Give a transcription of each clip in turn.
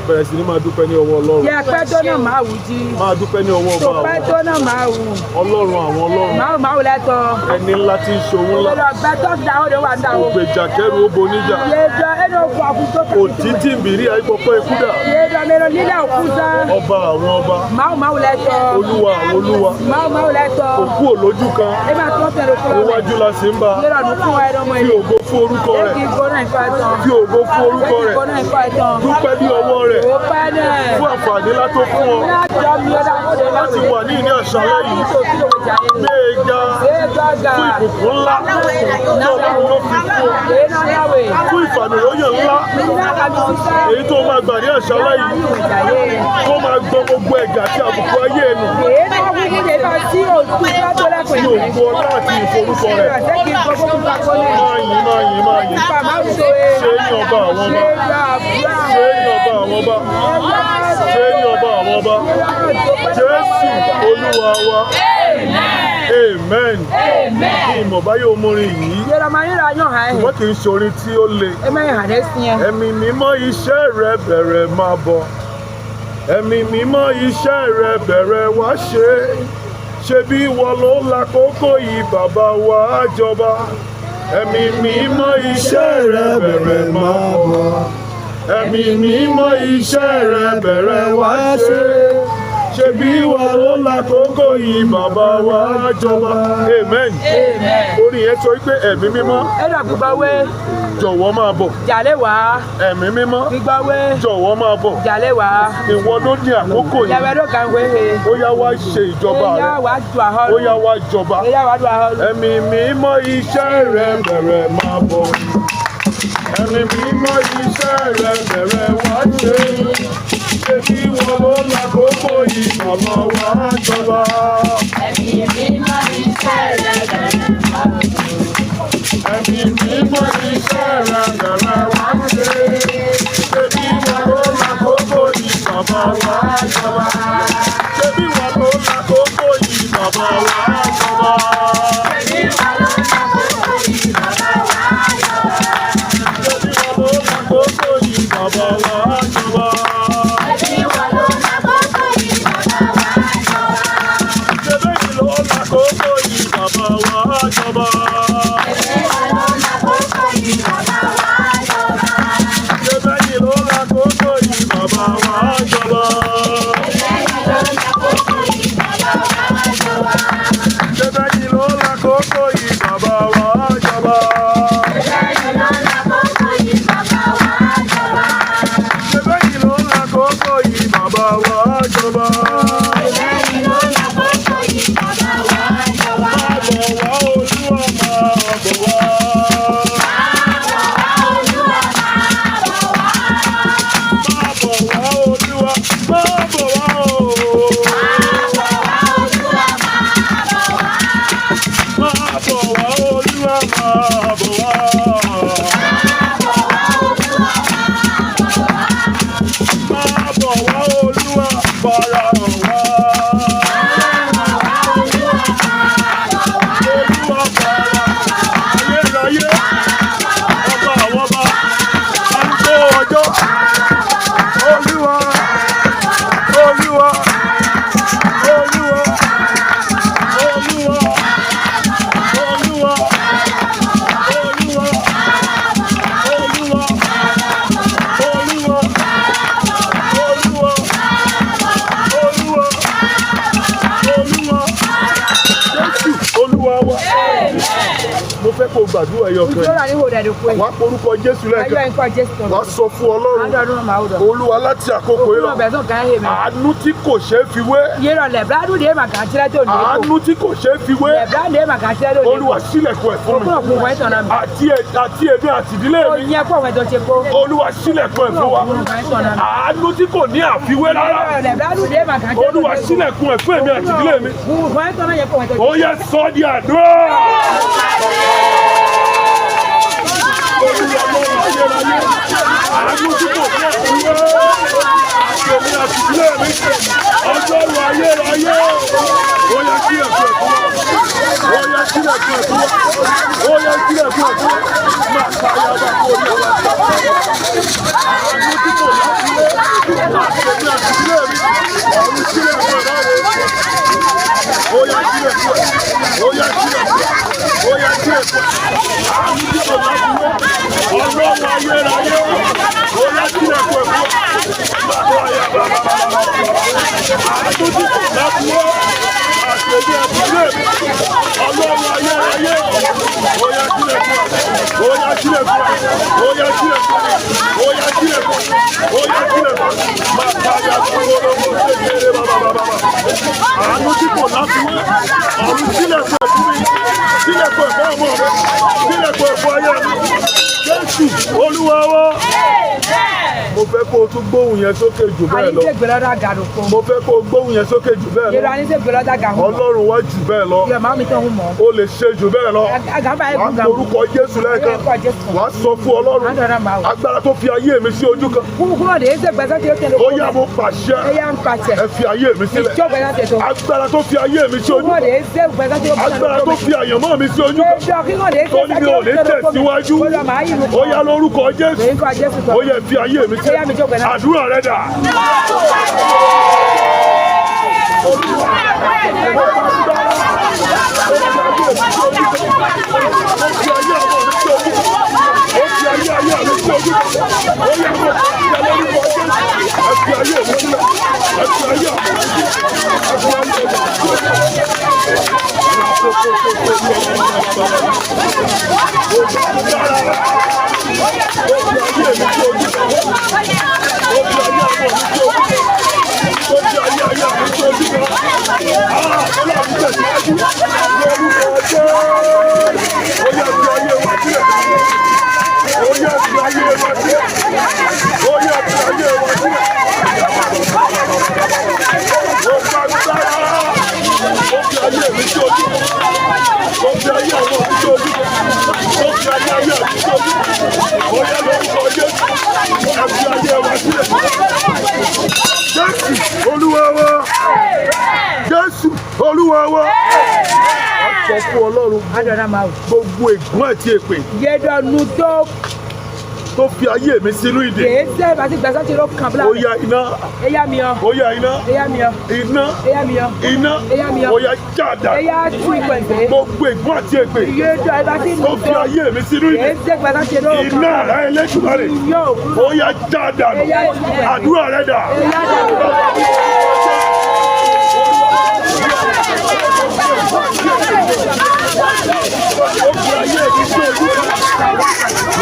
Bẹ̀rẹ̀ sí ní máa dúpẹ́ ní ọwọ́ Ọlọ́run. Yẹ pẹ́ tó náà máa wù jí. Máa dúpẹ́ ní ọwọ́ Tó ọba pẹ́ àwọn tó náà máa wù. Ọlọ́run àwọn ọlọ́run. Máa wù máa wù lẹ́tọ̀. Ẹni ńlá tí ń ṣohun ńlá. Lọ gbẹ tó da ó lè wà dà o. Ògbèjà kẹrù ó boníjà. Yé jọ ẹnu òkú àkútó Òtítì ń bìrí àìpọ̀pọ̀ ikúdà. Yé jọ mẹ́rin lílẹ̀ òkú sán. Ọba àwọn ọba. Máa wù máa wù lẹ́tọ̀. Olúwa àwọn olúwa. Máa wù máa wù lẹ́tọ̀. Òkú òlójú kan. E máa tó tẹ̀lé òkú lọ́wọ́. Iwájú la sì ń bá. Yé lọ nùkú wa ẹ̀rọ mọ́ Fi ẹ̀. ògo fún orúkọ rẹ̀. Èkì gbóná ìfọ̀ ẹ̀tàn. Fi ògo fún orúkọ Èkì rẹ̀. gbóná ìfọ̀ ẹ̀tàn. Dúpẹ́ ní ọwọ́ rẹ̀ Ó pẹ́ náà. fún àǹfààní ńlá tó fún ọ láti wà ní ìní àṣálẹ́ yìí. Gbé e ga fún ìbùkún ńlá tí Ọlọ́run ló fi fún ọ. Fún ìfàmìlóyè ńlá èyí tó máa gbà ní àṣálẹ́ yìí tó máa gbọ́ gbogbo ẹ̀gà àti àbùkù ayé ẹnu ní ògo ọlá àti ìforúkọ rẹ̀. Máa yìn, máa yìn, máa yìn. Ṣé ní ọba àwọn ọba. Ṣé ní ọba àwọn ọba. Ṣé ní ọba àwọn ọba. Jésù Olúwa wa. Amen. Ní ìmọ̀ báyọ̀ omorin yìí, wọ́n kì í ṣe orin tí ó le. Ẹ̀mí mímọ́, iṣẹ́ rẹ bẹ̀rẹ̀, máa bọ̀. Ẹ̀mí mímọ́, iṣẹ́ rẹ bẹ̀rẹ̀, wá ṣe. Ṣebí ìwọ ló lákòókò yìí, bàbá wa jọba. Ẹ̀mí mímọ́, iṣẹ́ rẹ bẹ̀rẹ̀, máa bọ̀. Ẹ̀mí mímọ́, iṣẹ́ rẹ bẹ̀rẹ̀, wá ṣe. Ṣebí ìwọ ló lákòókò yìí, bàbá wa jọba. Amen. Orin yẹn sọ wípé ẹ̀mí mímọ́, jọ̀wọ́ máa bọ̀. Ẹ̀mí mímọ́, jọ̀wọ́ máa bọ̀. Ìwọ ló ní àkókò yìí. Ó yá, wá ṣe ìjọba rẹ. Ó yá, wá jọba. Ẹ̀mí mímọ́, iṣẹ́ rẹ bẹ̀rẹ̀, máa bọ̀. Ẹ̀mí mímọ́, iṣẹ́ rẹ bẹ̀rẹ̀, wá ṣe. Ṣebí ìwọ ló lákòókò yìí, bàbá wa jọba. Ẹ̀mí mímọ́, iṣẹ́ rẹ̀ bẹ̀rẹ̀, máa bọ̀. Ẹ̀mí mímọ́, iṣẹ́ rẹ bẹ̀rẹ̀, wá ṣe. Ṣebí ìwọ ló lákòókò yìí, bàbá wa jọba. Ṣebí ìwọ ló lákòókò yìí, bàbá wa jọba. Ẹ̀mí ìwọ ló lákòókò yìí, bàbá wa jọba. Ṣebí ìwọ ló lákòókò yìí, bàbá wa jọba. Ẹ̀mí ìwọ ló lákòókò yìí, bàbá wa jọba. Ṣebí ìwọ ló lákòókò yìí, bàbá wa jọba. Ẹ̀mí ìwọ ló lákòókò yìí, bàbá wa jọba. Ṣebí ìwọ ló lákòókò yìí, bàbá wa jọba. Ẹ̀mí ìwọ ló lákòókò yìí, bàbá wa jọba. Ṣebí ìwọ ló lákòókò yìí, bàbá wa jọba. Ẹ̀mí ìwọ ló lákòókò yìí, bàbá wa jọba. Ṣebí ìwọ ló lákòókò yìí, bàbá wa jọba. Ẹ̀mí ìwọ ló lákòókò yìí, bàbá wa jọba. Máa bọ̀ wá, Olúwa, máa bọ̀ wá. Olúwa, máa bọ̀ wá. Máa bọ̀ wá, Olúwa, máa bọ̀ wá o. Máa bọ̀ wá, Olúwa, máa bọ̀ wá. Máa bọ̀ wá, Olúwa, máa bọ̀ wá. Máa bọ̀ wá, Olúwa, máa bọ̀ wá. Máa bọ̀ wá, Olúwa, fara hàn wá. Máa bọ̀ wá, Olúwa, máa bọ̀ wá. Olúwa, fara ayérayé, ọba àwọn ọba, arúgbó ọjọ́. Olúwa, Olúwa, Olúwa, Olúwa, Olúwa, Olúwa, Olúwa, Olúwa, Olúwa, Olúwa, Olúwa, Jésù Olúwa wa. Mo fẹ́ kó o gbàdúrà ẹyọ kan yìí. Wàá porúkọ Jésù lẹ́ẹ̀kan. Wàá sọ fún Ọlọ́run, Olúwa, láti àkókò yìí lọ, àánú tí kò ṣeé fi wé, àánú tí kò ṣeé fi wé, Olúwa, ṣílẹ̀kùn ẹ̀ fún mi, àti èmi àti ìdílé mi. Olúwa, ṣílẹ̀kùn ẹ̀ fún wa. Àánú tí kò ní àfiwé rárá, Olúwa, ṣílẹ̀kùn ẹ̀ fún èmi àti ìdílé mi. Ó yẹ, sọ di àdúrà. Olúwa lọ́rùn ayérayé, àánú tí kò ní àfiwé, àti èmi àti ìdílé mi, Ọlọ́run ayérayé, ó yẹ ṣílẹ̀kùn ẹ̀ fún wa. Ó yẹ ṣílẹ̀kùn ẹ̀ fún wa. Ó yẹ ṣílẹ̀kùn ẹ̀ fún wa. Máa ká yaba kó ní ọ̀la. Àánú tí kò láfiwé. sílẹ̀kùn ẹ̀. Àánú tí kò láfiwé. Ọlọ́run ayérayé. Ó yá sílẹ̀kùn ẹ̀ fún wa. Bàbá ayé bàbá bàbá. Àánú tí kò láfiwé. Àṣejù ẹ̀kúnlé mi. Ọlọ́run ayérayé. Ó yá sílẹ̀kùn ẹ̀. Ó yá sílẹ̀kùn ẹ̀. Ó yá sílẹ̀kùn ẹ̀. Ó yá sílẹ̀kùn ẹ̀. Ó yá sílẹ̀kùn ẹ̀. Bàbá ayé àkókò kékeré bàbá bàbá. Àánú tí kò láfiwé. Ọ̀run sílẹ̀kùn ẹ̀ fún mi. Sílẹ̀kùn ẹ̀ fún ọmọ mi. Sílẹ̀kùn ẹ̀ fún aya mi. Jésù Olúwa wa. Mo fẹ́ kó o tún gbóhùn yẹn sókè jù bẹ́ẹ̀ lọ. Mo fẹ́ kó o gbóhùn yẹn sókè jù bẹ́ẹ̀ lọ. Ọlọ́run wá jù bẹ́ẹ̀ lọ. O lè ṣe jù bẹ́ẹ̀ lọ. Wàá forúkọ Jésù lẹ́ẹ̀kan. Wàá sọ fún Ọlọ́run. Agbára tó fi ayé mi sí ojú kan. Ó yá, mo pàṣẹ. Ẹ fi ayé mi sílẹ̀. Agbára tó fi ayé mi sí ojú kan. Agbára tó fi àyànmọ́ mi sí ojú kan. Tó ní mi ò ní tẹ̀síwájú. Ó yá, lórúkọ Jésù. Ó yẹ fi ayé mi sílẹ̀. Àdúrà rẹ dà. Ó fi ayé ọmọ mi sí ojú kan. Ó fi ayé ayé mi sí ojú kan. Ó yá, mo pàṣẹ lórúkọ Jésù. Ẹ fi ayé mi sílẹ̀. Ẹ fi ayé ọmọ mi sílẹ̀. Ẹ fi ayé ọmọ mi sílẹ̀. Ó fi ayé mi sí ojú kan. Ó fi ayé ọmọ mi sí ojú kan. Ó fi ayé ayé mi sí ojú kan. Ah, Ọlọ́run tẹ̀síwájú. Lórúkọ Jésù. Ó yá, fi ayé wa sílẹ̀. Ó yá, fi ayé wa sílẹ̀. Ó yá, fi ayé wa sílẹ̀. Ó gba agbára. Ó fi ayé mi sí ojú kan. Ó fi ayé ọmọ mi sí ojú kan. Ó fi ayé ayé mi sí ojú kan. Ó yá, lórúkọ Jésù. Ẹ fi ayé wa sílẹ̀. Jésù Olúwa wa. Jésù Olúwa wa. A sọ fún Ọlọ́run, gbogbo ègún àti èpè tó fi ayé mi sínú ìdè. Ó yá, iná. Ó yá, iná. Iná. Iná. Ó yá, jáda. Gbogbo ègún àti èpè tó fi ayé mi sínú ìdè. Iná àrá Ẹlẹ́dùmarè. Ó yá, jáda. Àdúrà rẹ dà. Ó fi ayé mi sí ojú kan.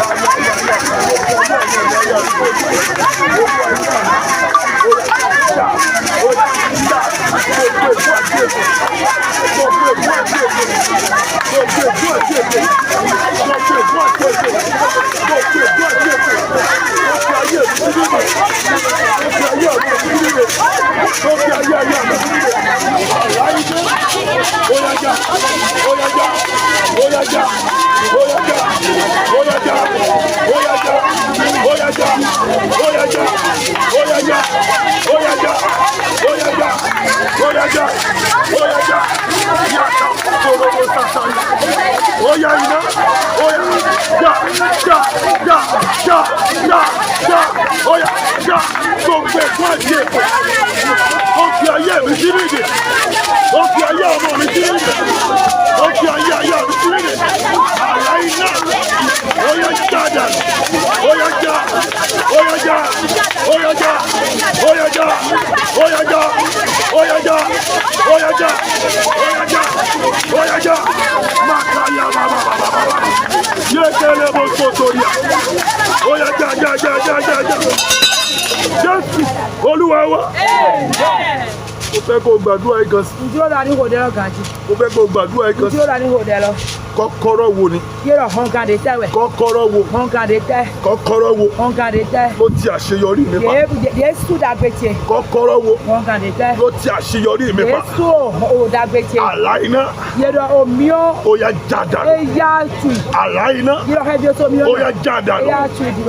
Oya, iná, oya, já, já, já, já, já, já, oya, já. Gbogbo ègún àti èpè ó fi ayé mi sínú ìdè. Ó fi ayé ọmọ mi sínú ìdè. Ó fi ayé ayé mi sínú ìdè. Àlá iná, oya, já dànù. Oya, já. Oya, já. Oya, já. Oya, já. Oya, já. Oya, já. Oya, já. Oya, já. Oya, já. Makaya bàbà bàbà bàbà. Yékele mo sotoria. Oya, já, já, já, já, já, já. Jésù Olúwa wa. Mo fẹ́ kó o gbàdúrà yìí kan sí. Mo fẹ́ kó o gbàdúrà yìí kan sí. Kọ́kọ́rọ́ wo ni? Kọ́kọ́rọ́ wo? Kọ́kọ́rọ́ wo ló ti àṣeyọrí mi pa? Kọ́kọ́rọ́ wo ló ti àṣeyọrí mi pa? Àlá iná, ó yá, já dànù. Àlá iná, ó yá, já dànù.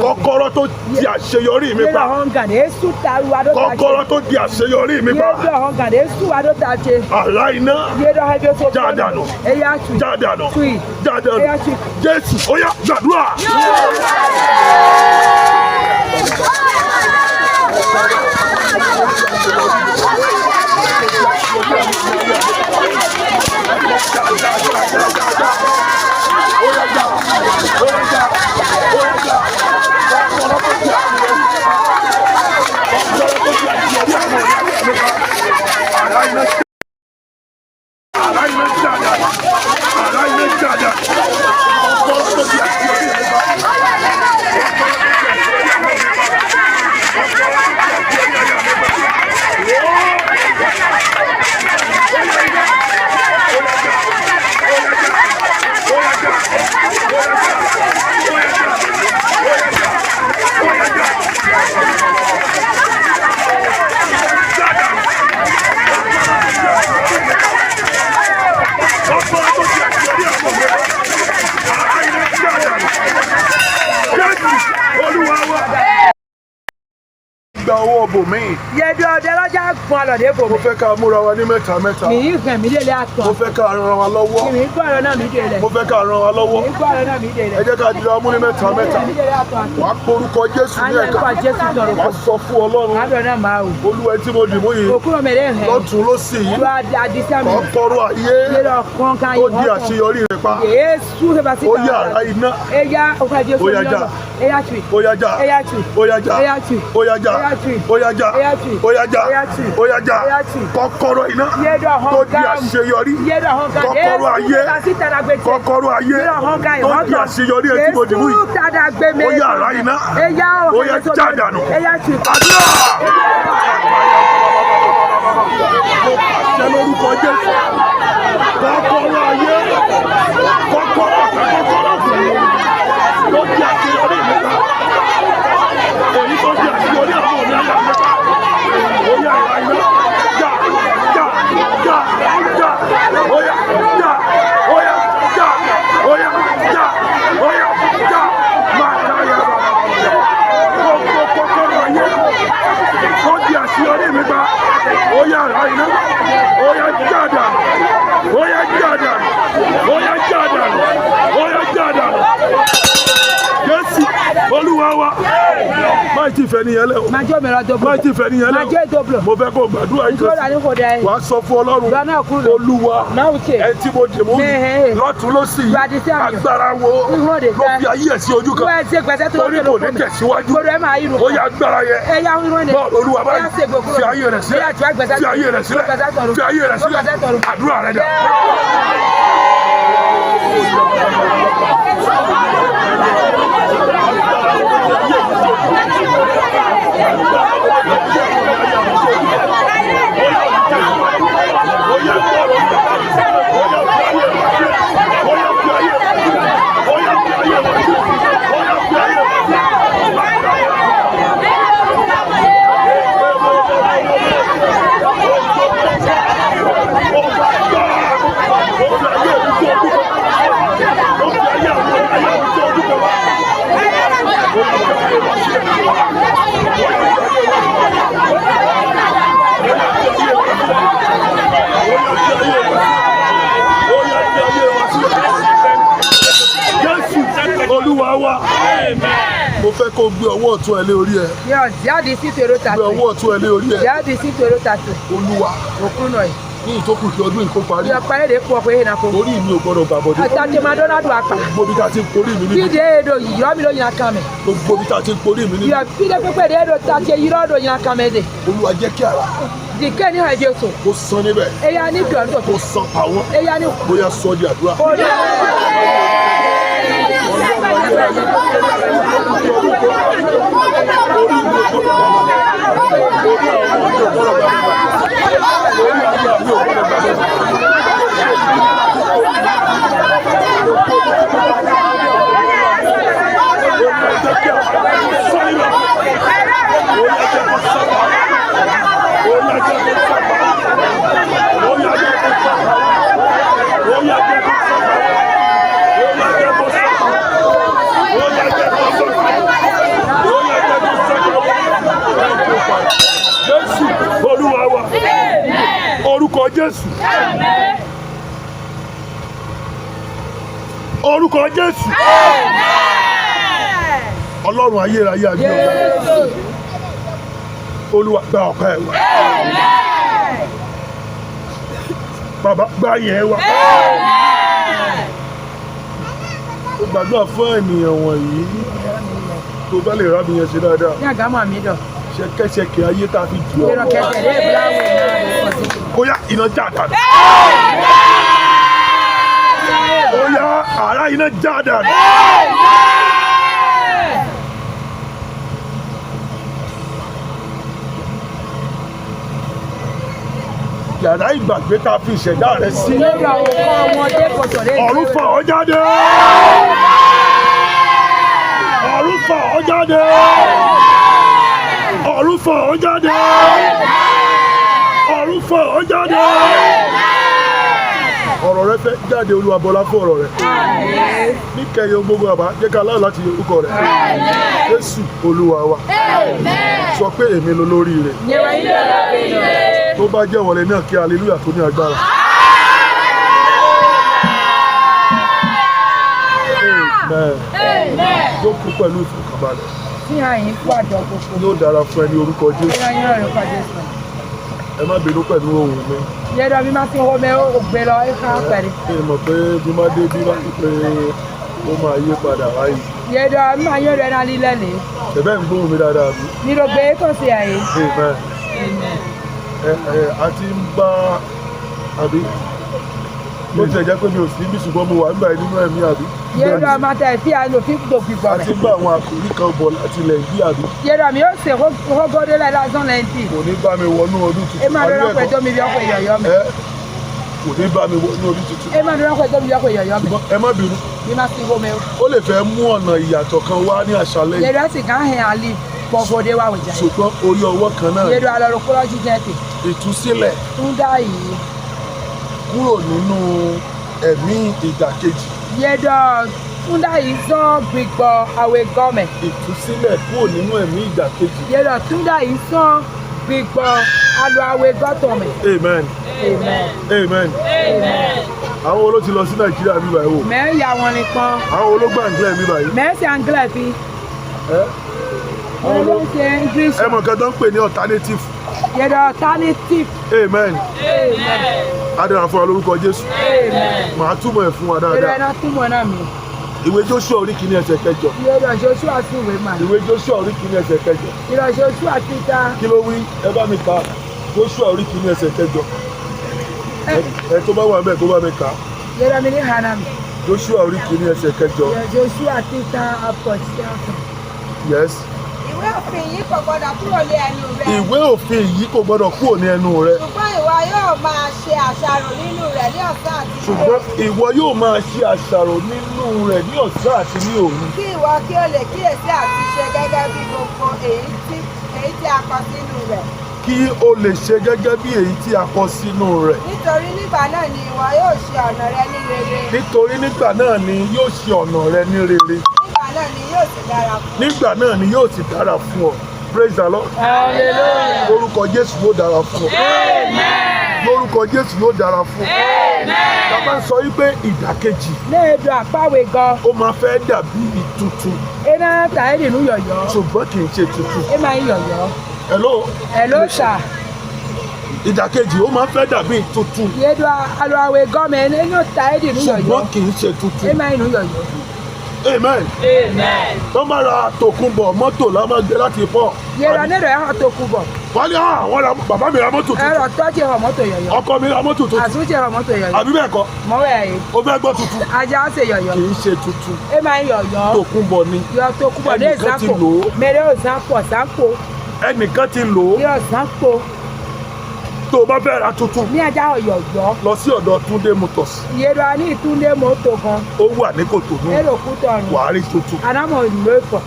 Kọ́kọ́rọ́ tó ti àṣeyọrí mi pa. Kọ́kọ́rọ́ tó di àṣeyọrí mi pa. Àlá iná, já dànù. Já dànù. Já dànù. Jésù, ó yá, gbàdúrà. Ó mi pa. Àrá iná já. Àrá iná já dànù. Àrá iná já dànù. Kọ́kọ́rọ́ tó di àṣeyọrí mi pa. Kọ́kọ́rọ́ tó di àṣeyọrí mi pa. Kọ́kọ́rọ́ tó di àṣeyọrí aya mi pa. Wọ́ọ́. Kọ́kọ́rọ́ tó di àṣeyọrí àwọn ọmọ mi pa. Àrá iná já dànù. Jésù Olúwa wa. Gba owó bòmíì. Yẹdu ọdẹ lọ́jà gbọ́n lọ́dẹ bò Mo mí. fẹ́ ká múra wa ní mẹ́ta mẹ́ta. Mi yìí gbẹ̀mí délé àtọ̀. Mo fẹ́ ká ran wa lọ́wọ́. Mi gbọ́ ọ̀rọ̀ náà mi délé. Mo fẹ́ ká ran wa lọ́wọ́. Mi gbọ́ ọ̀rọ̀ náà mi délé. Ẹ jẹ́ ká dira mú ní mẹ́ta mẹ́ta. Mi délé àtọ̀ àtọ̀. Wàá porúkọ Jésù ní Àná ẹ̀ka. ẹ̀kọ́ Jésù sọ̀rọ̀. Wàá sọ fún Ọlọ́run. Àdọ̀ náà máa wò. Olúwa tí mo dì mú yìí. Òkúrò mẹ́rẹ̀ hẹ̀. Lọ́tún ló sì yìí. Lọ àdìsá mi. Kọ́kọ́rọ́ ayé Yẹ́rọ kọ́ńkà tó di àṣeyọrí rẹ̀ pa. Jésù ṣe bá sí Ó yá àrá iná. Eya ọkọ̀ Jésù Ó yá já. Eya tui. Ó yá já. Eya tui. Ó yá já. Eya tui. Ó yá já. Eya tui. Ó yá já. Eya tui. Ó yá já. Eya tui. Ó yá já. Eya tui. Kọ́kọ́rọ́ iná Yẹ́dọ̀ tó di hàn àṣeyọrí. Yẹ́dọ̀ hàn ká. Kọ́kọ́rọ́ ayé. Kọ́kọ́rọ́ ayé tó di àṣeyọrí ẹ̀ tí mo dì mú yìí. Jésù tàdá gbé mi. Ó yá àrá iná. Eya Ó yá já dànù. Eya tui. Àdúrà! Mo pàṣẹ lórúkọ Jésù. Kọ́kọ́rọ́ ayé. Kọ́kọ́rọ́ ọ̀fẹ́ kọ́kọ́rọ́ ọ̀fẹ́. Tó di àṣeyọrí mi pa. Èyí tó di àṣeyọrí àwọn ọmọ mi ayà mi pa. Ó yá àrá iná. Já já já já. Ó yá já. Ó yá já. Ó yá já. Ó yá já. Máa ká yá bàbá bàbá. Gbogbo kọ́kọ́rọ́ ayé tó di àṣeyọrí mi pa. Ó yá àrá iná. Ó yá já dànù. Ó yá já dànù. Ó yá já dànù. Ó yá já dànù. Jésù Olúwa wa. Máì tí fẹ́ nìyẹn lẹ́ o. Máa jó mi lọ dóbò. Máì tí fẹ́ nìyẹn lẹ́ Máa jó o. ìdóbò. Mo fẹ́ kó gbàdúrà yìí Tó kan rà sí. ní kò dá ẹ. Wàá sọ fún Ọlọ́run. Lọ náà kúrò. Olúwa Náà wù tiẹ̀. ẹ tí mo dì mú Ẹ̀hẹ̀. lọ́tún lọ́sì Lu àdìsí àmì. agbára wo Ìwọ́n de ló fẹ́. fi ayé ẹ̀ sí ojú kan Wọ́n ẹ ṣe gbẹ̀sẹ̀ tó torí kò ní tẹ̀síwájú Gbọdọ̀ ẹ máa yírun. ó yá agbára yẹn Eya irun ni. bọ́ọ̀lù Olúwa báyìí Eya ṣègbè kúrò. fi ayé rẹ̀ sílẹ̀ Eya tí wàá gbẹ̀sẹ̀ fi ayé rẹ̀ sílẹ̀ fi ayé rẹ̀ sílẹ̀ àdúrà rẹ̀ dà. Jésù Olúwa wa. Mo fẹ́ kó gbé ọwọ́ ọ̀tún ẹ lé orí ẹ. Yọ jáde sí tèrò Gbé tàtó. ọwọ́ ọ̀tún ẹ lé orí ẹ. Jáde sí tèrò tàtó. Olúwa Òkú nà yìí. ní ìtókù kí ọdún yìí kó parí. Yọ parí lè pọ̀ pé èèyàn kò. Orí mi ò gbọ́dọ̀ gbàbọ̀dé. Àtàtì máa dọ́nà dùn àpà. Gbogbo ibi tá a ti ń porí mi níbi. Fídíò èdò yìí yọ mi ló yàn kàn mí. Gbogbo ibi tá a ti ń porí mi níbi. Yọ fídíò pípé èdò tàtì yìí ló yàn kàn mí dè. Olúwa jẹ́ kí àrá Dìkẹ́ ní ọ̀jẹ̀ sùn. kó san níbẹ̀. Eya ní dùn Kó san pa wọ́n. Eya ní. Bóyá sọ di àdúrà. Orí mi ò gbọ́dọ̀ gbàbọ̀dé. Orí àwọn ọmọ mi ò gbọ́dọ̀ gbàbọ̀dé. Orí ayé mi ò gbọ́dọ̀ gbàbọ̀dé. Olúwa jẹ́ kí àrá kó san níbẹ̀. Olúwa jẹ́ kó san pa wọ́n. Olúwa jẹ́ kó san pa wọ́n. Olúwa jẹ́ kó san pa wọ́n. Olúwa jẹ́ kó san pa wọ́n. Olúwa jẹ́ kó san pa wọ́n. Olúwa jẹ́ kó san pa wọ́n. Olúwa jẹ́ kó san pa wọ́n. Jésù Olúwa wa. Orúkọ Jésù. Orúkọ Jésù. Ọlọ́run ayérayé àgbẹ̀ ọ̀gá. Olúwa gba ọpẹ́ wa. Bàbá gba yẹn wa. Ó gbàdúrà fún ènìyàn wọ̀nyí tó bá lè rábì yẹn ṣe dáadáa. Ní àgámọ̀ mi dọ̀. Ṣẹ̀kẹ̀ṣẹ̀kẹ̀ ayé tá a fi jù Yé ọ́. ɖɔ kɛtɛ ɖe blá we na ɖo kɔsi. Ó yá, iná já dànù. Ó yá, àrá iná já dànù. Yàrá ìgbàgbé tá a fi ìṣẹ̀dá rẹ sí. Yé ɖɔ wò kɔ wọn dé kɔtɔ ɖe. Ọ̀run fà ọ́ jáde. Ọ̀run fà ọ́ jáde. Ọ̀run fà ọ́ jáde. Ọ̀run fà ọ́ jáde. Ọ̀rọ̀ rẹ fẹ́ jáde. Olúwa bọlá fún ọ̀rọ̀ rẹ. Níkẹyìn gbogbo àbá jẹ́ ká láyọ̀ láti orúkọ rẹ. Jésù Olúwa wa. Sọ pé èmi lolórí rẹ̀. Nyɛ wɛ nyi ɖagbe nɔ. Tó bá jẹ́ wọlé náà, kí hallelujah tó ní agbára. Amen. Jókòó pẹ̀lú ìfọ̀kànbalẹ̀. Tí hàn yín kú àjọ gbogbo. Yóò dára fún ẹ ní orúkọ Jésù. Yé ɖɔ yín lọ́rùn kọ́ Jésù. Ẹ má bínú pẹ̀lú ohùn mi. Yé ɖɔ mi má sí hó mẹ́ ó gbé lọ é ká pẹ̀lú. Kí n mọ̀ pé bí má dé bí bá pé ó máa yí padà wáyé. Yé ɖɔ mi má yín rẹ̀ náà lílẹ̀ lé. Ẹ̀bẹ̀ ń gbóhùn mi dáadáa bí. Mi ɖo gbé kó sí àyè. Amen. Ẹ ẹ a ti ń bá àbí. Bó tilẹ̀ jẹ́ pé mi ò sí níbí, ṣùgbọ́n mo wà nígbà yìí nínú ẹ̀mí àbí. Yé ɖɔ ma tẹ̀ fi àyè lòfin gbògbì A gbọ̀ ti mẹ́. ń bá àwọn àkòrí kan bọ̀ láti ilẹ̀ yìí àbí. Yé ɖɔ mi yóò ṣe hógódé lẹ́ lásán lẹ́yìn tì. Kò ní bá mi wọnú ọdún E tuntun. má Àbí ɖɔ ẹ̀kọ́? pẹ̀ tó mi bí ọkọ̀ ìyọ̀yọ́ mẹ́. Ẹ kò ní bá mi wọnú ọdún tuntun. E má ɖɔ pẹ̀ tó mi bí ọkọ̀ ìyọ̀yọ́ mẹ́. Ṣùgbọ́n ẹ má bínú. Mi má sí hó mẹ́ o. Ó lè fẹ́ mú ọ̀nà ìyàtọ̀ kan wá ní àṣálẹ́ Yé yìí. ɖɔ sì kàn hẹ̀ àlì gbọ̀gbọ̀dé wa wò jà yìí. Ṣùgbọ́n orí ọwọ́ kan náà Yé ɖɔ alọ́ ló kúrọ́ jíjẹ́ tì. ìtúsílẹ̀ Tún dá yìí. kúrò nínú ẹ̀mí ìdàkejì. Yé ɖɔ tún dá yìí sọ gbígbọ́ àwẹ̀ gọ́mẹ̀. Ìtúsílẹ̀ kúrò nínú ẹ̀mí ìdàkejì. Yé ɖɔ tún dá yìí sọ gbígbọ́ alọ́ àwẹ̀ gọ́tọ̀ mẹ́. Amen. Amen. Amen. Àwọn wo ló ti lọ sí Nàìjíríà bí báyìí wò? Mẹ́ ya wọn ni pọ́n. Àwọn wo ló gbà ń bí báyìí? Mẹ́ ṣe anglais fi. Ẹ Mẹ́ ló ṣe English. ẹ mọ̀ nǹkan tó ń pè ní alternative. Yé ɖɔ alternative. Amen. Adéra fún wa lórúkọ Jésù. Amen. Màá túmọ̀ ẹ̀ fún wa Yé ɖɔ dáadáa. iná túmọ̀ náà mi. Ìwé Joshua orí kìíní ẹsẹ̀ kẹjọ. Yé ɖɔ Joshua sí ìwé mà. Ìwé Joshua orí kìíní ẹsẹ̀ kẹjọ. Yé ɖɔ Joshua ti ta. Kí ló wí? Ẹ bá mi kà. Joshua orí kìíní ẹsẹ̀ kẹjọ. Ẹ tó bá wà bẹ́ẹ̀ kó bá mi kà. Yé ɖɔ mi ní hànà mi. Joshua orí kìíní ẹsẹ̀ kẹjọ. Yé Joshua ti ta apọ̀tí àtọ̀. Yes. Ìwé òfin yìí kò gbọdọ̀ kúrò lé ẹnu rẹ. Ìwé òfin yìí kò gbọdọ̀ kúrò ní ẹnu rẹ. Ṣùgbọ́n ìwọ yóò máa ṣe àṣàrò nínú rẹ̀ ní ọ̀sán àti ní Ṣùgbọ́n òru. ìwọ yóò máa ṣe àṣàrò nínú rẹ̀ ní ọ̀sán àti ní òru. Kí ìwọ kí ó lè kíyèsí àti ṣe gẹ́gẹ́ bí gbogbo èyí tí a kọ sínú rẹ̀. Kí o lè ṣe gẹ́gẹ́ bí èyí tí a kọ sínú rẹ̀. Nítorí nígbà náà ni ìwọ yóò ṣe ọ̀nà rẹ ní rere. Nítorí nígbà náà ni yóò ṣe ọ̀nà rẹ ní rere. Nígbà náà ni yóò sì dára fún ọ. Nígbà náà ni yóò sì dára fún ọ. Praise the Lord. Hallelujah. Lórúkọ Jésù yóò dára fún ọ. Lórúkọ Jésù yóò dára fún ọ. Bàbá ń sọ wípé ìdàkejì Ní edo àpáwé gan. ó máa fẹ́ dàbí tuntun, Iná ta ẹ́ nínú yọ̀yọ̀. ṣùgbọ́n kì í ṣe tuntun. Ẹ máa ń yọ̀yọ̀. Hello. Ẹ ló ṣà. Ìdàkejì ó máa fẹ́ dàbí tuntun, Yé ɖɔ alọ́ àwẹ̀ gọ́mẹ̀ inú ta ẹ́ nínú yọ̀yọ̀. ṣùgbọ́n kì í ṣe Ẹ tuntun. máa ń yọ̀yọ̀. Amen. Tó bá ra tòkunbọ̀ mọ́tò la máa gbé láti pọ̀. Yé ɖɔ ní ɖɔ ẹ̀ tó kú bọ̀. Wọ́n ní àwọn ra bàbá mi ra mọ́tò Ẹ tuntun. rọ̀ tọ́jú ẹ̀ mọ́tò yọ̀yọ̀. Ọkọ mi ra mọ́tò tuntun. Àtúnṣe ẹ̀ mọ́tò yọ̀yọ̀. Àbí bẹ́ẹ̀ kọ́? Mọ́wẹ́ ẹ̀ Ó fẹ́ gbọ́ tuntun. ajá ṣe yọ̀yọ̀. Kì í ṣe tuntun. Ẹ máa ń yọ̀yọ̀. Tòkunbọ̀ ni. Yọ tó kú bọ̀ ní Ẹnìkan ti ìsàpò. lò ó. Mẹ́rẹ́ ò sàpọ̀ sàpò. Ẹnìkan ti lò ó. Yọ sàpò. Tó o bá fẹ́ ra tuntun, Ní ajá yọ̀yọ̀. lọ sí ọ̀dọ̀ Túndé Motors. Yé ɖɔ ní ìtúndé mọ́tò gan. Ó wà ní Kòtònú. Ẹ lò kú tọ̀nù. Wàá rí tuntun. Ànámọ̀ ìlú ẹ̀fọ̀.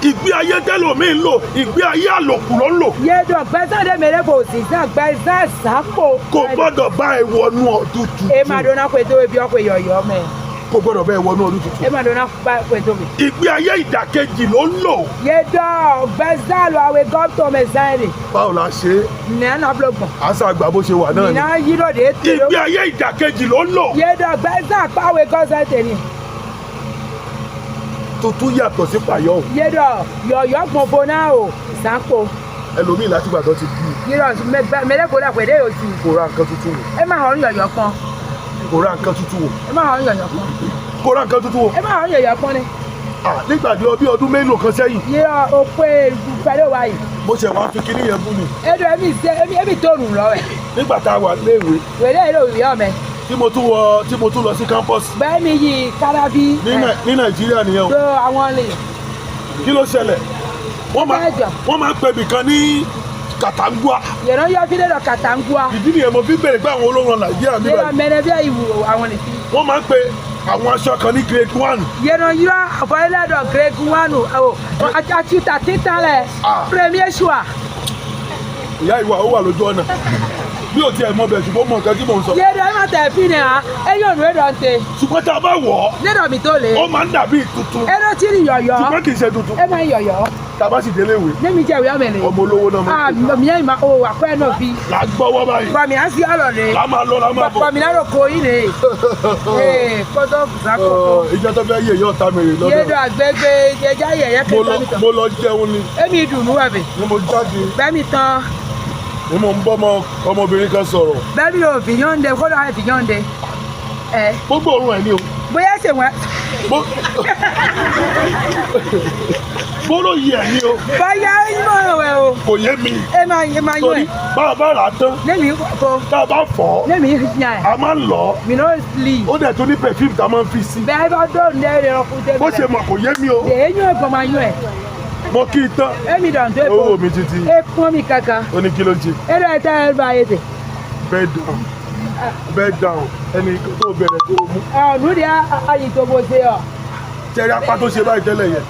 Ìgbé ayé tẹ́lòmíì ń lò, ìgbé ayé àlòkù ló ń lò. Yé ɖɔ gbẹ́sẹ̀ mẹ́rẹ́ bò sí sàn gbẹ́sẹ̀ sàpò. Kò gbọ́dọ̀ bá ẹ wọnú ọdún E ma tuntun. ɖo na ƒe to ebi ɔƒe yɔyɔ mɛ. Kò gbọ́dọ̀ bá ẹ wọnú ọdún tuntun. E ma ɖo na ƒe to mi. Ìgbé ayé ìdàkejì ló ń lò. Ye dɔ gbɛza lo awe gɔmtɔ mɛ zã de. Báwo la ṣe é? Nea na blo gbɔn. Àṣà àgbà bó ṣe wà náà ni. Mina yi ɖo de te Ìgbé ɖo. ayé ìdàkejì ló ń lò. Ye dɔ gbɛza kpa awe gɔzɛ te ni. Tuntun yàtọ̀ sí pàyọ́ o. Ye dɔ yɔyɔ gbɔnfo na o zãkpo. Ẹlòmíì láti gbàdọ̀ ti bí Ye dɔ mɛ ɖe ko ɖe ƒe ɖe yio si. kò ra nǹkan tuntun wò. E ma xɔ nu yɔyɔ kpɔn. Kò ra nǹkan tuntun wò. E ma xɔ nu yɔyɔ kpɔn. Kò ra nǹkan tuntun wò. E ma xɔ nu yɔyɔ kpɔn ne. Ah, nígbà tí bí ọdún mélòó kan sẹ́yìn, Yé o pé pẹ̀lú wa yìí. mo ṣẹ̀ wá fi kíní yẹn bú mi. Edo emi se emi emi tó nù lọ rẹ̀. Nígbà tá a wà léèwé, Wèrè èrò ìwé ọmọ. tí mo tún lọ sí campus Bẹ́ẹ̀ mi yí Kálábí. ní Nàìjíríà nìyẹn o. Tó àwọn lè. Kí ló ṣẹlẹ̀? Mẹ́jọ. Wọ́n máa ń pè bìkan ní Kàtàngúà. Yẹ̀rọ yọ fílẹ̀ lọ Kàtàngúà. Ìdí nìyẹn mo fi bèrè pé àwọn olórin Nàìjíríà mi Yẹ̀rọ báyìí. mẹ́rẹ̀ bí ìwò àwọn lè fi. Wọ́n máa ń pe àwọn aṣọ kan ní grade one. Yẹ̀rọ yọ àfọyílẹ̀ grade one o. Àtúntà títà lẹ̀. Ah. Premier choix. Ìyá ìwà ó wà lójú ọ̀nà. Bí ò tiẹ̀ mọ bẹ̀, ṣùgbọ́n mọ nǹkan tí mò ń sọ. Yẹ̀rọ ẹ̀ má tẹ̀ fi ni hàn. Ẹ yóò nù ẹ̀dọ̀ ntẹ̀. Ṣùgbọ́n tá a bá wọ̀ ọ́, Lédọ̀ mi tó lè. ó máa ń dàbí tuntun. Ẹ̀rọ tí ni yọ̀yọ̀. Ṣùgbọ́n kì í ṣe tuntun. Ẹ máa ń yọ̀yọ̀. Tá a bá sì délé ìwé, Lémi jẹ́ ìwé ọmọ ẹ̀ lè. ọmọ olówó náà máa ń pè. Ah, mi yẹn ma o àkọ́ ẹ̀ náà fi. Là á gbọ́wọ́ báyìí. Bọ̀mí á sí ọ̀rọ̀ rẹ̀. Là á máa lọ, là á máa bọ̀. Bọ̀mí náà rò kó yín rè. Ee, kótó kùsàkókò. Ìjọ tó fẹ́ yé yóò ta mèrè Yéèdò lọ́dọ̀. àgbègbè jẹjá yẹ̀yẹ́ Mo kẹta lọ mi tán. Mo lọ jẹun ni. Èmi dùnú wẹ̀bẹ̀. Ni mo jáde. Bẹ́ẹ̀mi tán. Ni mo ń bọ́ ọmọbìnrin kan sọ̀rọ̀. Bẹ́ẹ̀mi ò fi yọ̀ǹde kódà ẹ̀ fi yọ̀ǹde. Ẹ Gbogbo òórùn ẹ̀ ni o. bóyá ṣe wọ́n. Gbọ́dọ̀ yẹ ẹ̀ ni o. Bóyá ìmọ̀ wẹ̀ o. Kò yé mi. Ẹ máa ẹ máa yún Torí ẹ̀. bá a bá rà á tán, Lémi kó. tá a bá fọ̀ ọ́, Lémi yàn ẹ̀. a máa ń lọ̀ ọ́. Mi náà lì. Ó dẹ̀ tún ní perfume tá a máa ń fi sí. Bẹ́ẹ̀ bá dóòn ní ẹ̀rọ kú dé. Bó ṣe mọ̀ kò yé mi o. Èyí yún ẹ̀gbọ́n máa yún ẹ̀. Mo kí i tán. Èmi dàn tó Ó wò èpo. mí títí. Ẹ pọ́n mi kankan. Ó ní kí ló ń ṣe? Ẹ̀rọ ẹ̀ tẹ́ ẹ bá yẹ tè. Bed down. Bed down. Ẹni tó bẹ̀rẹ̀ tó mú. Ọ̀nù di ayi tó bó ṣe ọ. Tẹ̀rí apá tó ṣe báyìí tẹ́lẹ̀ yẹn.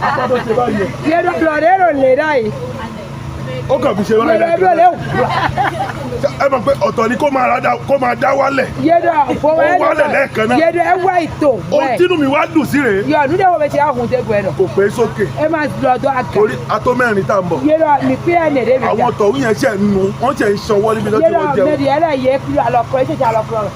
Apá tó ṣe báyìí yẹn. Yẹ́dọ̀ lọ́dẹ̀ rò lè dá yìí. Ó kàn fi ṣe báyìí Yẹ́dọ̀ lẹ́ẹ̀kan. lè Ẹ mọ̀ pé ọ̀tọ̀ ni kó máa dá wálẹ̀. yẹ́dọ̀ fọwọ́ Ó wálẹ̀ lẹ́ẹ̀kan náà. Yẹ́dọ̀ ẹ wá ìtò Ohun wẹ̀. tínú mi wá dùn sí rèé. Yọ̀ ọ̀nù dẹ̀ wọ́n bẹ ṣe àhùn tẹ́ gbẹ lọ. Kò pé sókè. Ẹ máa lọ dọ́ àgà. Torí ató mẹ́rin tá à ń bọ̀. Yẹ́dọ̀ mi pé ẹ̀ nẹ̀dẹ̀ mi jà. Àwọn tọ̀hún yẹn ṣẹ̀ ń nu, wọ́n ṣẹ̀ ń sanwó níbi tó ti Yẹ́dọ̀ wọ́n jẹun. mẹ́rin ẹ̀ lẹ̀ yẹ kúrò àlọ́kọ̀ ẹ̀ ṣẹ̀ṣẹ̀ àlọ́kọ̀ rẹ̀.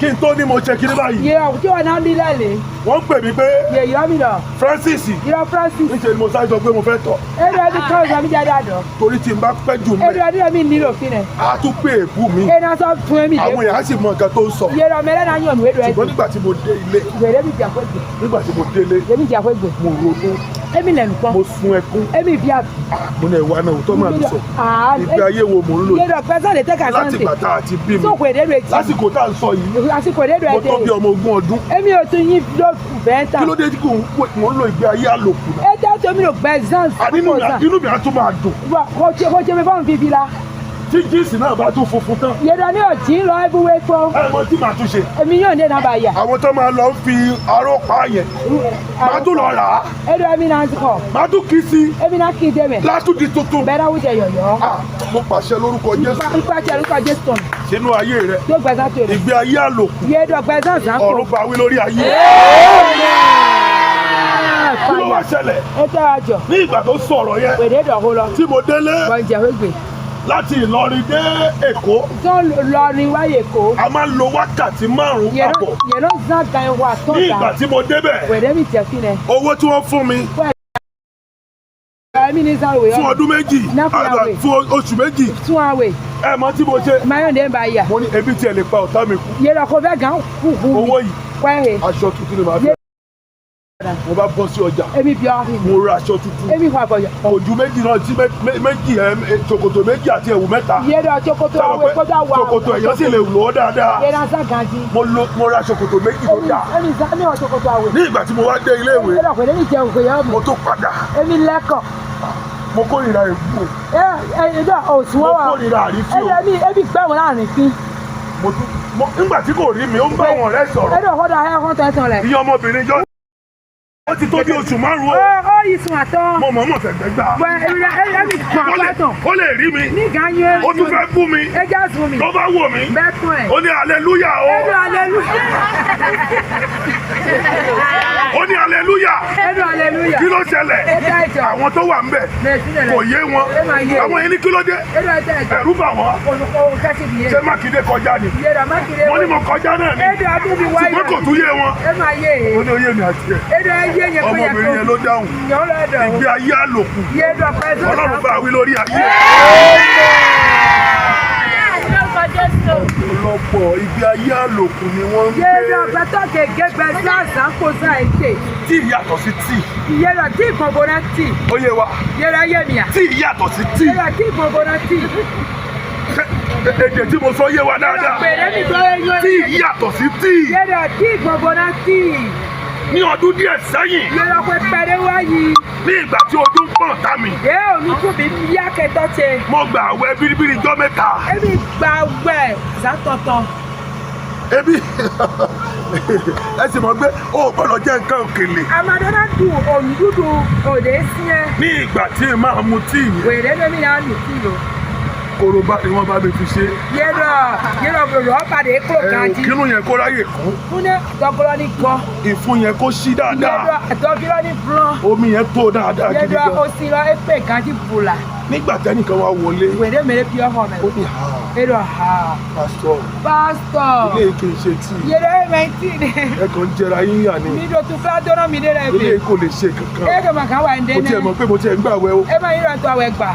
Kí n tó ní mo ṣe kiri báyìí. Yẹ́dọ̀ tí wọ́n náà lílẹ̀ lé. Wọ́n pè mí pé Yẹ yọ mi lọ. Francis, Yẹ́dọ̀ Francis. níṣẹ́ ni mo sáré sọ pé mo fẹ́ tọ̀. Ẹ̀rọ ẹbí kọ́ ìgbà mi jáde àdọ̀. Torí tí n bá pẹ́ jù mẹ́, Ẹ̀rọ ẹbí mi nílò fi nẹ̀. á tún pè èébú mi. Ẹ̀ náà sọ fún mi dé. Àwọn èèyàn á sì mọ nǹkan tó ń sọ. Yẹ́dọ̀ mẹ́rẹ́ náà yàn mí wédò ẹ̀. Ṣùgbọ́n nígbà tí mo dé ilé, Wèrè mi jà fún gbè. nígbà tí mo délé, Èmi jà fún gbè. mo ronú, Èmi lẹ̀nu pọ́n. mo sun ẹkún. Èmi fi àbí. Mo ní ẹ̀wà náà, òótọ́ máa ń sọ. Ìgbé ayé wo mò ń lò yìí? Yẹ́dọ̀ pẹ́sàn lè tẹ́ka Láti sànńtẹ̀. ìgbà tá a ti bí mi. Sókò èdè rẹ̀ jì. Lásìkò tá à ń sọ yìí, Àsìkò èdè rẹ̀ mo tó bí dé. ọmọ 20 ọdún. Èmi ò tún yín ló bẹ́ẹ̀ tà. Kí ló dé tí mò ń lo ìgbé ayé àlòkù náà? Ẹ jẹ́ tó mi lò gbẹ zan. Àní inú mi á tún máa dùn. Kò ṣe mi fọ́n fífi la. Tí jíǹsì náà bá tún funfun tán, Yẹ́dọ̀ ní òjì ń lọ ẹbúwé fún. ẹ mọ tí màá tún ṣe. Èmi yóò ní nàbà yà. Àwọn tó máa lọ ń fi aró pa yẹn, màá tún lọ rà á, Ẹ̀dọ̀ èmi náà ti kọ̀. màá tún kí sí, Èmi náà kì í dé mẹ́. látún di tuntun. Bẹ́ẹ̀ náà wújẹ yọ̀yọ̀. Ah, mo pàṣẹ lórúkọ Jésù Ipa tí ẹ̀rú kọ Jésù tọ̀nù. sínú ayé rẹ, Tó gbẹ̀sán tó rẹ̀. ìgbé ayé àlòkù, Yẹ́dọ̀ gbẹ̀sán sàn kò. ọ̀run bá wí lórí ayé. Kí ló wá ṣẹlẹ̀? Ẹ tẹ́ wa jọ. Ní ìgbà tó sọ̀rọ̀ yẹn, Wèrè dọ̀hó lọ. tí mo délé Bọ̀njẹ̀ wégbè. láti Ìlọrin dé Èkó, Tó lọ ní wáyé kó. a máa ń lo wákàtí 5 papọ̀. Yẹ̀rọ zan gan wa tó Ní ìgbà ta. tí mo débẹ̀, Wèrè mi jẹ́ fi nẹ. owó tí wọ́n fún mi Ẹ̀mí ní sáré fún wẹ̀ ọdún 2, Náfúnàwé. fún oṣù 2, tún àwẹ̀. ẹ mọ tí mo ṣe. Mayọ̀dé ń bá yà. Mo ní ebi tiẹ̀ lè pa ọ̀tá mi kú. Yẹ̀rọ kò fẹ́ gan kú kú. Owó yìí, Wẹ́hẹ̀. aṣọ tuntun ni màá fi rà. Mo bá bọ́ sí ọjà, Èmi bí ọ́. mo ra aṣọ tuntun. Èmi fà bọ̀yọ̀. Kò ju méjì náà sí méjì ẹ, ṣòkòtò méjì àti ẹ̀wù mẹ́ta. Yẹ̀rọ tsokoto Sábà àwẹ̀ pé kọjá wà. ṣòkòtò ẹ̀yọ́ sì lè lò ó dáadáa. Yẹ̀rọ zan gan jí. Mo ra ṣòkòtò méjì tó dáa. Èmi zan mi ò tsokoto àwẹ̀. Ní ìgbà tí mo wá dé ilé ìwé, Yẹ̀rọ kò ní mi jẹun kò yẹ mo ọmọ. tún padà. Èmi lẹ́kọ̀. Mo kórìíra ègbú o. Ẹ ẹ ẹ òsùn Mo wọ́n wà. kórìíra àrífín o. Èmi èmi gbẹ́ wọn láàrin sí. Mo tún nígbà tí kò rí mi, ó ń bá àwọn ọ̀rẹ́ sọ̀rọ̀. Ẹ̀dọ̀ kọ́dọ̀ ẹ̀ kọ́ tẹ̀sán rẹ̀. Ìyẹn ọmọbìnrin jọ. Ó ti tó bí oṣù 5 o. Ó yìí sùn àtọ́. Mo mọ̀ọ́mọ̀ fẹ̀gbẹ́ gbà. Bọ̀ èmi sùn àtọ́. Ó lè rí mi. Ní gan yẹn. Ó tún fẹ́ bú mi. Ẹ já sùn mi. Ló bá wò mí. Bẹ́ẹ̀ tún ẹ̀. Ó ní aleluya o. Ẹ̀dọ̀ aleluya. Ó ní aleluya. Ẹ̀dọ̀ aleluya. Kí ló ṣẹlẹ̀? Ẹ̀dá ìjọ. Àwọn tó wà ń bẹ̀ kò yé wọn. Ẹ máa yé. Àwọn yẹn ní kí ló dé? Ẹ̀dọ̀ ẹ̀dá ìjọ. Ẹ̀rù bà wọ́n. Olùkọ́ kẹ́sì bìyẹn. Ṣé Mákindé kọjá ni? Yẹ̀rọ Mákindé. Mo ní mo kọjá náà ni. Ẹ̀dọ̀ adébí wáyà. Ṣùgbọ́n kò tún yé wọn. Ẹ máa yé e. Ó ní oyé mi àti ẹ̀. Ẹ̀dọ̀ ẹyẹ yẹn pé yẹn Ọmọbìnrin yẹn ló dáhùn. Yọ̀ lọ́dọ̀. Ìgbé ayé àlòkù. Yẹ̀dọ̀ pẹ̀lú. Ọlọ́run bá wí lórí ayé. Lórúkọ Jésù. Ọ̀pọ̀lọpọ̀ ìgbé ayé àlòkù ni wọ́n ń gbé. Yẹrọ gbẹtọ gègé gbẹsán àzánkosa ètè. Tíì yàtọ̀ sí tíì. Yẹrọ tí gbọ̀ngbọ̀nà tì. Ó yé wa. Yẹrọ yé mi à. Tíì yàtọ̀ sí tíì. Yẹrọ tí gbọ̀ngbọ̀nà tì. Èdè tí mo sọ yé wa dáadáa. Pèrè mi gbọ́ eyín. Tíì yàtọ̀ sí tíì. Yẹrọ tí gbọ̀ngbọ̀nà tì. Ní ọdún díẹ̀ sẹ́yìn, Yẹrọ pé pẹ̀lẹ́ wáyé. ní ìgbà tí ojú ń pọ̀n tá mi, Yẹ olùkú mi yá kẹtọ́ ṣe. mo gbà àwẹ̀ bíríbírí jọ́ 3. Èmi gbà wẹ̀ sátọ̀tọ̀. Ebi ẹ sì mọ̀ pé o ò gbọ́dọ̀ jẹ́ nǹkan òkèlè. Amadona du ònúdúdú òde síẹ́. Ní ìgbà tí n máa mu tíì yẹn, Wèrè lómi náà nù sí lò. korobá ni wọ́n bá mi fi ṣe. Yẹrọ yẹrọ rọ́bà de kúrò Ẹ ò kan jí. kínú yẹn kó ráyè kún, Fúnẹ́ dọ́gọ́rọ́ ní gan. ìfun yẹn kó ṣí dáadáa, Yẹrọ dọ́gọ́rọ́ ní blọ́n. omi yẹn tó dáadáa gidi Yẹrọ gan. osi lọ epe kan jí bùlà. Nígbà tẹ́nìkan wá wọlé, Wèrè mèrè fi ọkọ mẹ. ó ní ha Yẹrọ ha. pásítọ̀, Pásítọ̀. ilé kì í ṣe tíì, Yẹrọ ẹ̀mẹ̀ntì ni. ẹ kàn ń jẹra yín yà ni, Mi do tún fúlá dọ́nà mi dé rẹ̀ ilé bi. kò lè ṣe kankan. E kò mà ká wà ń dé Mo tiẹ̀ ní. mọ̀ pé mo tiẹ̀ ń gbàwẹ̀ o, E ma yíra tó àwẹ̀ gbà.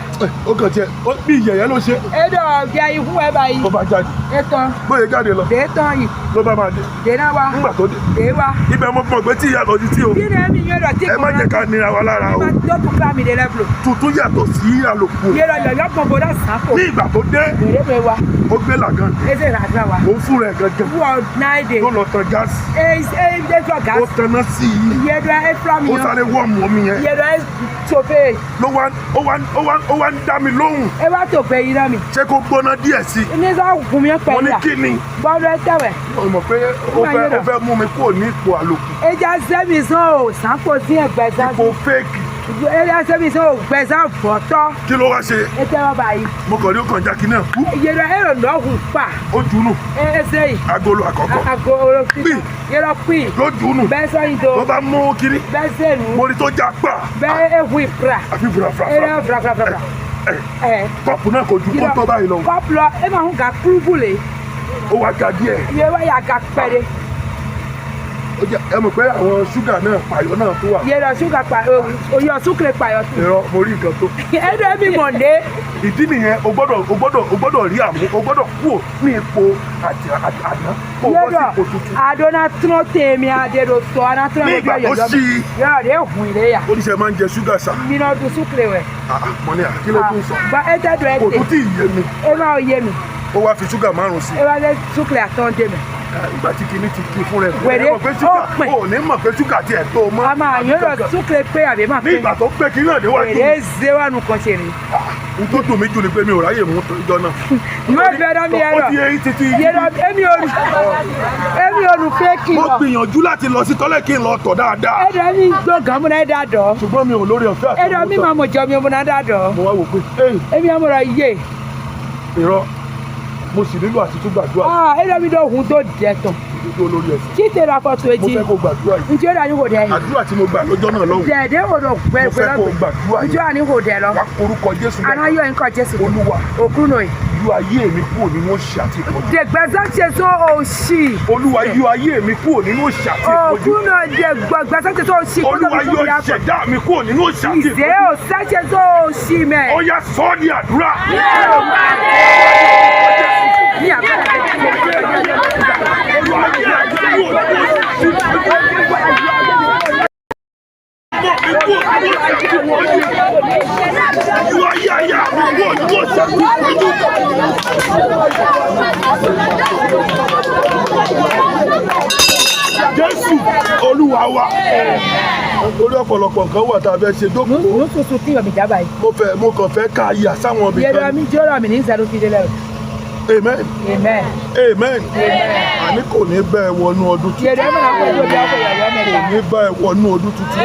ó kàn tiẹ̀, ó bí ìyẹ̀yẹ́ ló ṣe, E dọ̀ bí ayé fún ẹ báyìí. ó bá jáde, E tán. bóyá jáde lọ Dé tán yìí. ló bá máa dé. Dé náà wá. Nígbà tó dé, Dé wá. ibẹ̀ mo mọ̀ pé tíì yàtọ̀ sí tíì o, Bí ni ẹ̀mí yẹn dọ̀ tí ẹ má jẹ́ ká nira wa lára o. Tó tún fúlá mi dé rẹ̀ bùlò. Tuntun yàtọ̀ sí àlòkù o. Yẹrọ yọ̀yọ̀ gbọ̀ngbọ̀n náà sàkó. Ní ìgbà tó dé, Wèrè mi wá. ó gbé làgán, Eze ràdúrà wa. òun fúnra ẹ̀ gangan Wọ náà dé. ló lọ tan gáàsì, E e e fọ ó gáàsì. tanná sí i, Yẹrọ e fúlá mi ó yàn. sáré wọ́ọ̀mù omi yẹn, Yẹrọ e tsofe. ló wá ó wá ó wá ó wá ń dá mi lóhùn, E wá tó gbẹ yìí náà mi. ṣé kó gbóná díẹ̀ sí i? Ní sọ gùn mi Mo pẹ̀lú ní la. kí ni? Bọ́ọ̀lù ẹ tẹ̀wẹ̀. Ó mọ̀ pé ó fẹ́ mú mi kúrò ní ipò àlòkù, Eja sẹ́mi sàn o sàkó sí ẹgbẹ̀sán. ipò fẹ́ẹ̀kì. Eja sẹ́mi sàn o gbẹ̀sán fọ̀tọ́. Kí ló wá ṣe? E tẹ́wọ́ báyìí. Mo kàn ní ó kàn jákè náà kú, Yẹrọ e rò lọ́hùn pa. ó jùnù E e sẹ́yìn. agolo àkọ́kọ́ Àgọ́ oró Pì. Yẹrọ pì. ló jùnù, Bẹ́ẹ̀ sọ́yin tó. ló bá mú kiri, Bẹ́ẹ̀ sẹ́nu. mo rí tó já pa, Bẹ́ẹ̀ ehu ìpra. àfi fúrafúra. Eré frafrafra. Ẹ. Kọ́ọ̀pù náà kò ju kóńtó báyìí lọ, Kọ́pù lọ, e máa ń ga kúrúbù lè. ó wá ga díẹ̀. Iye wá yà ga pẹ̀lẹ́. Ó jẹ́ ẹ mọ̀ pé àwọn ṣúgà náà pààyàn náà tó wà. Yẹrọ ṣúgà pa oyè súkìrì pààyàn tù. Irọ́ mo rí nǹkan tó. Ẹnu ẹ̀mí mọ̀ ní. Ìdí nìyẹn o gbọ́dọ̀ o gbọ́dọ̀ o gbọ́dọ̀ rí àmú o gbọ́dọ̀ kúrò ní ipò àti àná kó o bọ́ sí Yẹrọ ipò tuntun. àdóná tún tèmi àdèrò sọ àná tún Ní ìgbà tó ṣí i. Yọrọ de hùn ilé yà. Oníṣẹ́ máa ń jẹ ṣúgà sà. Mina dùn súkìrì wẹ̀. Ah, ah, mo ní à kí ló tún sọ. Gba ẹ tẹ́ dùn ẹ Kò tè. tún tí ì yé mi. E máa yé mi. Ó wá fi ṣúgà 5 sí i. E wá lé súkìrì àtọ́ dé mi. Ìgbà tí kinní ti kí fún rẹ̀. Wèrè, Ẹ mọ̀ pé ṣúgà ó pẹ̀. o ò ní mọ̀ pé ṣúgà tiẹ̀ tó o mọ́. A máa yọrọ súkìrì pé àbí má Ní pé. ìgbà tó pé kinní náà déwájú. Wèrè zéwánu kan ṣe rè. N tó dùn mí jù ni pé mi ò ráyè mú ìjọ náà. Yóò bẹ̀rẹ̀ mi Ó ẹ̀rọ. ti eyín títí. Yẹrọ èmi ò èmi ò nù fẹ́ẹ̀kì Mo lọ. gbìyànjú láti lọ sí tọ́lẹ̀ kí n lọ tọ̀ dáadáa. Ẹ̀dọ̀ mi gbọ́ gàmú náà ẹ̀dá dọ̀. Ṣùgbọ́n mi ò lórí ọ̀fẹ́ àti Ẹ̀dọ̀ mi owó máa mọ̀ jọ mi ò múná dá dọ̀. tán. Mo wá wò pé "Hey, Èmi àmọ̀ rọ̀ yé. irọ́ mo sì nílò àti tún gbàdúrà Ẹ̀dọ̀ mi dọ̀ hun tó dẹ̀ tán. dúró lórí ẹsẹ̀. Kí tèrè afọ́tò Mo etí. fẹ́ kó gbàdúrà yìí. Njẹ́ ìdáni kò dẹ̀ yìí. Àdúrà tí mo gbà lọ́jọ́ náà lọ́hùn. Dẹ̀dẹ̀ wò lọ Mo gbẹ fẹ́ kó gbàdúrà yìí. Njẹ́ ìdáni kò dẹ̀ lọ. Wá orúkọ Jésù Àná lẹ́ẹ̀kan. yọ nǹkan Jésù. Olúwa Òkú nù yìí. yọ ayé mi kúrò nínú òṣì àti ìpọ́njú. Dẹ̀gbẹ́sẹ̀ ṣe sọ òṣì. Olúwa yọ ayé mi kúrò nínú òṣì àti ìpọ́njú. Òkú nù dẹ̀gbẹ́sẹ̀ ṣe sọ òṣì. Olúwa yọ ìṣẹ̀dá mi kúrò nínú òṣì àti Ìṣe ìpọ́njú. òṣè ṣe sọ òṣì mẹ́. Ó yá sọ ọ́ di àdúrà. Ní àbúrò. Olúwa yọ ayé mi kúrò nínú òṣì àti ìpọ́njú. Mọ̀ mi kúrò nínú òṣì àti ìpọ́njú. Yọ ayé ayé mi kúrò nínú òṣì àti ìpọ́njú. Jésù Olúwa wa. Torí ọ̀pọ̀lọpọ̀ nǹkan wà tá a fẹ́ ṣe dókòó. Nususu tí yomi jaba yìí. Mo fẹ́ mo kàn fẹ́ ká yà sáwọn ibì Yẹrọ kan. mi jọrọ mi ní sẹ́nu fi délẹ̀ o. Amen. Amen. Amen. Àní kò ní bẹ́ẹ̀ wọnú ọdún tuntun. Yẹrọ mi náà kò tó bí ọkọ yọ̀yọ́ Kò mẹ́ta. ní bẹ́ẹ̀ wọnú ọdún tuntun.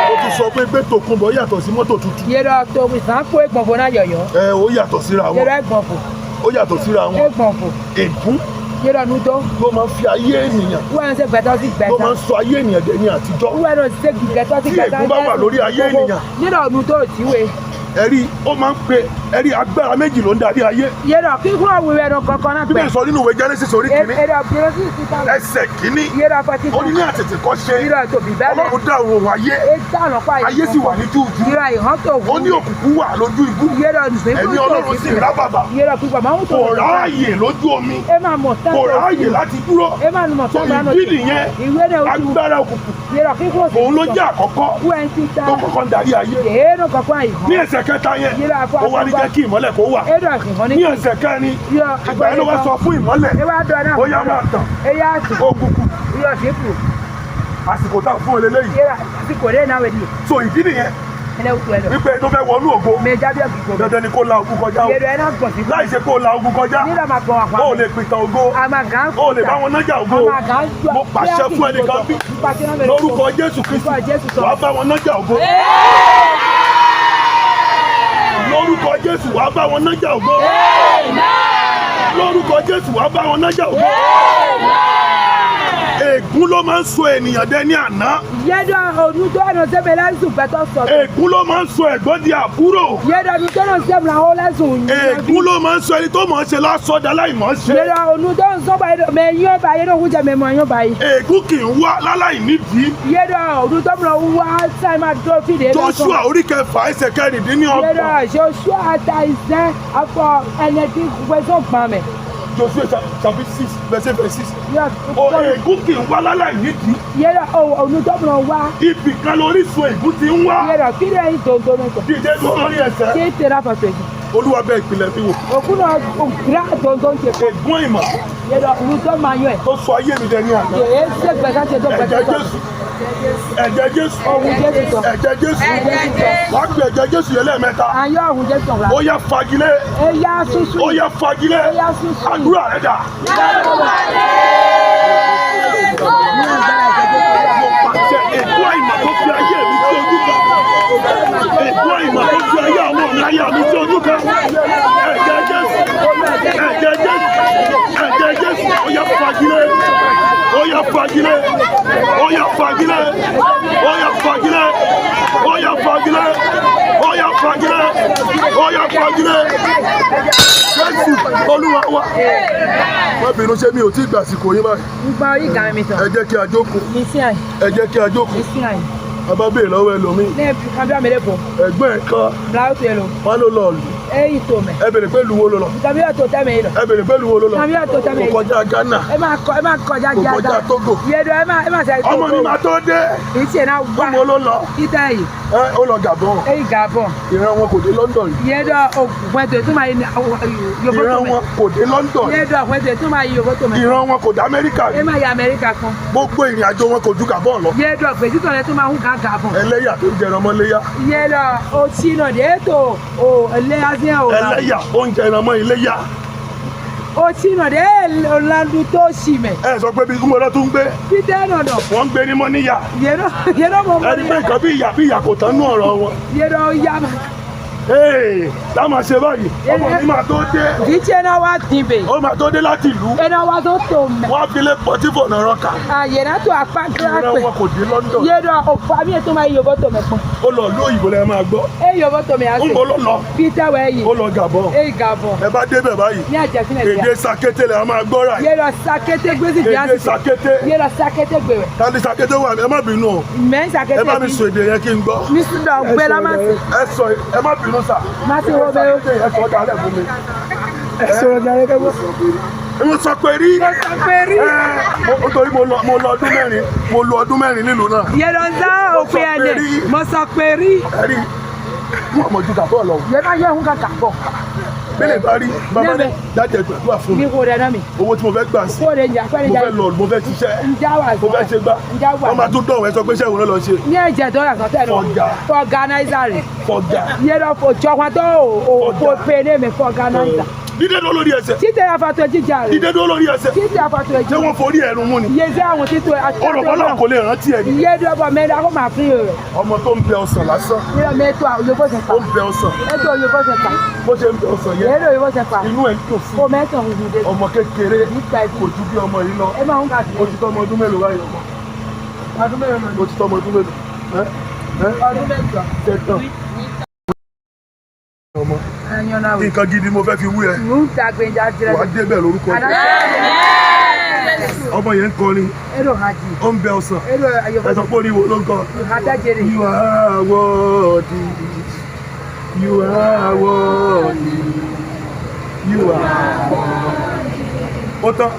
Mo ti sọ pé gbé Tòkunbọ̀ yàtọ̀ sí mọ́tò tuntun. Yẹrọ tó sàn kó egbọ̀nfò náà yọ̀yọ́. Ẹ ó yàtọ̀ síra wọn. Yẹrọ egbọ̀nfò. Ó yàtọ̀ síra wọn. Egbọ̀nfò. Ègún Yẹrọ nudo. ló máa ń fi ayé ènìyàn Wọ́n ń ṣe gbẹ̀tọ́ sí ló gbẹ̀tọ́. máa ń sọ ayé ènìyàn dẹni àtijọ́. Wọ́n ń ṣe gbẹ̀tọ́ sí Tí gbẹ̀tọ́. ègún bá wà lórí ayé ènìyàn. Nínú nudo òtíwe. Ẹ̀rí ó máa ń pe ẹ̀rí agbára méjì ló ń darí ayé. Yẹrọ kíkún òwúrẹ́ ẹ̀rọ kankan náà pẹ̀. Bíbélì sọ nínú ìwé Genesis orí kìíní, Ẹ̀rọ bírọ́sì síta. ẹsẹ̀ kìíní, Yẹrọ fọtí. ó ní ní àtètèkọ́ṣe Yẹrọ tóbi bẹ́ẹ̀. Ọlọ́run dá òun ayé, Ìdáná pa ayé sì wà ní júùjú. Yẹrọ ìhàn tó wù. Ó ní òkùnkùn wà lójú ibú, Yẹrọ nùsùn. ẹ̀mí Ọlọ́run sì rábàbà. Yẹrọ pípa máa ń tó. Kò ráàyè lójú omi, Ẹ máa mọ̀ tán. kò ráàyè láti dúró. Ẹ máa mọ̀ So tán. ìdí nìyẹn, Ìwé náà ó ti wù. agbára òkùnkùn Yẹrọ kíkún òsì. òun ló jẹ́ àkọ́kọ́ Kú ẹ̀ ń títa. tó kọ́kọ́ ń darí ayé. Yẹrọ kankan àìhàn. Ní ẹsẹ̀ kẹta yẹn, Yẹrọ afọ ó wá ní jẹ́ kí ìmọ́lẹ̀ kó wà. Ẹ̀rọ ìhàn ní. Ní ẹsẹ̀ kẹrin, Yọ ìgbà yẹn ló wá sọ fún ìmọ́lẹ̀, Ẹ wá dọ̀ náà. ó yá máa tàn. Ẹ yá sùn. Òkùnkùn, Yọ sípò. àsìkò tá a fún eléyìí. Yẹrọ àsìkò rẹ̀ náà wẹ̀ di. So ìdí nìyẹn Ẹlẹ́ òtún ẹ̀ lọ. wípé tó fẹ́ wọnú ògo, Mẹ jábí ọ̀gbìn. dandan ni kó la ogun kọjá o. Yẹrọ ẹ̀ náà gbọ̀n sí. Láì ṣe kó la ogun kọjá, Nílò máa gbọ̀n àpá. o ò lè pìtàn ògo, Àmàgà ń o ò lè bá wọn nájà ògo. Mo pàṣẹ fún ẹnìkan bí lórúkọ Jésù Kristi, wàá bá wọn nájà ògo. Lórúkọ Jésù, wàá bá wọn nájà ògo. Lórúkọ Jésù, wàá bá wọn nájà ògo. Ègún ló máa ń sọ ènìyàn dẹni àná. Yẹ́dọ̀ onúdọ́nà sẹ́mi lẹ́sùn bẹ́tọ̀ sọ̀tọ̀. Ègún ló máa ń sọ ẹ̀gbọ́n di àbúrò. Yẹ́dọ̀ onúdọ́nà sẹ́mi làwọn lẹ́sùn yìí. Ègún ló máa ń sọ ẹni tó mọ̀ ọ́n ṣe lásọdá láì mọ̀ ọ́n ṣe. Yẹ́dọ̀ onúdọ́nà sọ́ba mẹ yín ọba yẹ́dọ̀ òkúta mẹ mọ̀ yín ọba yìí. Ègún kì í wá láláì nídìí. Yẹ́dọ̀ onúdọ́nà wá sáì máa dúró fìdí. Joshua orí kẹfà ẹsẹ̀ 26. Yẹ́dọ̀ Joshua ta ìsẹ́ afọ ẹnẹ́tí gbèsò gbàmẹ̀. Joshua chapter 6 verse 6. O ègún kì í wá láláì nídìí. Yẹ́dọ̀ onúdọ́nà wá. Ibì kan lórísun ègún ti ń wá. Yẹ́dọ̀ kí ló ń dòdò mẹ́tọ̀. Díje dúró lórí ẹsẹ̀. Kí tẹ̀lé afọ̀tọ̀ yìí. Olúwa bẹ ìpìlẹ̀ mi wò. Òkú náà ògùrá dòdò ń ṣe. Ègún ìmọ̀ Yẹ́dọ̀ onúdọ́nà yọ ẹ̀. tó sọ ayé mi dẹni àná. Yẹ́ sẹ́gbẹ̀ká ṣe tó Ẹ̀jẹ̀ gbẹ̀ká. Jésù. Ẹ̀jẹ̀ Jésù. Ọ̀hún Jésù sọ. Ẹ̀jẹ̀ Jésù. Wàá gbé ẹ̀jẹ̀ Jésù yẹn lẹ́ẹ̀mẹ́ta. Ayọ̀ ọ̀hún Jésù sọ̀rọ̀. Ó yá fagilé. Ẹ̀yà ṣuṣu. Ó yá fagilé. Ẹ̀yà ṣuṣu. Àdúrà rẹ̀ dà. Mo pàṣẹ ègún àìmọ̀ tó fi ayé mi sí ojú kan. Ègún àìmọ̀ tó fi ayé àwọn mi ayé mi sí ojú kan. Ẹ̀jẹ̀ Jésù. Ẹ̀jẹ̀ Jésù. Ẹ̀jẹ̀ Jésù. Ó yá fagilé. Ó yá fagilé. Ó yá fagilé. Ó yá fagilé. Ó yá fagilé. Ó yá fagilé. Ó yá fagilé. Jésù Olúwa wa. Má bínú, ṣé mi ò tí ì gbàsìkò yín báyìí? Nípa orí ìgbà mi tán. Ẹ jẹ́ kí a jókòó. Mi sí àyè. Ẹ jẹ́ kí a jókòó. Mi sí àyè. A bá béèrè lọ́wọ́ ẹlòmíì. Ní ẹbí kan bí àmì lẹ́kọ̀ọ́. Ẹ̀gbọ́n ẹ̀ kan Bláwó tó yẹ lọ. wọn ló lọ lù. Ẹyìn tó mẹ́. Ẹ béèrè pé ìlú wo ló lọ. Tàbí ọ̀tọ̀ tẹ́mi yìí lọ. Ẹ béèrè pé ìlú wo ló lọ. Tàbí ọ̀tọ̀ tẹ́mi Kò yìí. kọjá Ghana. Ẹ máa kọjá Kò jáda. kọjá Togo. Yẹ́dọ̀ ẹ máa ṣe Ọmọ mi máa tó dé. Ìtì ẹ̀ náà wá. Ọmọ ló lọ. Ìtà yìí. Ẹ ó lọ Gabon. Ẹyìn Gabon. Ìran wọn kò dé London rí. Yẹ́dọ̀ ògùn tó máa yí yòbó tó Ìran mẹ́. wọn kò dé London rí. Yẹ́dọ̀ ògùn tó máa yí yòbó tó mẹ́. Ìran wọn kò dé Amẹ́ríkà Ẹ rí. máa yí Amẹ́ríkà kan. Gbogbo ìrìn àjò wọn kò ju Gabon lọ. Yẹ́dọ̀ gbèsè tó lẹ tó máa ń ga Gabon. Ẹlẹ́yà tó ń jẹran mọ́ léyà. Yẹ́dọ̀ òtí náà dé ètò ò lé azẹ́ ò. Ẹlẹ́yà ó ń jẹran mọ́ iléyà. Òtí náà dé ọ̀làdún tó sì mẹ́. Ẹ sọ pé bí kúmọ̀lọ́ tún ń gbé. Peter náà nọ. Wọ́n ń gbé ní Mọ́níyà. Yẹ́dọ̀ mọ̀ mọ́ Ẹni pé nǹkan bí ìyà kò tán nú ọ̀rọ̀ wọn. Yẹ́dọ̀ yá ma. Ee, tá máa ṣe báyìí, ọmọ mi máa tó dé. Díjẹ́ náà wá dín bè. Ó máa tó dé láti ìlú. Ẹ náà wá tó tó mẹ́. Wọ́n á fi lé pọtí fọ̀nà rọ́kà. Àyè náà tó apá Ìran gírápẹ̀. wọn kò dé London. Yẹ́dọ̀ òfò àmì ètò máa yọ̀bọ̀ tó mẹ́ pọ́n. Ó lọ ìlú òyìnbó lẹ́ẹ̀ máa gbọ́. Ẹ yọ̀bọ̀ tó mẹ́ á Ń sè. bọ̀ ló lọ. Peter wẹ̀ yìí. Ó lọ Gabon. Ẹ Gabon. Ẹ bá débẹ̀ báyìí. Ní àjẹsílẹ̀ Èdè bíà. sakété lẹ̀ máa gbọ́ rà yìí. Yẹ́dọ̀ sakété gbèsè bíà Èdè sí. sakété. Yẹ́dọ̀ sakété gbèwẹ̀. Tani sakété wà ní? Ẹ má bínú o. Mẹ́ sakété Ẹ bá mi sọ èdè yẹn kí n gbọ́. Mi sùn dọ̀ gbé lámàsì. Ẹ sọ, ẹ má bínú sà. Má sì wọ bẹ́ẹ̀ o. Sakété yẹn sọ dálẹ̀ fún mi. Ẹ sọ̀rọ̀ jàre kẹ́gbọ́. Mo sọ pé rí. Mo sọ pé rí. Ẹ nítorí mo lọ ọdún mẹ́rin, mo lọ ọdún mẹ́rin nílùú náà. Yẹ́dọ̀ ń dá òpin ẹ̀nẹ̀. Mo sọ pé rí. Ẹ rí wọn mọ̀ ju Gabon lọ. Yẹ́n bá yẹ òun ka Gabon. Bẹ́lẹ̀ bá rí bàbá ní Níbẹ̀. dájú ẹ gbàdúrà fún mi. Mi kò dẹ̀ náà mi. Owó tí mo fẹ́ gbà sí. Kó de jà pẹ́ẹ́lí Mo jà. fẹ́ lọ, mo fẹ́ ṣiṣẹ́. Njá wà Mo fẹ́ ṣe gbá. Njá wà. Wọ́n máa tún dọ̀wọ́ ẹ sọ pé iṣẹ́ ìwòrán lọ ṣe. Ní ẹ̀jẹ̀ tó yà sọ́tẹ̀ nù. Fọ̀gà. Fọ̀gánáísà rẹ̀. Fọ̀gà. Yẹ́dọ̀ fò jọ̀wọ́n tó o Fọ̀gà. kò pè ní mi fọ̀gánáísà. Dídé dúró lórí ẹsẹ̀. Títẹ̀ afàtò jíjà rẹ̀. Dídé dúró lórí ẹsẹ̀. Títẹ̀ afàtò Ṣé jíjà. wọ́n forí ẹ̀rùn mú ni? Yézé àwọn títò Olùkọ́ náà kò lè rántí ẹ̀ ní. Yédọ̀ bọ̀ mẹ́rin akó máa fi rẹ̀. Ọmọ tó ń bẹ ọsàn lásán. Yẹ́dọ̀ mẹ́tò òyìnbó ṣe pa. Ó ń bẹ ọsàn. Mẹ́tò òyìnbó ṣe pa. Bó ṣe ń bẹ ọsàn yẹn. Yẹ́dọ̀ òyìnbó ṣe pa. Inú ẹ̀ ń dùn sí. Kò mẹ́tò òyìnbó dé. Ọmọ kékeré Nípa ẹbí. kò ju bí ọmọ yìí lọ. Ẹ máa ń kà sí. Ó ti tọ́ ọmọ ọdún mélòó báyìí ọmọ? Ọdún mélòó lọ? Ó ti tọ́ ọmọ ọdún mélòó? Ẹ́ ẹ́ Ọdún mẹ́jọ. tẹ̀tàn. Nǹkan gidi mo fẹ́ fi wí ẹ. Wàá débẹ̀ lórúkọ Jésù. Ọmọ yẹn ń kọrin, ó ń bẹ ọsàn. Ẹ sọ pé oríwo ló ń kọ. You are worthy. You are worthy. You are worthy. Ó tán.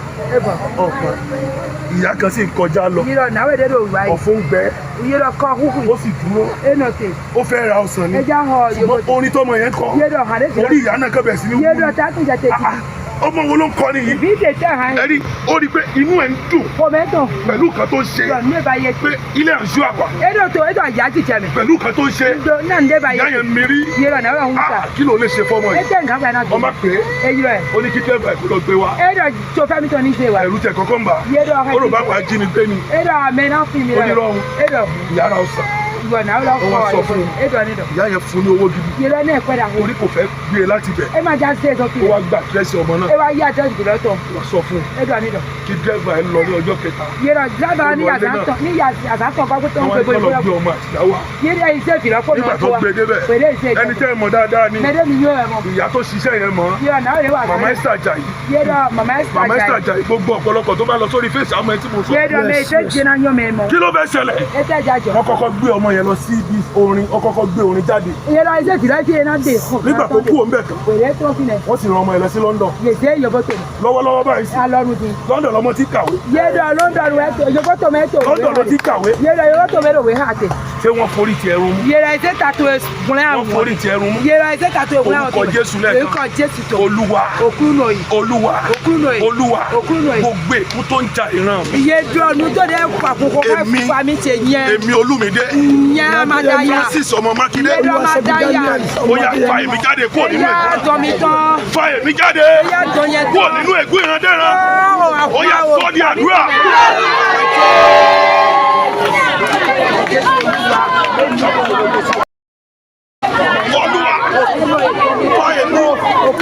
Ọ̀pọ̀ ìyá kan sì ń kọjá lọ. Ọ̀fun gbẹ. Ó sì dúró. Ó fẹ́ ra ọsàn ni. Ṣùgbọ́n orin tọmọ yẹn kọ. Orí ìyá náà kàn bẹ̀rẹ̀ sí ní wú. Ọmọ wo ló ń kọrin yìí? Ẹ rí, ó rí i pé inú ẹ̀ ń dùn pẹ̀lú nǹkan tó ń ṣe. Pé ilé àṣù àpà pẹ̀lú nǹkan tó ń ṣe. Ìyá yẹn mi rí. Ah, kí ló lè ṣe fọmọ yìí? Ọmọ pé ó ní kí dẹ́gbà ẹ̀kú lọ gbé wa. Ẹ̀rù tẹ̀ kọ́kọ́ ń bà. Ó rò bá wàá jí ni gbé ni. Onírọ̀rùn. Ìyá ra ọsàn. Ó wá sọ fún un. Ìyá yẹn fún ní owó gidi. Orí kò fẹ́ gbé e láti bẹ̀. Ó wá gba àdírẹ́sì ọmọ náà. Ó wá sọ fún un kí dẹ́gbà ẹ lọ ní ọjọ́ kẹta. Wọ́n wá ní kó lọ gbé ọmọ àtìyá wá. Nígbà tó gbé débẹ̀, ẹni tẹ́ ẹ mọ̀ dáadáa ni ìyá tó ṣiṣẹ́ yẹn mọ̀. Màmá Esther Ajayi. Màmá Esther Ajayi, gbogbo ọ̀pọ̀lọpọ̀ tó bá lọ sórí fèsì àwọn ẹni tí mo sọ. Kí ló fẹ́ ṣẹlẹ̀? Wọ́n kọ́kọ́ gbé ọmọ yẹn lọ sí ibi orin, wọ́n kọ́kọ́ gbé orin jáde. Nígbà tó kú òun bẹ̀ tán, wọ́n sì rán ọmọ yẹn lọ sí London. Lọ́wọ́lọ́wọ́ báyìí sí. London lọmọ ti kàwé. London ló ti kàwé. Ṣé wọ́n forí ti ẹrun mú? Wọ́n forí ti ẹrun mú. Orúkọ Jésù lẹ́ẹ̀kan. Olúwa. Olúwa. Olúwa. Gbogbo ègún tó ń ja ìran mi. Èmi Olúmídé. Francis ọmọ Mákindé. Ó yá, fa èmi jáde kúrò nínú ègún. Fa èmi jáde kúrò nínú ègún ìrandéran. Ó yá, sọ di àdúrà. Olúwa, fa èmi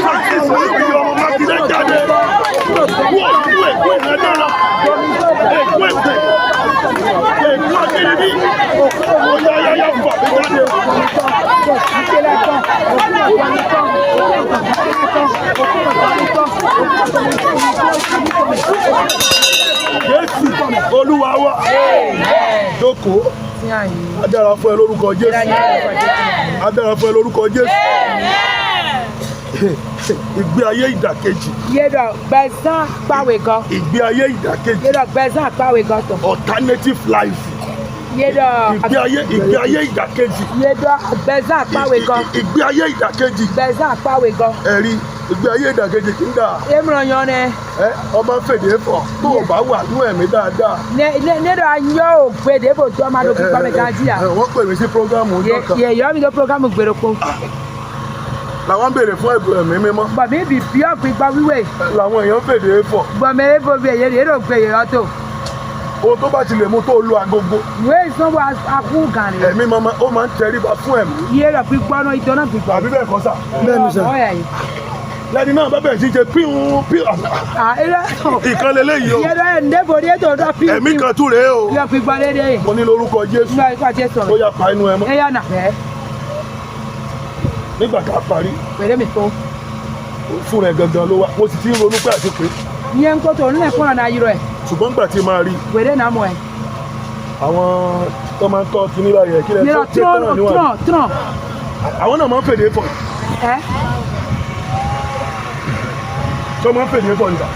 Francis Olúmídé ọmọ Mákindé jáde kúrò nínú ègún ìrandéran. Ègún èpè. Ègún àbínibí. Ó yá yá yá, fà mí jáde. Jésù Olúwa wa. Jókòó. Á dára fún ẹ lórúkọ Jésù. Á dára fún ẹ lórúkọ Jésù. Ìgbé ayé ìdàkejì. Ìgbé ayé ìdàkejì. Alternative life. Ìgbé ayé ìdàkejì. Ìgbé ayé ìdàkejì. Ẹ̀rí ìgbé ayé ìdàkejì kì í dà. Ẹ ọmọ fèdè fọ̀ tó o bá wà ní ẹ̀mí dáadáa. Wọ́n pè mí sí program ọjọ́ kan. Làwọn ń béèrè fún ẹ̀bùn ẹ̀mí mímọ́. Làwọn èèyàn fèdè fọ̀. Ohun tó bá ti lè mú tó lo agogo. Ẹ̀mí máa ó máa ń tẹríba fún ẹ̀mí. Àbí bẹ́ẹ̀ kọ́ sà? Bẹ́ẹ̀ni sà. Lẹ́ni náà bá bẹ̀rẹ̀ sí ṣe píhun píhun. Ìkan lélẹ́yìí o. Ẹ̀mí kan tún rèé o. Mo ní lórúkọ Jésù. Ó yá, pa inú ẹ mọ́. Nígbà tá a parí, fún rẹ̀ gangan ló wá. Mo sì ti ń ronú pé àti pé. Ṣùgbọ́n nígbà tí màá rí àwọn tó máa ń tọ́ kíní báyìí, kí lẹ tó ṣe tán níwọ̀n. Àwọn náà máa ń fèdè fọ̀. Tó máa ń fèdè fọ̀ nígbà.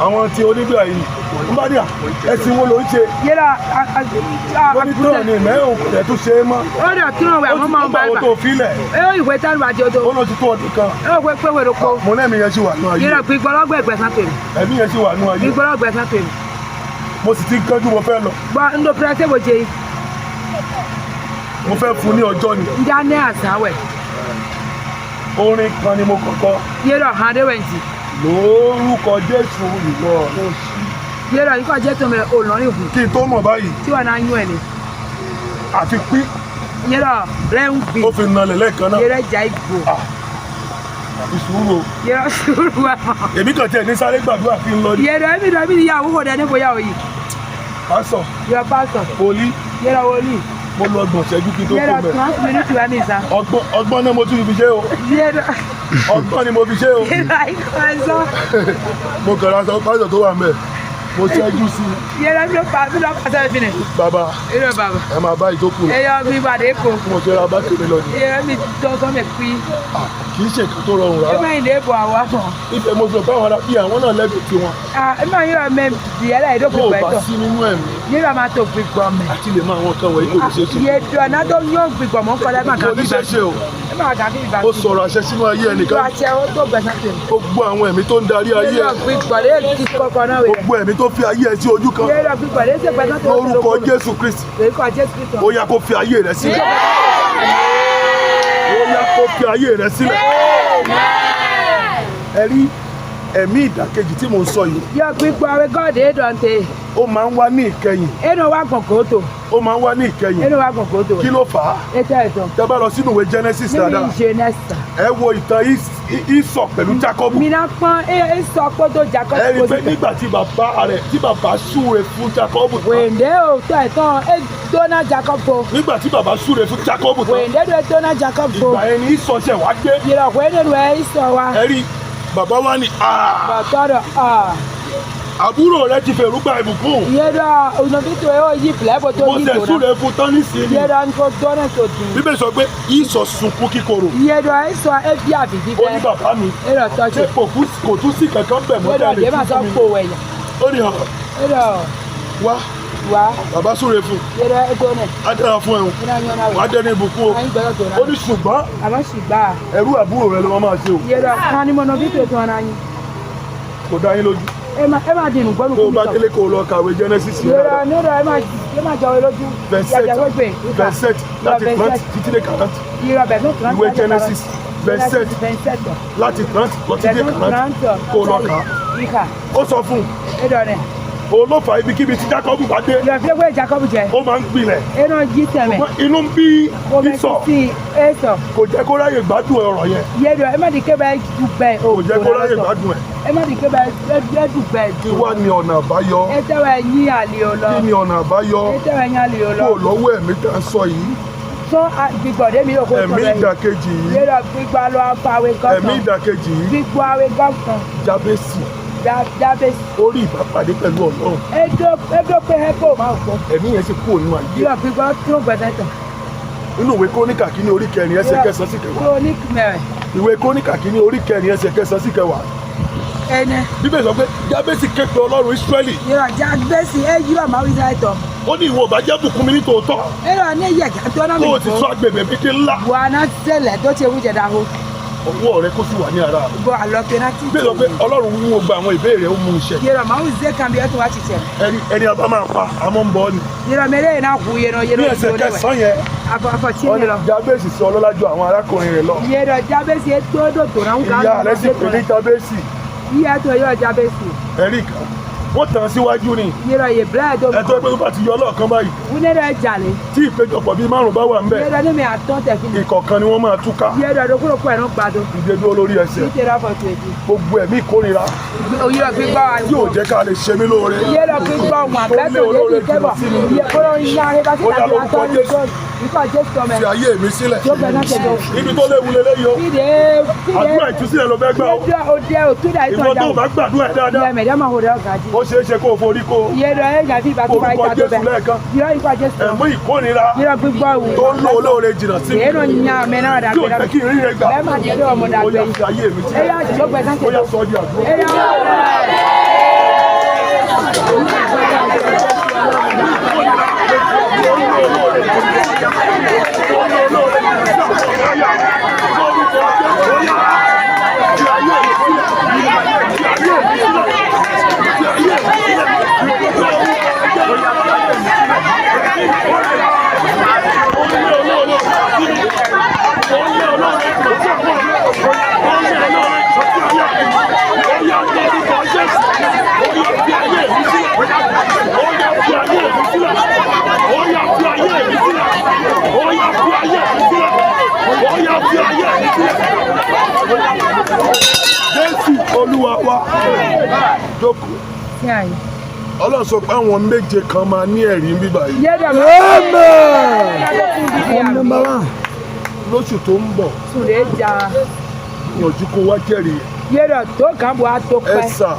Àwọn tí onígbà yìí ń bá ní à, ẹ̀sìn wo ló ń ṣe? Ó ní tán ni mẹ́rin kò dẹ̀ tún ṣe é mọ́. Ó ti tó báwo tó filẹ̀. Ó lọ ti tó ọdún kan. Mo lẹ́mìí yẹn sì wà nù ayé. Ẹ̀mí yẹn sì wà nù ayé. Mo sì ti ń kánjú, mo fẹ́ lọ. Mo fẹ́ fún ní ọjọ́ ni. Orin kan ni mo kọ́kọ́. Lórúkọ Jésù, ìlọ ọ̀run sí. Kí n tó mọ̀ báyìí, àfi pín ó fi nalẹ̀ lẹ́ẹ̀kan náà. Àfi sùúrù o. Èmi kàn tiẹ̀ ní sáré gbàdúrà kí n lọ ní. Pásọ̀, poli. Mo lọ 30 ṣẹ́jú kí n tó Yé kó ɖɔ mẹ́. 30 minutes wɛ mi zan. Ọgbọ́n náà mo tún fi ṣe o. Yé ɖɔ Ọgbọ́n ni mo fi ṣe o. yé ɖɔ ayi kɔ zɔn. Mo kàn ra sọ pásítọ̀ tó wà mẹ́. Mo ṣẹ́jú sí i. Yé ɖɔ mi ɖo pa mi ɖɔ pa sɛ fi ne. Bàbá, Yé ɖɔ bàbá. ẹ máa bá ìtókù lọ. Eyɔ mi ba de ko. Mo ṣe ra bátìrì mi lọ ni. Yé ɖɔ mi tɔtɔ mi kui. Ah, kì í ṣe nǹkan tó rọrùn rárá. Ema yi le bɔ awɔ afɔ. Ibẹ̀ mo sọ pé àwọn ará bí àwọn náà lẹ́bi tiwọn. Ah, ema yi ɖɔ mɛ diɛ la yi ɖo Tó o gbogbo bá ɛtɔ. sí nínú ẹ̀mí Yé ɖɔ ma to gbigbɔ mɛ. àti lè máa àwọn nǹkan wọ̀nyí kò ní ṣeé ṣe. Yé ɖɔ na do nyɔ gbigbɔ mɔ kɔ lɛ ma Kò gàfi ní ṣeé ba. ṣe o. Ema gàfi ba. Mo sọ̀rọ̀ àṣẹ sínú ayé ẹnìkan. Àṣẹ ó tó gbẹ̀sán tèmi. Gbogbo àwọn ẹ̀mí tó ń darí ayé Yé ẹ. ɖɔ gbigbɔ lé ti kɔkɔ náà wẹ̀. Gbogbo ẹ̀mí tó fi ayé ẹ sí ojú kan. Yé ɖɔ gbigbɔ lé ti gbẹ̀sán tèmi. Lórúkọ Jésù Kristi. Lórúkọ Jésù Kristi. Ó yá kó fi ayé rẹ sílẹ̀. Ó yá kó fi ayé rẹ sílẹ̀. Ẹ rí ẹ̀mí ìdàkejì tí mò ń sọ yìí. Yọ gbigbɔ wɛ gɔde dɔnte. Ó máa ń wá ní ìkẹyìn. Eno wa gbɔn kóòtò. Ó máa ń wá ní ìkẹyìn. Eno wa gbɔn kóòtò. Kí ló fà á? Ètò ẹ̀tọ́. Tẹ́ bá lọ sínú ìwé Genesis Mímí dáadáa. Jeunesse. Ẹ wo ìtàn Ísọ̀ pẹ̀lú Jákọ́bù. Mina kpɔn e sɔ kótó Jacob Ẹ rí i pé nígbà tí bàbá rẹ̀ tí bàbá súre fún Jákọ́bù tán. Wèndé o tọ́ ẹ̀tọ́ e dóná Jacob fo. Nígbà tí bàbá súre fún Jákọ́bù tán. Wèndé do e dóná Jacob fo. Ìgbà yẹn ni Ísọ̀ ṣẹ̀ wá dé. Yìrọ̀ wèndé do e sɔ wa. Ẹ rí bàbá wa ní "Ah, Bọ̀tọ́ dọ̀ ọ̀. àbúrò rẹ ti fèrú gba ìbùkún. Yé dọ̀ ònàbí tó e o yí bilẹ̀ bó tó Mo yí ṣẹ̀ dòná. súre fún tán nísìnyí. Yé dọ̀ nko dóná tó dùn. Bíbélì sọ pé Ísọ̀ sunkún kíkorò. Yé dọ̀ e sɔ e bí àbíbí Ó ní bẹ́ẹ̀. bàbá mi E dọ̀ tọ́jú. ṣé kò tún sí kankan bẹ̀ mọ́ Yé dọ̀ tẹ́lẹ̀ dé ma sọ fún mi. kó wẹ̀ yà. Ó ní hàn E dọ̀ wá wá. bàbá súre fún Yé dọ̀ e dóná. á dára fún ẹ̀hún E náà yọ̀nà wàá wẹ̀. dẹni ìbùkún o. Anyi gbẹ́dọ̀ tó Ó náà. ní ṣùgbọ́n Àmọ́ sì gbà. ẹrú àbúrò rẹ ló máa ṣe o. Yé dọ̀ kánimọ̀ nọ̀bí tó tó ara yín. Kò dá yín lójú. E ma di nùgbọ́n Kó o bá délé kó o lọ kàwé Genesis yẹn Yé dáadáa. dọ̀ ne dọ̀ e ma jọ lójú. Verse 7 Yàjà wípé. Verse 7 láti 30 títí dé 40. Yìrọ̀ bẹ̀ tó 30. Ìwé Genesis verse 7 27. láti 30 lọ títí dé 40 kó o lọ kà á. Ìkà. Ó sọ fún un E dọ̀ nẹ̀. òun ló fà ibikíbi tí Jákọ́bù bá dé Yọ̀ fi wé Jacob jẹ. ó máa ń gbilẹ̀. E náà yí tẹ̀mẹ̀. Ṣùgbọ́n inú ń bí Ísọ̀ sí e sọ. kò jẹ́ kó ráyè gbádùn ọ̀rọ̀ yẹn. Yé dọ̀ e má di ké bẹ́ dùgbẹ́ o. Kò jẹ́ kó ráyè gbádùn ẹ̀. E má di ké bẹ́ dùgbẹ́. Kí wá ní ọ̀nà àbáyọ? E tẹ́wọ̀ yín àlè o lọ. Kí ni ọ̀nà àbáyọ? E tẹ́wọ̀ yín àlè o lọ. Kó lọ́wọ́ ẹ̀mí tá a sọ yìí. Sọ gbígbọ̀ dé mi yóò kó Ẹ̀mí sọ̀rọ̀ yìí. ìdàkejì Yé yìí. dọ̀ gbígbọ́ lọ afáwé Ẹ̀mí gọ́tàn. ìdàkejì yìí. Gbígbọ́ awé gọ́tàn. Jábésì Jábésì. ó rí ìbápàdé pẹ̀lú Ọlọ́run. Edo pé ẹ kó máa gbọ́. Ẹ̀mí yẹn sì kúrò nínú ayé. Yíyọ gbígbọ́ tó gbẹ̀sẹ̀ tán. Nínú ìwé Króníkà kìíní orí kẹrin ẹsẹ̀ kẹsàn-án sí kẹwàá. Kronik mẹ́rẹ̀. Ìwé Króníkà kìíní orí kẹrin ẹsẹ̀ kẹsàn-án sí kẹwàá. Ẹnẹ. Bíbélì sọ pé Jábésì ké pe Ọlọ́run Ísírẹ́lì. Yíyọ Jábésì ẹ yíyọ máa wí sáyé tán. Ó ní ìwọ ò bá jẹ́ bùkún mi ní tòótọ́. Ẹ lọ ní yẹ kí tó náà mi Kó o sì sọ agbègbè mi di ńlá. Wà á sẹlẹ̀ tó ṣe wújẹ dàhó. Ọwọ́ rẹ kó sì wà ní ara rẹ. Bọ́ àlọ́ tó náà ti Bíbélì sọ pé Ọlọ́run mú gbogbo àwọn ìbéèrè ó mú un ṣẹ. Yíyọ máa wí zé kan bí ẹ tó wá ti tẹ̀. Ẹni a bá máa pa àmọ́ ń bọ̀ ni. Yíyọ mẹ́lẹ́ yìí náà kú yẹn Ní ẹsẹ̀ kẹsàn-án yẹn, Afọ tí wọ́n mi ní lọ. Jábésì sọ ọlọ́lá ju àwọn arákùnrin rẹ̀ lọ. Yíyọ Jábésì ẹ tó dò tó náà ń kà. Ìyá rẹ̀ sì pè ní Jábésì. Yíyọ tó yọ Jábésì. Ẹ̀rí kan. Wọ́n tàn án síwájú ni. Yíyọ yẹ bílẹ̀ tó. Ẹ̀tọ́ pé tó bá ti yọ ọlọ́ọ̀kan báyìí. Wúnẹ́ rẹ̀ jalè. Tí ìpéjọpọ̀ bíi márùn-ún bá wà ńbẹ̀, Yíyọ ní mi àtọ́ tẹ̀ fi mi. ìkọ̀ọ̀kan ni wọ́n máa túká. Yíyọ dò kúrò kú ẹ̀rọ gbàdo. Ìdè dúró lórí ẹsẹ̀. Nítorí àfọ̀ tó èdè. Gbogbo ẹ̀mí ìkórira Yíyọ gbígbọ́ tí ò jẹ́ ká lè ṣe mí lóore. Yíyọ gbígbọ́ wọn àbẹ́tò lébi kẹ́bọ̀. Yíyọ yíyá rẹ̀ bá Ó yá lórúkọ Jésù. Ikọ̀ Jésù ọmọ Fi ẹ̀. ayé mi sílẹ̀. Tó bẹ̀ náà ṣètò. Ibi tó léwu leléyìí o. Fídè fídè. Àdúrà ìtúsílẹ̀ ló fẹ́ gbà o. Yíyọ òde òtúdà Ìwọ tó o ìtọ́jà. bá gbàdúrà ẹ̀ dáadáa, Yíyọ mẹ̀dá máa wòlé ọ̀gá jí. ó ṣeé ṣe kó o forí kó o. Yíyọ ẹ̀ gàdí ìbá tó bá Orúkọ ìta tó Jésù bẹ̀. lẹ́ẹ̀kan. Yíyọ ikọ̀ Jésù. Ẹ̀mí ìkórira Yíyọ gbígbọ́ wù. tó ń lo olóore jìnnà sí mi. Yíyọ nyà mẹ́ náà dà Tí ò jẹ́ kí n rí rẹ gbà. Bẹ́ẹ̀ máa jẹ́ ọmọ Ó dàgbé. yá fi ayé mi Ẹ sílẹ̀. yá jọ́ gbẹ̀sán Ó yá ṣètò. sọ ọ́ di àdúrà. Ẹ yá. Jésù Olúwa wa jókòó. Sí àyè. Ọlọ́run sọ pé àwọn méje kan máa ní ẹ̀rí ń bíbá yìí. Yé ɖɔ I'm number one. Lóṣù tó ń bọ̀, Sun ɖe ja. yànjú kó wá jẹ́rìí. Yé ɖɔ do gan bo ato Ẹ kpɛ. sà,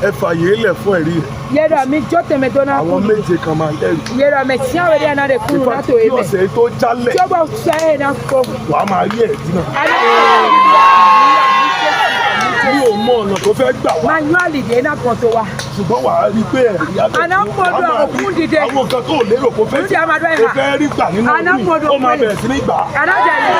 ẹ fàyè lẹ̀ fún ẹ̀rí rẹ̀. Yé ɖɔ mi dzo tɛmɛ do na Àwọn kunu. méje kan máa lẹ́rìí. Yé ɖɔ mɛ tiɲɛ wɛ ɖe na ɖe kunu na to Kí ye mɛ. ọ̀sẹ̀ yìí tó jálẹ̀, Tí o bɔ sɛ ye na ko. wàá máa rí ẹ̀rí náà. Mi ò mọ ọ̀nà tó fẹ́ gbà wá, Manuel de na kɔn to wa. ṣùgbọ́n wàá rí pé ẹ̀rí á bẹ̀rẹ̀ Àná sí- mọ̀dọ̀ wàá máa rí òkun dìde. àwọn nǹkan tó lérò kó fẹ́ Olùdí àmàdọ́ kó ẹ̀hà. fẹ́ rí gbà nínú Àná ọdún yìí, mọ̀dọ̀ ó máa òkun bẹ̀rẹ̀ sí ní gbà á. Anájà yìí.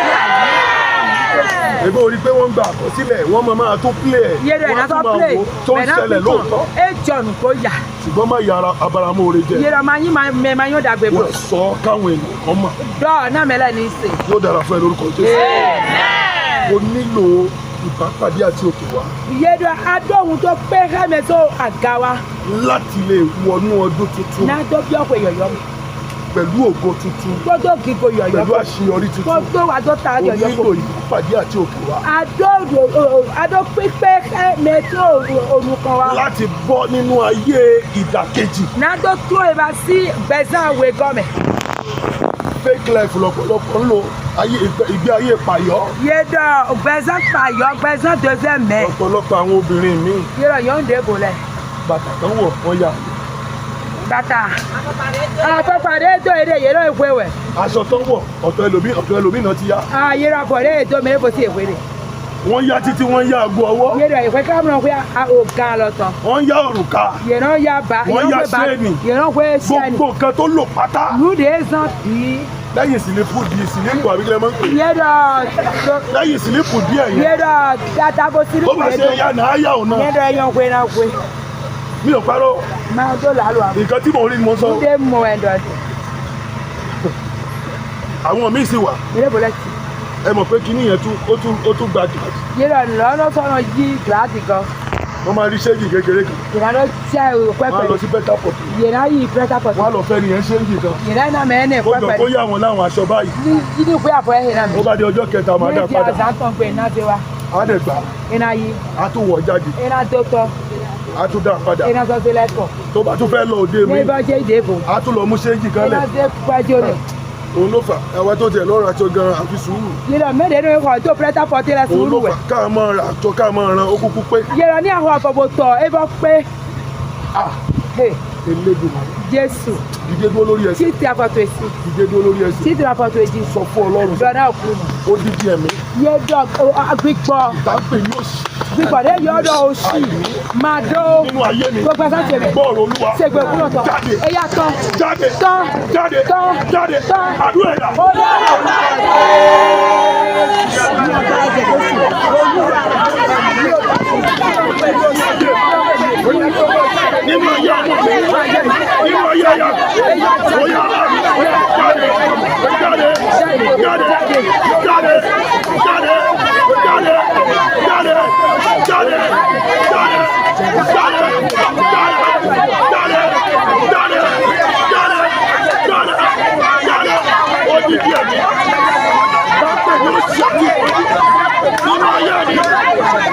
Èmi ò rí pé wọ́n ń gba àkọsílẹ̀, wọ́n máa máa tó play ẹ̀, Yé ɖɔ wọ́n á na tún tɔ máa play. wò ó tó ń Mɛ na ṣẹlẹ̀ lóòótọ́. e jɔnu ko ya. Ṣùgbọ́n má yára abáramóore jẹ. Yé ɖɔ ma nyi ma mɛ ma nyɔ dagbe Wọ́n bɔ. sọ káwọn èèyàn kan mọ̀. Dɔ na mɛ lɛ ni se. Yóò dára fún ẹ lórúkọ Jésù. O nílò ìbápàdé àti òkè wá Yé ɖɔ adohun tó pé hɛmɛ tó aga wa. láti lè wọnú ọdún tuntun Na tó bí ọkọ yọyọ. pẹ̀lú ògo tuntun, Kótó kíkó yọyọ. pẹ̀lú àṣeyọrí tuntun. Kótó wa tó ta O yọyọ nílò kó. ìbápàdé àti òkè wá Ado ado pípé hɛmɛ tó olùkọ́ wa. láti bọ́ nínú ayé ìdàkejì. Na tó tó eba sí gbẹ̀sán wé gọ́mẹ̀. Fake life lọ́pọ̀lọpọ̀ ń lo ayé ìgbé ayé pàyọ́. Yé ɖɔ gbẹ̀sán payɔ gbẹ̀sán deuxième mɛ. Ọ̀pọ̀lọpọ̀ àwọn obìnrin míì, Yé ɖɔ nyɔnu ɖe bo lɛ. bàtà tán wọ̀, wọ́n yà. Bàtà. Afɔkpa ɖe do ye ɖe ye ɖo eƒe wɛ. Aṣọ tán wọ̀, ọ̀tọ̀ ẹlòmíì náà ti yá. Ah ye ɖɔ afɔ ɖe do me ɖe si eƒe ɖe. Wọ́n yá títí, wọ́n yá aago ọwọ́. Ye ɖɔ eƒe kamlɔ ƒe a o gã lɔ tɔ. Wọ́n yá òrùka. Ye nɔ ya ba. Wọ́n yá ṣéènì. Ye nɔ ƒe ṣéènì. Gbogbo nǹkan tó lò pátá. Nu ɖe zã bi. Lẹ́yìn sílípù di sílípù àbí kílẹ̀ máa ń pè é. Ye ɖɔ Lẹ́yìn sílípù díẹ̀ ye yẹn. ɖɔ tatabo Bó bá silipu ṣe ɖe do. yá náà á yá òun Ye náà. ɖɔ eyɔ ƒe na ƒe. Mi ò parọ́. Ma do la lo awo. Nǹkan tí mò ń rí ni mo sọ. Nu ɖe mɔ ɛdɔ. Àwọn míì sì wà. Ye ɖe bo lɛ ti. Ẹ mọ̀ pé kinní yẹn tún ó tún gba gíláàsì. Ye ɖɔ lɔnɔ sɔnɔ yi gilasi gan. Wọ́n máa rí ṣéǹgì kékeré kan. Ye na ɖɔ tia Wọ́n á lọ pɛpɛ. sí bẹ́tà pọ̀tù. Ye na yi pɛta Wọ́n á pɔtɔ. lọ fẹ́ nìyẹn ṣéǹgì kan. Ye na na mɛ ɛnɛ Ó jọ pɛpɛ. kó yá wọn láwọn aṣọ báyìí. Ní ní kó àfọ ẹ̀hìn náà Ó mi. bá di ọjọ́ kẹta, máa dá Ní ti padà. àzá tán pé iná ti wá. Á dẹ̀ gbà. Iná yí. Á tún wọ̀ jáde. Iná tó tọ́. Á tún dá padà. Iná tó ti lẹ́kọ̀ọ́. Tó bá tún fẹ́ lọ òde Ní mi, ibà jẹ́ ìdèbò. á tún lọ mú ṣéǹgì kan Iná lẹ̀. ti pẹ́jọ́ rẹ̀. Òun ló fà àwa tó tiẹ̀ lọ́rọ̀ aṣọ gan àfi sùúrù. Yìlọ mẹ́rin ní ọkọ̀ tó pẹ́tà pọ̀tì rẹ̀ Òun ló sùúrù fà wẹ̀. ká máa ra aṣọ, ká máa ran ó kúkú pé. Yìlọ ní àwọn àfọ̀bọ̀tọ̀ ẹ bọ́ pé. Ah, Hey, Elédùmarè. Jésù. Dìde dúró lórí ẹsẹ̀. Títí àfọ̀tò èsì. Dìde dúró lórí ẹsẹ̀. Títí àfọ̀tò èjì. Sọ fún Ọlọ́run. Gbọ̀dọ̀ òkú nù. Ó dídí ẹ̀mí. Yé dọ̀ gbígbọ́. Tá ń pè ní òṣì. Gbígbọ́ dé yọ̀dọ̀ òṣì. Màá dó. Nínú ayé mi. Gbogbo ẹ̀sán tẹ̀lé. Bọ́ọ̀lù Olúwa. Ṣègbè kúrò tọ̀. Jáde. Ẹ̀yà tán. Jáde. Tán. Jáde. Tán. Jáde. Tán. Àdúrà ẹ̀dá. Nínú ayé ọmọ mi. Nínú ayé aya. Oya. Jáde. Jáde. Jáde. Jáde. Jáde. Jáde. Jáde. Jáde. Jáde. Jáde. Jáde. Jáde. Jáde. Jáde. Jáde. Odidi ẹ̀mí. Bápẹ̀ yóò ṣe àti ìpọ́njú. Nínú ayé mi.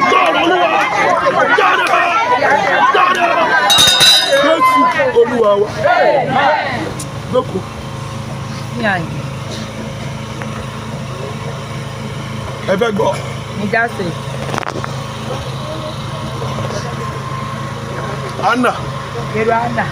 Gbọ́rọ̀ Olúwa. Jáde. Jáde. Jésù Olúwa wa. Lóko. Ẹ fẹ́ gbọ́. Níjàsè. Anna, Èrò àná.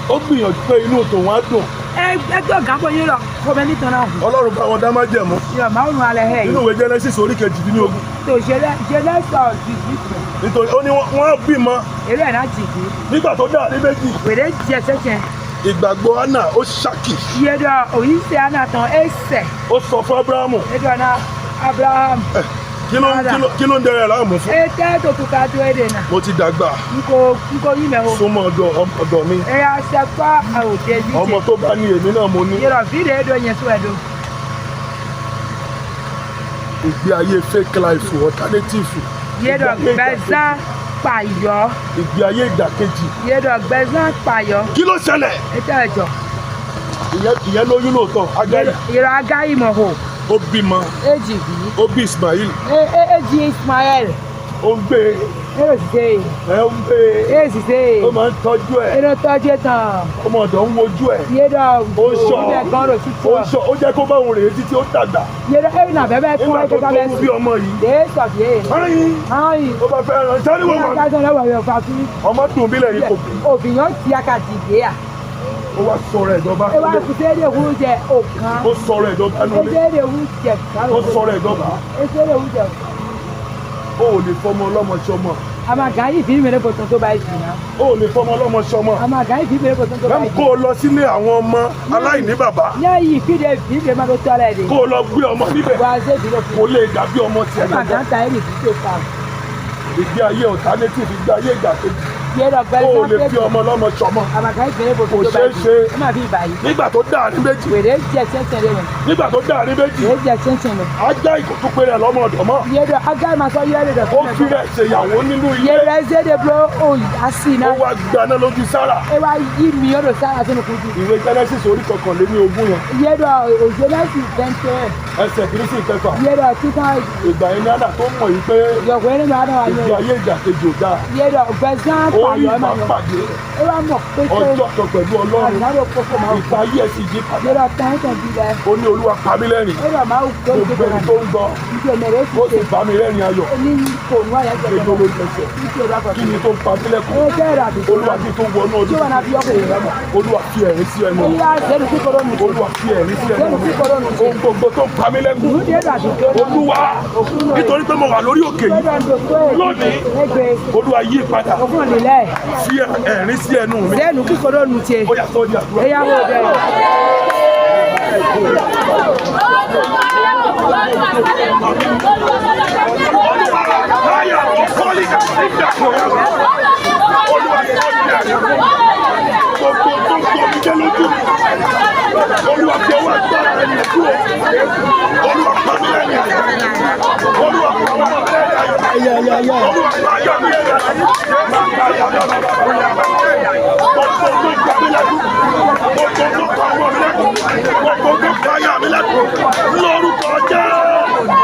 ó gbìyànjú pé inú tòun á dùn. Ẹgbẹ́ ọ̀gá bọ̀ yín lọ, kọ́mẹ nítorí náà hù. Ọlọ́run bá wọn dá májẹ̀mú. Yọ̀ máa ń rún alẹ́ hẹ̀ Nínú yìí. ìwé Genesis orí 18. Tó Jẹ́lẹ́sọ̀ jìjì. Nítorí ó ní wọ́n á bímọ Èrò ẹ̀ náà jìjì. nígbà tó dà ní méjì. Wèrè jẹ sẹ́sẹ̀. Ìgbàgbọ́ Anna ó ṣákì. Yé dọ̀ òyìn ṣe àná tán ẹ̀ sẹ̀. Ó sọ fún Abrahamu. Ẹ dọ̀ náà Abraham. Kí ló ń dẹrẹ láàmú fún? Ẹ tẹ́ tó tún ká tó ẹ̀ dè nà. Mo ti dàgbà. Nko yín mẹ́ o. Súnmọ́ ọ̀dọ̀ mi. Ẹ yà sẹ́kọ́ àwòdè yìí. Ọmọ tó bá ní èmi náà mo ní. Yọ̀rọ̀ bí rèé do yẹn sún ẹ̀ do. Ìgbé ayé fake life, alternative. Yé dọ̀ gbẹ̀zán pàyọ́. Ìgbé ayé ìdàkejì. Yé dọ̀ gbẹ̀zán pàyọ́. Kí ló ṣẹlẹ̀? Ẹ tẹ́ ẹ jọ. Ìyẹn lóyún lóòótọ́. Agari Yọ̀rọ̀ agáyìí mọ̀ o. ó bímọ. Èjì bí. Ó bí Ismail. Èjì Ismael. Ó ń gbé Ẹ ń gbé ó máa ń tọ́jú ẹ̀. Ọmọ ọ̀dọ̀ ń wojú ẹ̀. Ó ń ṣọ́ ó ń ṣọ́ ó jẹ́ kó bá òun rèé títí ó dàgbà. Nígbà tó tó bí ọmọ yìí. Ayin ó bá fẹ́ ràn sáré wọ́n wà. Ọmọ dùn bílẹ̀ yìí kò bí. Ó wá sọ̀rọ̀ ẹ̀dọ́ba. Ó sọ̀rọ̀ ẹ̀dọ́ba nulẹ̀. Ó sọ̀rọ̀ ẹ̀dọ́ba. O ò lè fọmọ ọlọ́mọ ṣọmọ. O ò lè fọmọ ọlọ́mọ ṣọmọ. Mẹ́mú kó o lọ sílé àwọn ọmọ aláìní bàbá. Kó o lọ gbé ọmọ níbẹ̀. Kò lè dàbí ọmọ tiẹ̀ lọ́gbọ́n. Ìgbé ayé alternative, ìgbé ayé ìgbàkejì. O ò lè fi ọmọ ọlọ́mọ ṣọmọ. Kò ṣeé ṣe. Nígbà tó dáa ní méjì. Nígbà tó dáa ní méjì. Ajá ìkòtò pé rẹ̀ lọ́mọ ọ̀dọ̀ mọ́. Ó fi rẹ̀ ṣèyàwó nínú ilé. Ó wá gbaná lójú Sárà. Ìwé Genesis orí 21 yẹn. Ẹsẹ̀ kìíní sí ìkẹfà. Ìgbà yẹn ní Ádà tó mọ̀ yìí pé ìgbé ayé ìdàkejì ò dáa. Ó rí ìbápàdé ọjọ́ kan pẹ̀lú Ọlọ́run. Ìta ayé ẹ̀ sì yí padà. Ó ní Olúwa pa mí lẹ́rìn. Gbogbo ẹni tó ń gbọ́. Ó sì bá mi rẹ́rìn ayọ̀. Èdè ló jẹsẹ̀. Kí ni tó ń pa mí lẹ́kùn? Olúwa kí tó wọnú ọdún. Olúwa fi ẹ̀rín sí ẹnu mi. Olúwa fi ẹ̀rín sí ẹnu mi. Ohun gbogbo tó ń pa mí lẹ́kùn. Olúwa nítorí pé mo wà lórí òkè yìí lónìí. Olúwa yí padà. Fi ẹ̀rín sí ẹnu mi. Ó yá sọ́ di àdúrà. Gbogbo tó ń gbomi jẹ́ lójú mi. Olúwa fi ọwọ́ agbára rẹ̀ nù kúrò. Olúwa pa mí lẹ́yìn ayọ̀. Olúwa pa ọmọ mi lẹ́yìn ayọ̀. Olúwa pa ayọ̀ mi lẹ́yìn ayọ̀. Gbogbo tó ń pa mí lẹ́kùn. Gbogbo tó ń pa ọmọ mi lẹ́kùn. Gbogbo tó ń pa ayọ̀ mi lẹ́kùn. Lórúkọ Jésù.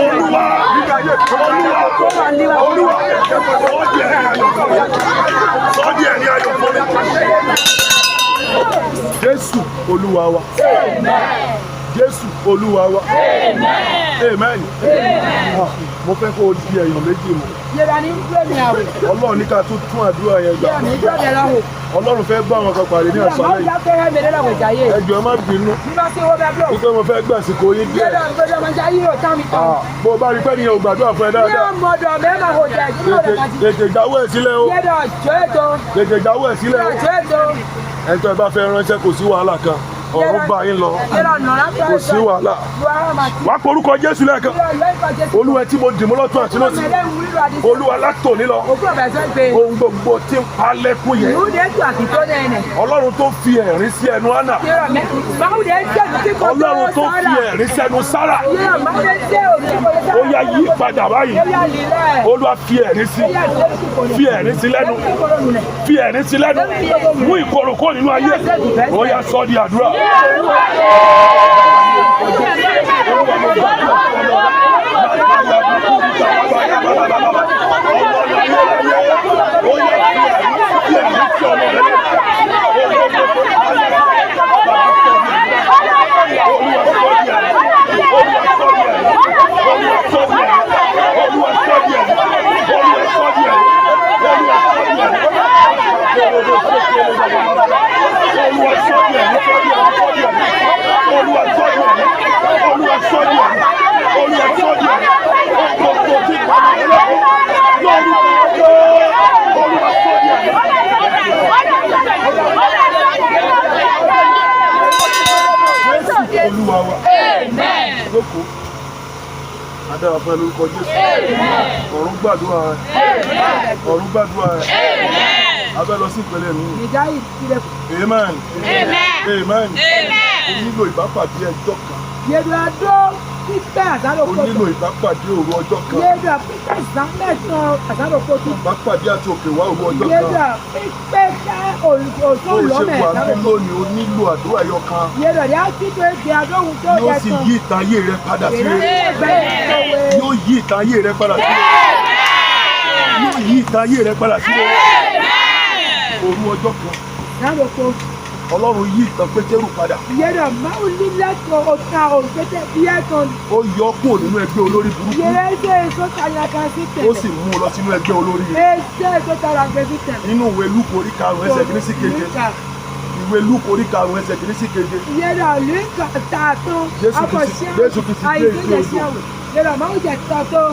Olúwa, Olúwa, Olúwa, sọ́ọ́dì ẹ̀rín ayọ̀ fún mi. Sọ́ọ́dì ẹ̀rín ayọ̀ fún mi. Jésù Olúwa wa. Jésù Olúwa wa. Amen. Mo fẹ́ kó o di èèyàn méjì mú. Ọlọ́run ní ká tún tún àdúrà yẹn gbà. Ọlọ́run fẹ́ bá àwọn kan pàdé ní àṣálẹ́ yìí. Ẹ jọ̀ọ́ ẹ má bínú. Wípé mo fẹ́ gbàsìkò yín díẹ̀. Bó o bá rí pé nìyẹn ò gbàdúrà fún ẹ dáadáa. Tètè jáwọ́ ẹ̀ sílẹ̀ o. Tètè jáwọ́ ẹ̀ sílẹ̀ o. Ẹni tó ẹ bá fẹ́ ránṣẹ́ kò sí wàhálà kan. Ọ̀run bá yín lọ. Kò sí wàhálà. Wàá porúkọ Jésù lẹ́ẹ̀kan. Olúwa tí mo dì mú lọ́tún àti lọ́sì. Olúwa látòní lọ. Ohun gbogbo tí ń pa lẹ́kún yẹn. Ọlọ́run tó fi ẹ̀rín sí ẹnu Hánà. Ọlọ́run tó fi ẹ̀rín sí ẹnu Sárà. Ó yá yí padà báyìí. Olúwa fi ẹ̀rín sí. Fi ẹ̀rín sí lẹ́nu. Fi ẹ̀rín sí lẹ́nu. Mú ìkorò kúrò nínú ayé. Ó yá sọ di àdúrà. Olúwa wa. Lóko. Adára fún ẹ lórúkọ Jésù. Ọ̀run gbàdúrà rẹ̀. Ọ̀run gbàdúrà rẹ̀. A fẹ́ lọ sí ìpele mi. Amen. Amen. O nílò ìbápàdé ẹjọ́ kan. O nílò ìbápàdé òru ọjọ́ kan. Ìbápàdé àti òkè wá òru ọjọ́ kan. Bó o ṣe wà ní lónìí, o nílò àdúrà ẹyọ kan. Yóò sì yí ìtàn ayé rẹ padà sí rere. Yóò yí ìtàn ayé rẹ padà sí rere. Yóò sì yí ìtàn ayé rẹ padà sí rere. Òru ọjọ́ kan, Náròkó. Ọlọ́run yí ìtàn Pétérù padà. Yẹ́rọ máa ń lílẹ̀ tó ọ̀tá òṣèlú bí ẹ̀ tán. Ó yọ ọ́ kúrò nínú ẹgbẹ́ olórí burúkú. Yẹ́rẹ́ ṣe èso tayaka sí Ó tẹ̀lé. sì mú un lọ sínú ẹgbẹ́ olórí rẹ̀. Ṣe èso tayaka sí tẹ̀lé. Nínú ìwé Lúùkù orí 5 ẹsẹ̀ 1 sí 7. Ìwé Lúùkù orí 5 ẹsẹ̀ 1 sí 7. Yẹ́rọ lùkà tààtó. Jésù Kristi dé etí odò. Yẹ́rọ máa ń jẹ tààtó.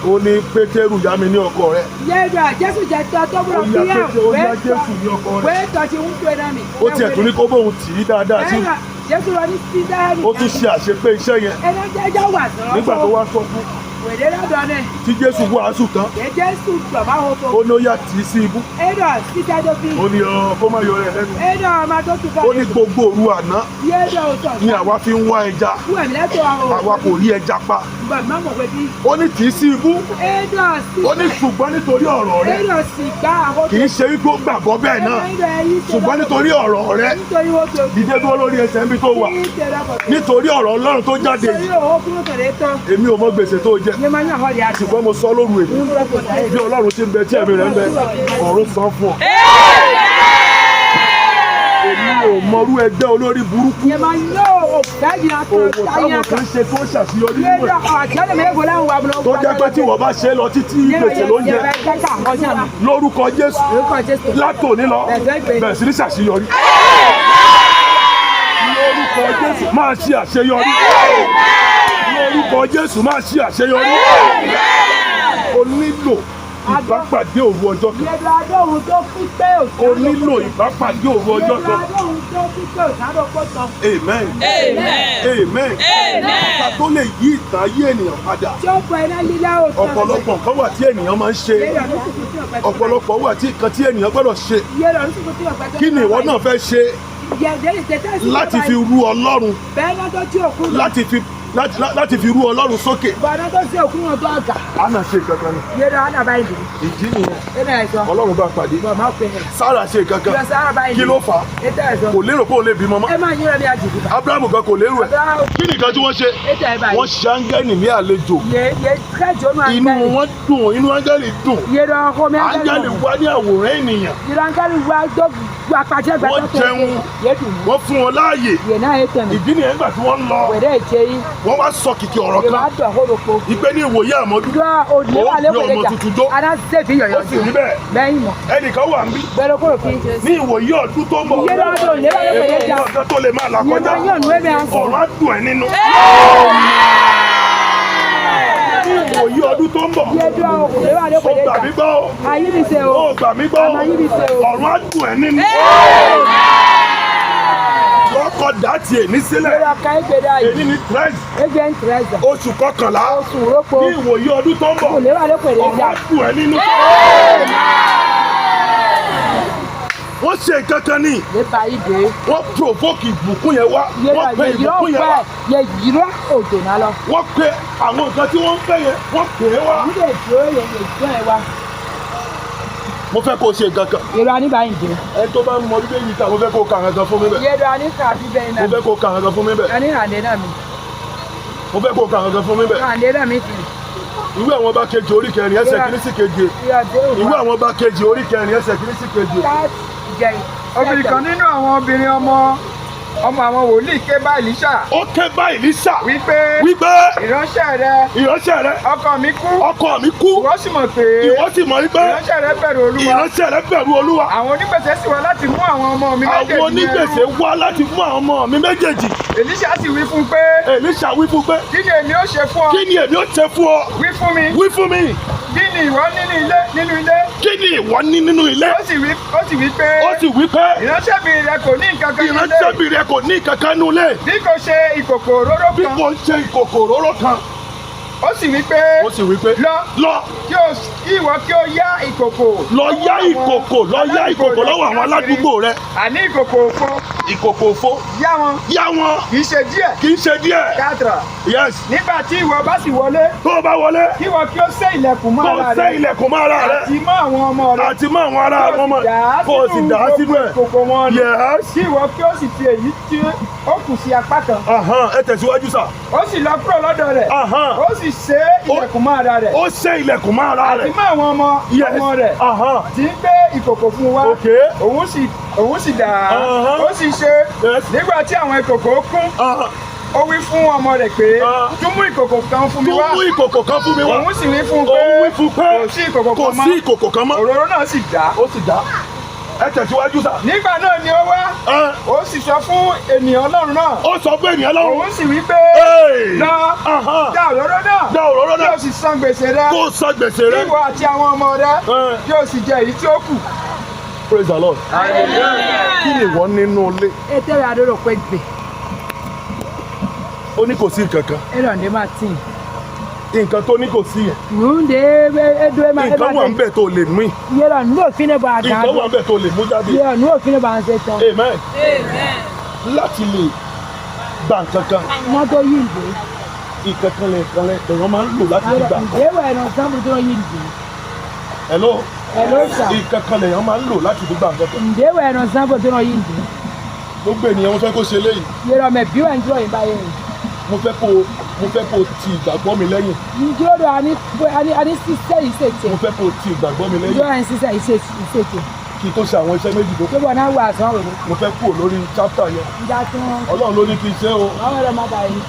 Ó ní, "Pétérù, yá mi ní ọkọ rẹ." Yẹ́rọ Jésù jẹ tààtó Ó búrọ̀ yá bí ẹ̀ Pétérù, ó yá Jésù ní ọkọ rẹ̀. Wẹ́ẹ́ tọ́jú ń tó ẹ̀dá mi. Ó tiẹ̀ tún ní kó bóun tì í dáadáa sí. Yẹ́rọ Jésù lọ ní sídáàrì. Ó tún ṣe àṣepé iṣẹ́ yẹn. Ẹ̀rọ jẹ́jọ́ wà sọ̀rọ̀. Nígbà tó wá sọ fún Wèdè lọ́dọ̀ náà. tí Jésù wàásù tán, Jésù bàbá wo tó. ó ní ó yá tì í sí ibú. Ẹ̀rọ sídájọ́ bí. Ó ní ọ kó má yọ rẹ̀ lẹ́nu. Ẹ̀rọ máa tó tún bá. Ó ní gbogbo òru àná Yẹ́rọ sọ̀. ni àwa fi ń wá ẹja. Kú ẹ̀mí lẹ́tọ̀ àwọn. Àwa kò rí ẹja pa. Bàbá mọ̀ pé bí. Ó ní tì í sí ibú. Ẹ̀rọ sí. Ó ní ṣùgbọ́n nítorí ọ̀rọ̀ rẹ. Ẹ̀rọ sì gbá àwọn. Kì í ṣe wípé ó gbàgbọ́ bẹ́ẹ̀ náà. Ṣùgbọ́n nítorí ọ̀rọ̀ rẹ, Nítorí wọ́n tó. dìde dúró lórí ẹsẹ̀ níbi tó wà. Nítorí ọ̀rọ̀ Ọlọ́run tó jáde Nítorí yìí, òwò kúrò tẹ̀lé tán. èmi ò mọ gbèsè tó jẹ. Yé máa ń yàn họ́ọ̀dì àti. Ṣùgbọ́n mo sọ lóru èyí. Bí Ọlọ́run ti ń bẹ tí ẹ̀mí rẹ̀ ń bẹ, ọ̀run san fún ọ. Èmi ò mọrú ẹgbẹ́ olórí burúkú. Yé máa ń yọ òfẹ́ yìí náà Òwò táwọn kan ṣe tó ṣàṣeyọrí nínú ẹ̀. Tó jẹ́ pé tí wọ́n bá ṣe é lọ títí, gbèsè ló ń jẹ. Lórúkọ Jésù, látòní lọ, bẹ̀rẹ̀ sí ní ṣàṣeyọrí. Lórúkọ Jésù, máa ṣe àṣeyọrí. Lórúkọ Jésù, máa ṣe àṣeyọrí. O nílò ìbápàdé òru ọjọ́ kan. O nílò ìbápàdé òru ọjọ́ kan. Amen. Amen. Ká tó lè yí ìtàn ayé ènìyàn padà. Ọ̀pọ̀lọpọ̀ nǹkan wà tí ènìyàn máa ń ṣe. Ọ̀pọ̀lọpọ̀ wà tí nǹkan tí ènìyàn gbọ́dọ̀ ṣe. Kí ni ìwọ náà fẹ́ ṣe láti fi rú Ọlọ́run, láti fi rú Ọlọ́run sókè? Anna ṣe kankan ni. Ìdí nìyẹn. Ọlọ́run bá pàdé. Sára ṣe kankan. Kí ló fà á? Kò lérò pé òun lè bímọ mọ́. Abrahamu gan kò lérò ẹ̀. Kí nìkan tí wọ́n ṣe? Wọ́n ṣe áńgẹ́lì ní àlejò. Inú wọn dùn, inú áńgẹ́lì dùn. Áńgẹ́lì wá ní àwòrán ènìyàn. Wọ́n jẹun, wọ́n fún wọn láàyè. Ìdí nìyẹn, nígbà tí wọ́n ń lọ, wọ́n wá sọ kìkì ọ̀rọ̀ kan. Ìpè ní ìwòye àmọ́dún, ó gbé ọmọ tuntun jó. Ó sì rí bẹ́ẹ̀. Ẹnìkan wà ń bí. Ní ìwòye ọdún tó ń bọ̀, èmi ò mọ nǹkan tó lè máa là kọjá. Ọ̀run á dùn ẹ́ nínú. Ní ìwòye ọdún tó ń bọ̀, ó gbà mí gbọ́ o. Ó gbà mí gbọ́ o. Ọ̀run á dùn ẹ́ nínú. Lọ́kọ̀ dá tiẹ̀ ní sílẹ̀. Èyí ni 13, oṣù kọkànlá. Ní ìwòye ọdún tó ń bọ̀, ọ̀run á dùn ẹ́ nínú. Wọ́n ṣe nǹkan kan ní. Wọ́n provoke ìbùkún yẹn wá. Wọ́n pe ìbùkún yẹn wá. Wọ́n pe àwọn nǹkan tí wọ́n ń fẹ́ yẹn, wọ́n pè é wá. Mo fẹ́ kó o ṣe nǹkan kan. Ẹni tó bá ń mọ Bíbélì ká, mo fẹ́ kó o kà nǹkan fún mi bẹ̀. Mo fẹ́ kó o kà nǹkan fún mi bẹ̀. Mo fẹ́ kó o kà nǹkan fún mi bẹ̀. Ìwé àwọn Ọba kejì orí 4 ẹsẹ̀ 1 sí 7. Ìwé àwọn Ọba kejì orí 4 ẹsẹ̀ 1 sí 7. Obìnrin kan nínú àwọn obìnrin ọmọ ọmọ àwọn wòlíì ké bá Èlíṣà Ó ké bá Èlíṣà wípé, wípé, ìránṣẹ́ rẹ, ìránṣẹ́ rẹ, ọkọ mi kú. Ọkọ mi kú. Ìwọ sì mọ̀ pé Ìwọ sì mọ̀ wípé ìránṣẹ́ rẹ bẹ̀rù Olúwa. ìránṣẹ́ rẹ bẹ̀rù Olúwa. Àwọn onígbèsè sì wá láti mú àwọn ọmọ mi méjèèjì Àwọn ní ẹrú. onígbèsè wá láti mú àwọn ọmọ mi méjèèjì. Èlíṣà sì wí fún un pé, Èlíṣà wí fún pé, kí ni èmi ó ṣe fún ọ? Kí ni èmi ó ṣe fún ọ? Wí fún mi. Wí fún mi. Kí ni ìwọ ní nínú ilé nínú ilé? Kí ni ìwọ ní nínú ilé? Ó sì wí pé, Ó sì wí pé, ìránṣẹ́bìnrin rẹ kò ní nǹkan kan nílé ìránṣẹ́bìnrin rẹ kò ní kankan nínú ilé bí kò ṣe ìkòkò òróró bí kan. kò ń ṣe ìkòkò òróró kan. Ó sì wí pé, Ó sì wí pé, lọ, lọ, kí ìwọ kí ó yá ìkòkò lọ yá ìkòkò, lọ yá ìkòkò lọ́wọ́ àwọn aládùúgbò rẹ. Àní ìkòkò òfo. Ìkòkò òfo. Yá wọn. Yá wọn. Kì í ṣe díẹ̀. Kì í ṣe díẹ̀. 4. Yes. Nígbà tí ìwọ bá sì wọlé, Tó o bá wọlé, kí ìwọ kí ó sé ilẹ̀kùn mọ́ kó o ara sẹ́ rẹ ilẹ̀kùn mọ́ ara rẹ àti mọ́ àwọn ọmọ rẹ, àti mọ́ àwọn ará àwọn ọmọ, kó o sì dà á sínú ẹ̀. ìkòkò wọn ni, Yes. kí ìwọ kí ó sì fi èyí tí ó kù sí apá kan. Ahan, ẹ tẹ̀síwájú sà. Ó sì lọ kúrò lọ́dọ̀ rẹ̀, Ahan. ó sì sì sé ilẹ̀kùn mọ́ ara rẹ̀ Ó ṣe ilẹ̀kùn mọ́ ara àti rẹ̀. mọ́ àwọn ọmọ ọmọ rẹ̀ Aha. tí ń gbé ìkòkò fún un wá. Okay. Òun sì dà á. Uh-huh. Ó sì ṣe nígbà tí àwọn ìkòkò kún, ó wí fún ọmọ rẹ̀ pé, "Tún mú ìkòkò kan fún mi Tó wá." mú ìkòkò kan fún mi wá. Òun sì wí fún un pé, Òun wí fún pé kò sí ìkòkò kò kan mọ́. sí ìkòkò kan mọ́. Òróró náà sì dá. Ó sì dá. Ẹ tẹ̀síwájú sà. Nígbà náà ni ó wá, ó sì sọ fún ènìyàn Ọlọ́run náà. Ó sọ fún ènìyàn lọ́rùn. Òun sì wí pé, Hey! "Lọ, dá òróró náà, Dá òróró kí náà. o sì san gbèsè rẹ, Kó o san gbèsè rẹ. ìwọ àti àwọn ọmọ rẹ, kí o sì jẹ èyí tí ó kù." Praise the Lord. Kí ni ìwọ nínú ilé? Etere adoro kwegbe. Ó ní kò sí nǹkan kan. Ero nde ma tin. Nǹkan tó ní kò sí yẹn. Nunde edo ema. Nǹkan wà ń bẹ̀ tó lè mú. Yero nu ofin ba ga. Nǹkan wà ń bẹ̀ tó lè mú jáde. Yero nu ofin ba nse tan. Amen. Láti lè gba nǹkan kan, Mo to yinde. nǹkan kan lè kan lè èèyàn máa ń lò láti fi gbà nǹkan. Ewe no sambu to yinde. Hello? Hello, sir. Nǹkan kan lèèyàn máa ń lò láti fi gbà nǹkan kan. Ndewe no sambu to yinde. Gbogbo ènìyàn, mo fẹ́ kó ṣe léyìí. Yero me bi wa njo yin ba yen. Mo fẹ́ kó ti ìgbàgbọ́ mi lẹ́yìn. Njo do ani ani sise isete. Mo fẹ́ kó ti ìgbàgbọ́ mi Njo lẹ́yìn. ani sise isete. Kí n tó ṣe àwọn iṣẹ́ méjì tó kù. Tó bọ̀ náà wà sàn wò. Mo fẹ́ kúrò lórí chapter yẹn. Ìjà tún. Ọlọ́run ló ní kí n ṣe o. Àwọn ẹ̀rọ máa bá yìí.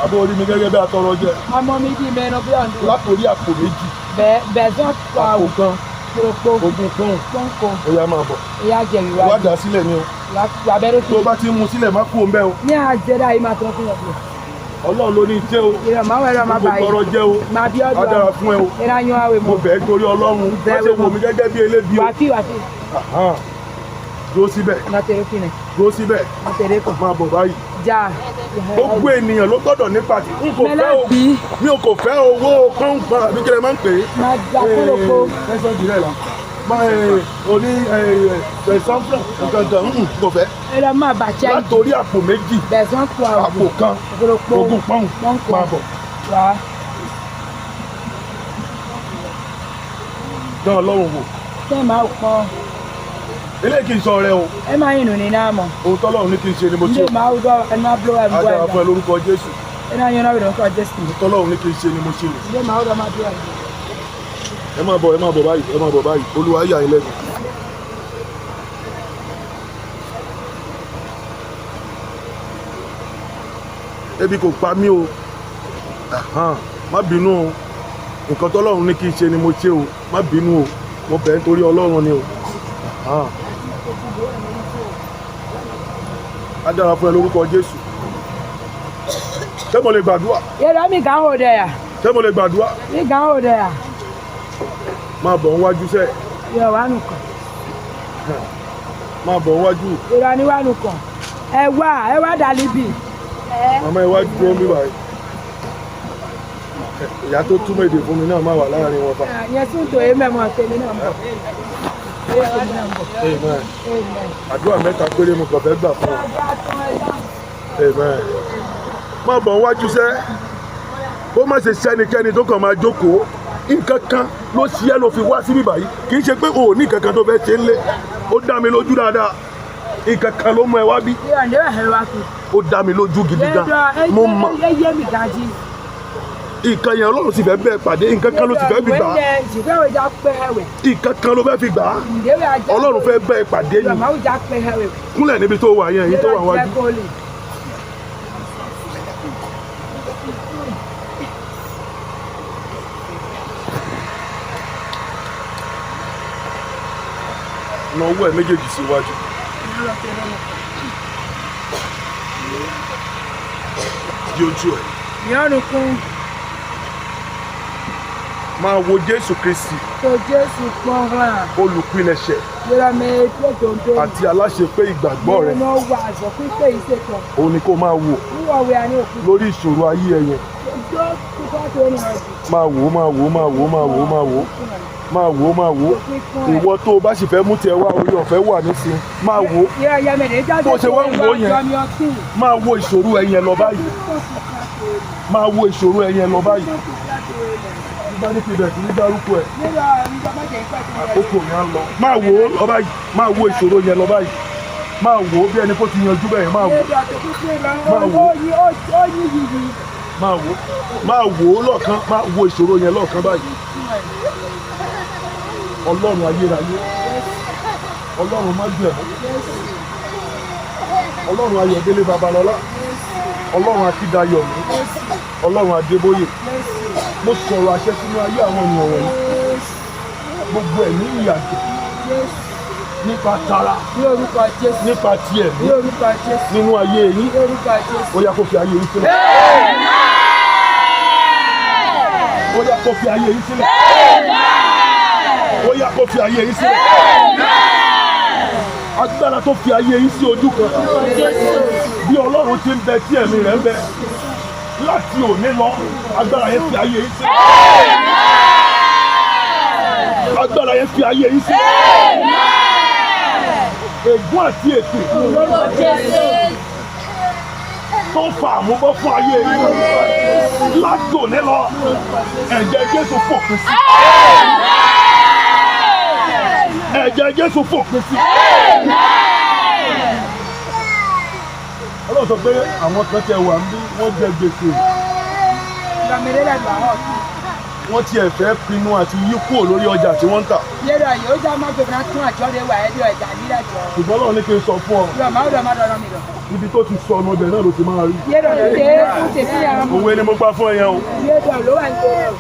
Àbó orí mi gẹ́gẹ́ bí atọrọ jẹ. Ọmọ mi di mẹ́rin bí ọ̀dún. Látòrí àpò méjì. Bẹ́ẹ̀ bẹ́ẹ̀ sọ pa Àpò kan. Kúròpó. 20 pọ́ùn. Pọ́ńkò. Ó yá, máa bọ̀. Ìyá jẹ̀rì wá. Wá dà sílẹ̀ ni o. Wà bẹ́ẹ̀ ló Tó o bá ti ń mu sílẹ̀, má kú òun bẹ́ẹ̀ o. Ní àjẹdá yìí máa tọ́ fún ọ̀pọ̀. Ọlọ́run ló ní jẹ́ o. Ìrọ̀ máa wẹ̀rọ máa Gbogbo bá yìí. tọrọ jẹ́ o. Máa bí Á ọdún. dára fún ẹ o. Ìrà yan àwẹ̀ Mo mọ̀. bẹ̀ ẹ́ torí Ọlọ́run. Má ṣe wò mí gẹ́gẹ́ bí elébi o. Wà fí wà fí. Ahan. Dúró síbẹ̀. Nà tẹ̀lé kìnẹ̀. Dúró síbẹ̀. Nà tẹ̀lé kọ̀. Máa bọ̀ báyìí. Já. Gbogbo ènìyàn ló gbọ́dọ̀ nípa tí n kò fẹ́ o. Mẹ́lẹ́bí. Mi ò kò fẹ́ owó pọ́npọ́n àbí kí lẹ máa ń pè é. Máa gba kólókó. Fẹsẹ̀ jìrẹ̀ la. Máa ẹ oní ẹ ẹ sanfra nǹkan kan n kò fẹ́. Ẹ̀rọ máa bàjẹ́. Látòrí àpò méjì. Bẹ̀sán kọ àwọn. Àpò kan. Kólókó. 20 pọ́ùn. Pọ́ńkò. Máa bọ̀. Wà. Dán Ọlọ́run wò. Tẹ́ máa pọ́n. Eléyìí kì í sọ rẹ o. Ẹ máa yìn ní náà mọ̀. Ohun tọ́lọ́run ní kí n ṣe ni mo ṣe. Ndé máa dọ́ ẹ máa blow ẹ Á bọ́ dára ẹ fún ẹ lórúkọ Jésù. Ẹ náà yẹn náà wẹ̀rẹ̀ nǹkan Jésù. Ohun tọ́lọ́run ní kí n ṣe ni mo ṣe o. Ndé máa dọ́ máa blow ẹ. Ẹ máa bọ̀, ẹ máa bọ̀ báyìí, ẹ máa bọ̀ báyìí. Olúwa yà yín lẹ́nu. Ebi kò pa mí o. Ahan, má bínú o. Nǹkan tọ́lọ́run ní kí n ṣe ni mo ṣe o. Má bínú o. Mo bẹ̀ ẹ́ nítorí Ọlọ́run ni o. Ahan. Á dára fún ẹ lórúkọ Jésù. Ṣé mo lè gbàdúrà? Yẹ́rọ mi gàn ó dẹ̀ yà. Ṣé mo lè gbàdúrà? Mi gàn ó dẹ̀ yà. Máa bọ̀ níwájú sẹ́ẹ̀. Yẹ wà nù kàn. Máa bọ̀ níwájú. Yẹ́rọ ni wà nù kàn. Ẹ wá ẹ wá dàlí bì. Màmá, iwájú tó ń bí báyìí. Ìyá tó túmọ̀ èdè fún mi náà máa wà láàrin wọn fa. Yẹn tún tó yé mẹ́mọ́ tèmi náà bọ̀. Amen. Àdúrà mẹ́ta péré mo kàn fẹ́ gbà fún ọ. Amen. Máa bọ̀ níwájú sẹ́. Kó má ṣe sẹ́nikẹ́ni tó kàn máa jókòó. Nǹkan kan ló ṣe é ló fi wá síbí báyìí. Kì í ṣe pé o ò ní nǹkan kan tó fẹ́ ṣe ń lé. Ó dá mi lójú dáadáa. Nǹkan kan ló mú ẹ wá bí. Yẹ́rọ ni wà hẹ́ wá kú. Ó dá mi lójú gidi gan. Mo mọ̀ Ẹ yé mi gàn jí. nǹkan yẹn, Ọlọ́run sì fẹ́ bẹ́ẹ̀ pàdé. Nǹkan kan ló sì fẹ́ fi gbà á. Nǹkan kan ló fẹ́ fi gbà á. Ọlọ́run fẹ́ bẹ́ẹ̀ pàdé ni. Kúnlẹ̀ níbi tó wà yẹn, èyí tó wà wájú. Na ọwọ́ ẹ̀ méjèèjì síwájú. Di ojú ẹ̀. Yọ̀nù kún. Máa wo Jésù Kristi, Tó Jésù pọ́n hàn. olùpilẹ̀ṣẹ̀ Yẹ́rọ mi tó tó tó. àti aláṣepé ìgbàgbọ́ rẹ̀. Mo wà àzọ pípé ìṣètò. Òun ni kó máa wò Wúwọ̀ wẹ̀ àní òkú. lórí ìṣòro ayé ẹ yẹn. Tó kúkọ́ tó ní ọ̀dùn. Máa wò ó, máa wò ó, máa wò ó, máa wò ó, máa wò ó, máa wò ó, máa wò ó. Ìwọ tó o bá sì fẹ́ mú tiẹ̀ wá, orí ọ̀fẹ́ wà nísìn. Máa wò ó. Yẹ́rọ yẹ́mẹ̀ ní jáde. Bó ṣe wá ń wò ó yẹn. Máa wo ìṣòro ẹ yẹn lọ báyìí. Máa wo ìṣòro ẹ yẹn lọ báyìí. Bá ní kí ibẹ̀ sí ní dárúkọ ẹ̀, àkókò yẹn á lọ. Máa wò ó lọ báyìí. Máa wo ìṣòro yẹn lọ báyìí. Máa wò ó bí ẹni kó ti yanjú bẹ́ẹ̀. Máa wò ó. Máa wò ó. Máa wò, máa wò ó lọ́ọ̀kan, máa wo ìṣòro yẹn lọ́ọ̀kan báyìí. Ọlọ́run ayérayé, Ọlọ́run májẹ̀mú, Ọlọ́run Ayọ̀délé Babalọ́lá, Ọlọ́run Akíndayọ̀mí, Ọlọ́run Adébóyè, mo sọ̀rọ̀ àṣẹ sínú ayé àwọn ènìyàn wọ̀nyí. Gbogbo ẹ̀mí ìyàjẹ́ nípa tara, Ní orúkọ Jésù. nípa ti ẹ̀mí Ní orúkọ Jésù. nínú ayé yín, Ní orúkọ Jésù. ó yá, kó fi ayé yín sílẹ̀. Ó yá, kó fi ayé yín sílẹ̀. Ó yá, kó fi ayé yín sílẹ̀. Agbára tó fi ayé yín sí ojú kan, bí Ọlọ́run ti ń bẹ tí ẹ̀mí rẹ̀ ń bẹ, láti òní lọ, agbára yẹn fi ayé yín sílẹ̀. Agbára yẹn fi ayé yín sílẹ̀. Ègún àti èpè tó fa àmúbọ́ fún ayé yín, láti òní lọ, ẹ̀jẹ̀ Jésù fòpin sí. Ẹ̀jẹ̀ Jésù fòpin sí. Ọlọ́run sọ pé àwọn kan tẹ wà ń bí, wọ́n jẹ gbèsè. Ìgbàmílẹ̀ lọ àwọn. Wọ́n tiẹ̀ fẹ́ pinnu àti yí kúrò lórí ọjà tí wọ́n ń tà. Yẹ́rọ yìí ó já mọ́tò náà tún àjọ rẹ̀ wà ẹ́dí ọ̀jà nílẹ̀ jọ. Ṣùgbọ́n Ọlọ́run ní kí n sọ fún ọ, Yọ̀ máa ń dọ̀ máa dọ̀rọ̀ mi lọ. ibi tó ti sọnù, ọbẹ̀ náà ló ti máa rí. Yẹ́rọ ló dé fún tèmi yàrá mọ́. Òwe ni mo gbà fún ẹ yẹn o. Yẹ́rọ ló wà ní kóró.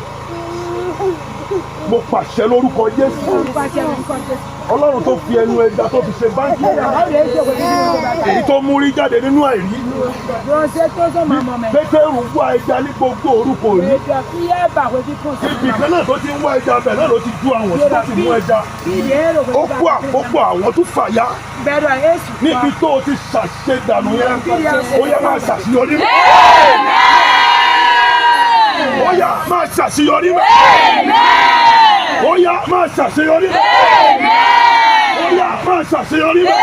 Mo pàṣẹ lórúkọ Jésù. Pàṣẹ orúkọ Jésù. Ọlọ́run tó fi ẹnu ẹja tó fi ṣe báńkì, Àwọn rẹ̀ ń ṣòwò nínú ìjọba. èyí tó mú rí jáde nínú àìrí. Ránṣẹ́ tó sọ máa mọ̀ mẹ́. Pétérù wá ẹja ní gbogbo orúkọ yìí. Ètò àfihàn bàwẹ̀ kíkún sí. Ibì kan náà tó ti ń wá ẹja, bẹ̀ náà ló ti ju àwọn tó ti mú ẹja. Ó kó àkókò àwọn tó fàya Bẹ̀rẹ̀ Èṣù. níbi tó o ti ṣàṣedànù yẹn. Ó yá, máa ṣàṣeyọrí mọ́. Ó yá, máa ṣàṣeyọrí mọ́. Ó yá, máa ṣàṣeyọrí mọ́. Ó yá, máa ṣàṣeyọrí mọ́.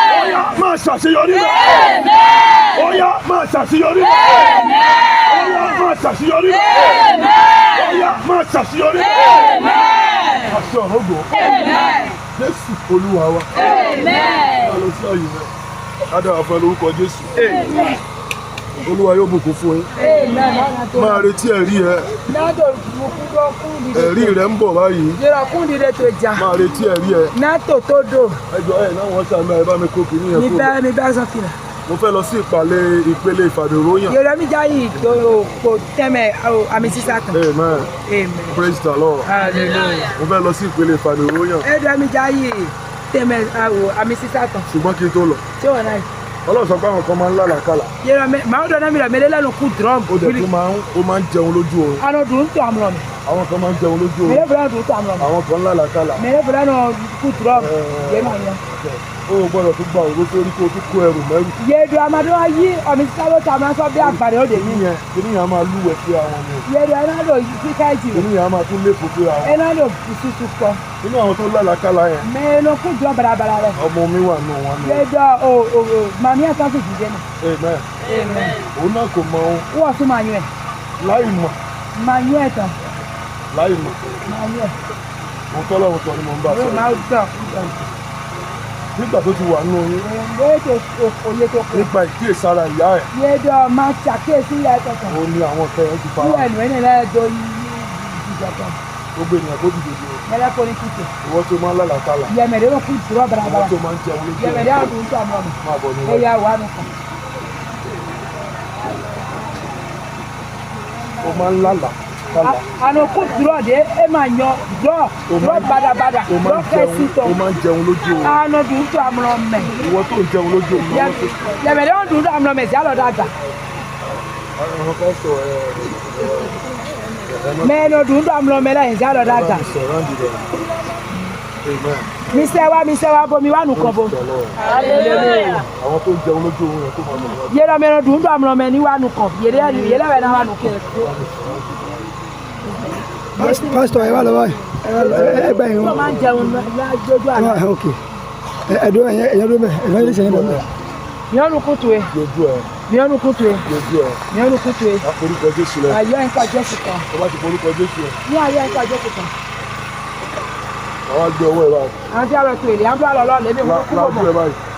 Ó yá, máa ṣàṣeyọrí mọ́. Ó yá, máa ṣàṣeyọrí mọ́. Ó yá, máa ṣàṣeyọrí mọ́. Ó yá, máa ṣàṣeyọrí mọ́. Àṣẹ ọ̀rọ̀ gbọ́. Jésù Olúwa wa. Máa lọ sí àyè rẹ̀. Á dára fún ẹ lórúkọ Jésù. Olúwa yóò bùkún fún yín. Máa retí ẹ̀rí ẹ. Ẹ̀rí rẹ̀ ń bọ̀ báyìí. Yọrọ kún dídé tó jà. Máa retí ẹ̀rí ẹ. Nátò tó dò. Ẹjọ́ ẹ̀ náà wọ́n ṣàmì ẹ bá mi kó kìíní yẹn Mi kúrò. bẹ́ mi bẹ́ sọ fìlà. Mo fẹ́ lọ sí ìpàlẹ̀ ìpele ìfàmìòróróyàn. Yọrọ mi já yìí tó kò tẹ́mẹ̀ àmì sísá kan. Amen. Amen. Praise the Lord. Hallelujah. Mo fẹ́ lọ sí ìpele ìfàmìòróróyàn. Ẹ̀dọ̀ mi já yìí tẹ́mẹ̀ àmì sísá kan. Ṣùgbọ́n kí n tó lọ, Ṣé wọ́n náà? Ọlọ́run sọ pé àwọn kan máa ń lálàkàlà. Yọrọ mi màá dọ̀ náà mi rẹ̀ mẹ́lẹ́ lẹ́nu kú drum. Ó dẹ̀ tún máa ń ó máa ń jẹun lójú oorun. Àná dùn tó àmúrọ̀ mi. Àwọn kan máa ń jẹun lójú oorun. Mẹ́lẹ́ fúlẹ̀ dùn tó àmúrọ̀ mi. Àwọn kan ń lálàkàlà. Mẹ́lẹ́ fúlẹ̀ náà kú drum. Yé máa yan. O ò gbọ́dọ̀ tún gba òró sórí kó o tún kó ẹrù mẹ́rù. Yéèdù amadu ayi ọmọ sísáwó tó a máa sọ bí àgbàdo òde yìí. Kíní yẹn, kíní yẹn á máa lúwẹ̀ síra wọn ni o. Yéèdù ẹná lò síká ìjì. Kíní yẹn á máa tún léfò síra wọn. Ẹná lò susu kọ. Nínú àwọn tó lálàkàlà yẹn, Mẹ́ẹ̀nù kú jọ barabara rẹ. ọmọ mi wà nù wọn ni. Yéèdù o o o màmí ẹ̀ sọ́sì jìjẹ́ nù. Amen. Amen. Òun náà kò mọ ohun Wọ́n tún máa yún ẹ̀. láì mọ̀, Máa yún ẹ̀ tán. láì mọ̀. Máa yún ẹ̀. Mo tọ́lọ́run sọ ni mo ń bá Yóò sọ̀rọ̀. máa gbọ̀. Nígbà tó ti wà nínú oyún, Yéèdù òye tó kù. nípa ìkíyèsára ìyá ẹ̀, Yéèdù máa ṣàkíyèsí ìyá ẹ̀ tọ̀tàn. òun ni àwọn nǹkan yẹn ti fara. Wúwẹ̀ nù ẹ̀ náà do ìjọba. Gbogbo ènìyàn kó dìde dúró. Mẹ́lẹ́ kò ní kùtù. Ìwọ tó máa ń lálàkàlà, Yẹ̀mẹ̀dẹ́ ló kú dúró ìwọ barabara. tó máa ń jẹun lójú Yẹ̀mẹ̀dẹ́ oorun, àdùn tó àmọ́ mi. máa bọ̀ níwájú. Ẹ̀yà wà nù kàn. O máa ń lálàkàlà. Àná kú dúró de e máa yan dúró dúró badabada O máa dúró ń kẹ́sì jẹun, tán. o máa ń jẹun lójú oorun. Àná dùn tó àmọ́ mẹ́. Ìwọ tó ń jẹun lójú oorun, lọ́wọ́ tó. Yẹ̀mẹ̀dẹ́ wọn dùn tó àmọ́ mẹ́ sí àlọ́ dàgbà. Àwọn kan sọ ẹ Mẹ́ẹ̀nù dùn tó àmọ́ mẹ́ lẹ́yìn sí àlọ́ dàgbà. ẹ sọ̀rọ̀ àǹdí rẹ̀. Amen. Mísẹ́ wa bomi wa nù kàn bo. Praise the Lord. Àwọn tó ń jẹun lójú oorun yẹn kó máa bọ̀ níwájú. Yẹ́rọ mẹ́ẹ̀nù dùn tó àmọ́ mẹ́ ní wa nù kàn. Yẹ́rẹ́ wẹ̀ náà wa nù kàn. Pásítọ̀, ẹ wá lọ báyìí, ẹ wá lọ, ẹ gbà yín Wọ́n máa ń jẹun lójú àná. wọn. Ok, ẹdùn ẹyẹ ẹyẹ ló bẹ evangelist ẹyẹ ló bẹ. Miọ́nù kùtù ẹ̀. Lójú ẹ, Miọ́nù kùtù ẹ̀. lójú ẹ. Miọ́nù kùtù ẹ̀. A forúkọ Jésù lẹ. Ayọ́ ẹ̀ńkọ́ Jésù kan. O bá ti forúkọ Jésù ẹ. Ní ayọ́ ẹ̀ńkọ́ Jésù kan. Àwa gbé ọwọ́ ẹ báyìí. Àwọn tí a lọ tó èlé, àwọn tó lọ lọ́ọ̀lẹ́ bí wọ́n kúrò Lájú mọ̀. ẹ báyìí.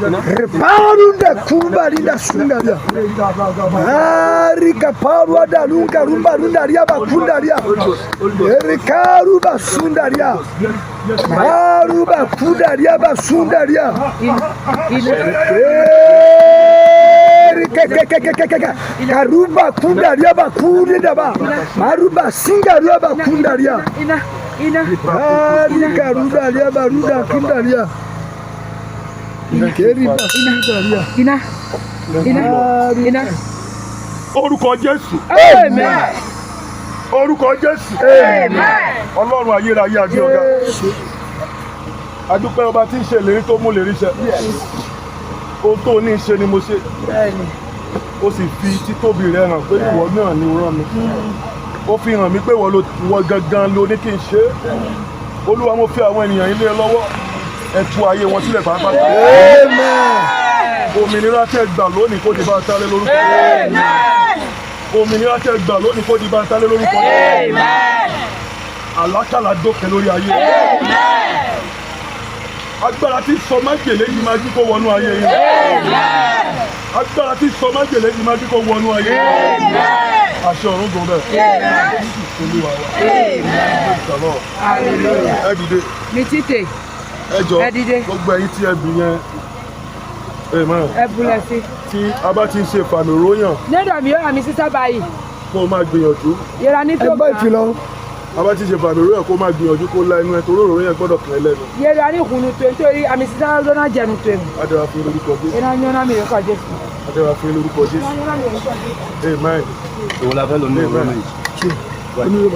Reparunda kumba rinda sungaria. Arika parwa da lunga rumba runda ria bakunda ria. Erikaruba sundaria. Maruba kundaria basundaria. Erika karuba kundaria bakunda ba. Maruba singaria bakundaria. Ina ina. Arika rudaria baruda kundaria. Keriba sundaria. Ina ina ina. Orúkọ Jésù. Amen. Orúkọ Jésù. Amen. Ọlọ́run ayérayé àgbẹ̀ ọ̀gá. Adúpẹ́ ọba tí ń ṣe ìlérí tó mú ìlérí ṣẹ. Ohun tó ní í ṣe ni mo ṣe. Ó sì fi títóbi rẹ̀ hàn pé ìwọ náà ni ó rán mi. Ó fi hàn mí pé ìwọ gangan ló ní kí n ṣe é. Olúwa, mo fi àwọn ènìyàn ilé lọ́wọ́. Ẹ tú ayé wọn sílẹ̀ pàápàá. Òmìnira tẹ́ gbà lónìí kó di bá a sáré lórúkọ. Òmìnira tẹ́ gbà lónìí kó di bá a sáré lórúkọ. Àlákàlà dókè lórí ayé. Agbára tí sọ májèlé yìí máa jí kó wọnú ayé yìí. Agbára tí sọ májèlé yìí máa jí kó wọnú ayé yìí. Àṣẹ ọ̀run gùn bẹ́ẹ̀. Olúwa wa. Ìsàlọ̀. Ẹ dìde. Mi títè. Ẹ jọ Ẹ dìde. Gbogbo ẹ̀yin tí ẹ bì yẹn. Amen. Ẹ bulẹ̀ sí. Tí a bá ti ń ṣe fàmì róyàn Nígbà mi yóò àmì sísá báyìí. kó o máa gbìyànjú. Yẹra ní tó Ẹ gbọ́ ìfilọ̀. A bá ti ṣe fàmì róyàn kó o máa gbìyànjú kó o la inú ẹ torí òróró yẹn gbọ́dọ̀ kàn ẹ́ lẹ́nu. Yẹra ní ìkùnú tó nítorí àmì sísá lọ́nà jẹnu tó èmi. Á dára fún yín lórúkọ Jésù. Iná yánná mi lórúkọ Jésù. Á dára fún yín lórúkọ Jésù. Iná yánná mi lórúkọ Jésù. Amen. Èwo la fẹ́ lò ní òwúrọ̀ méjì?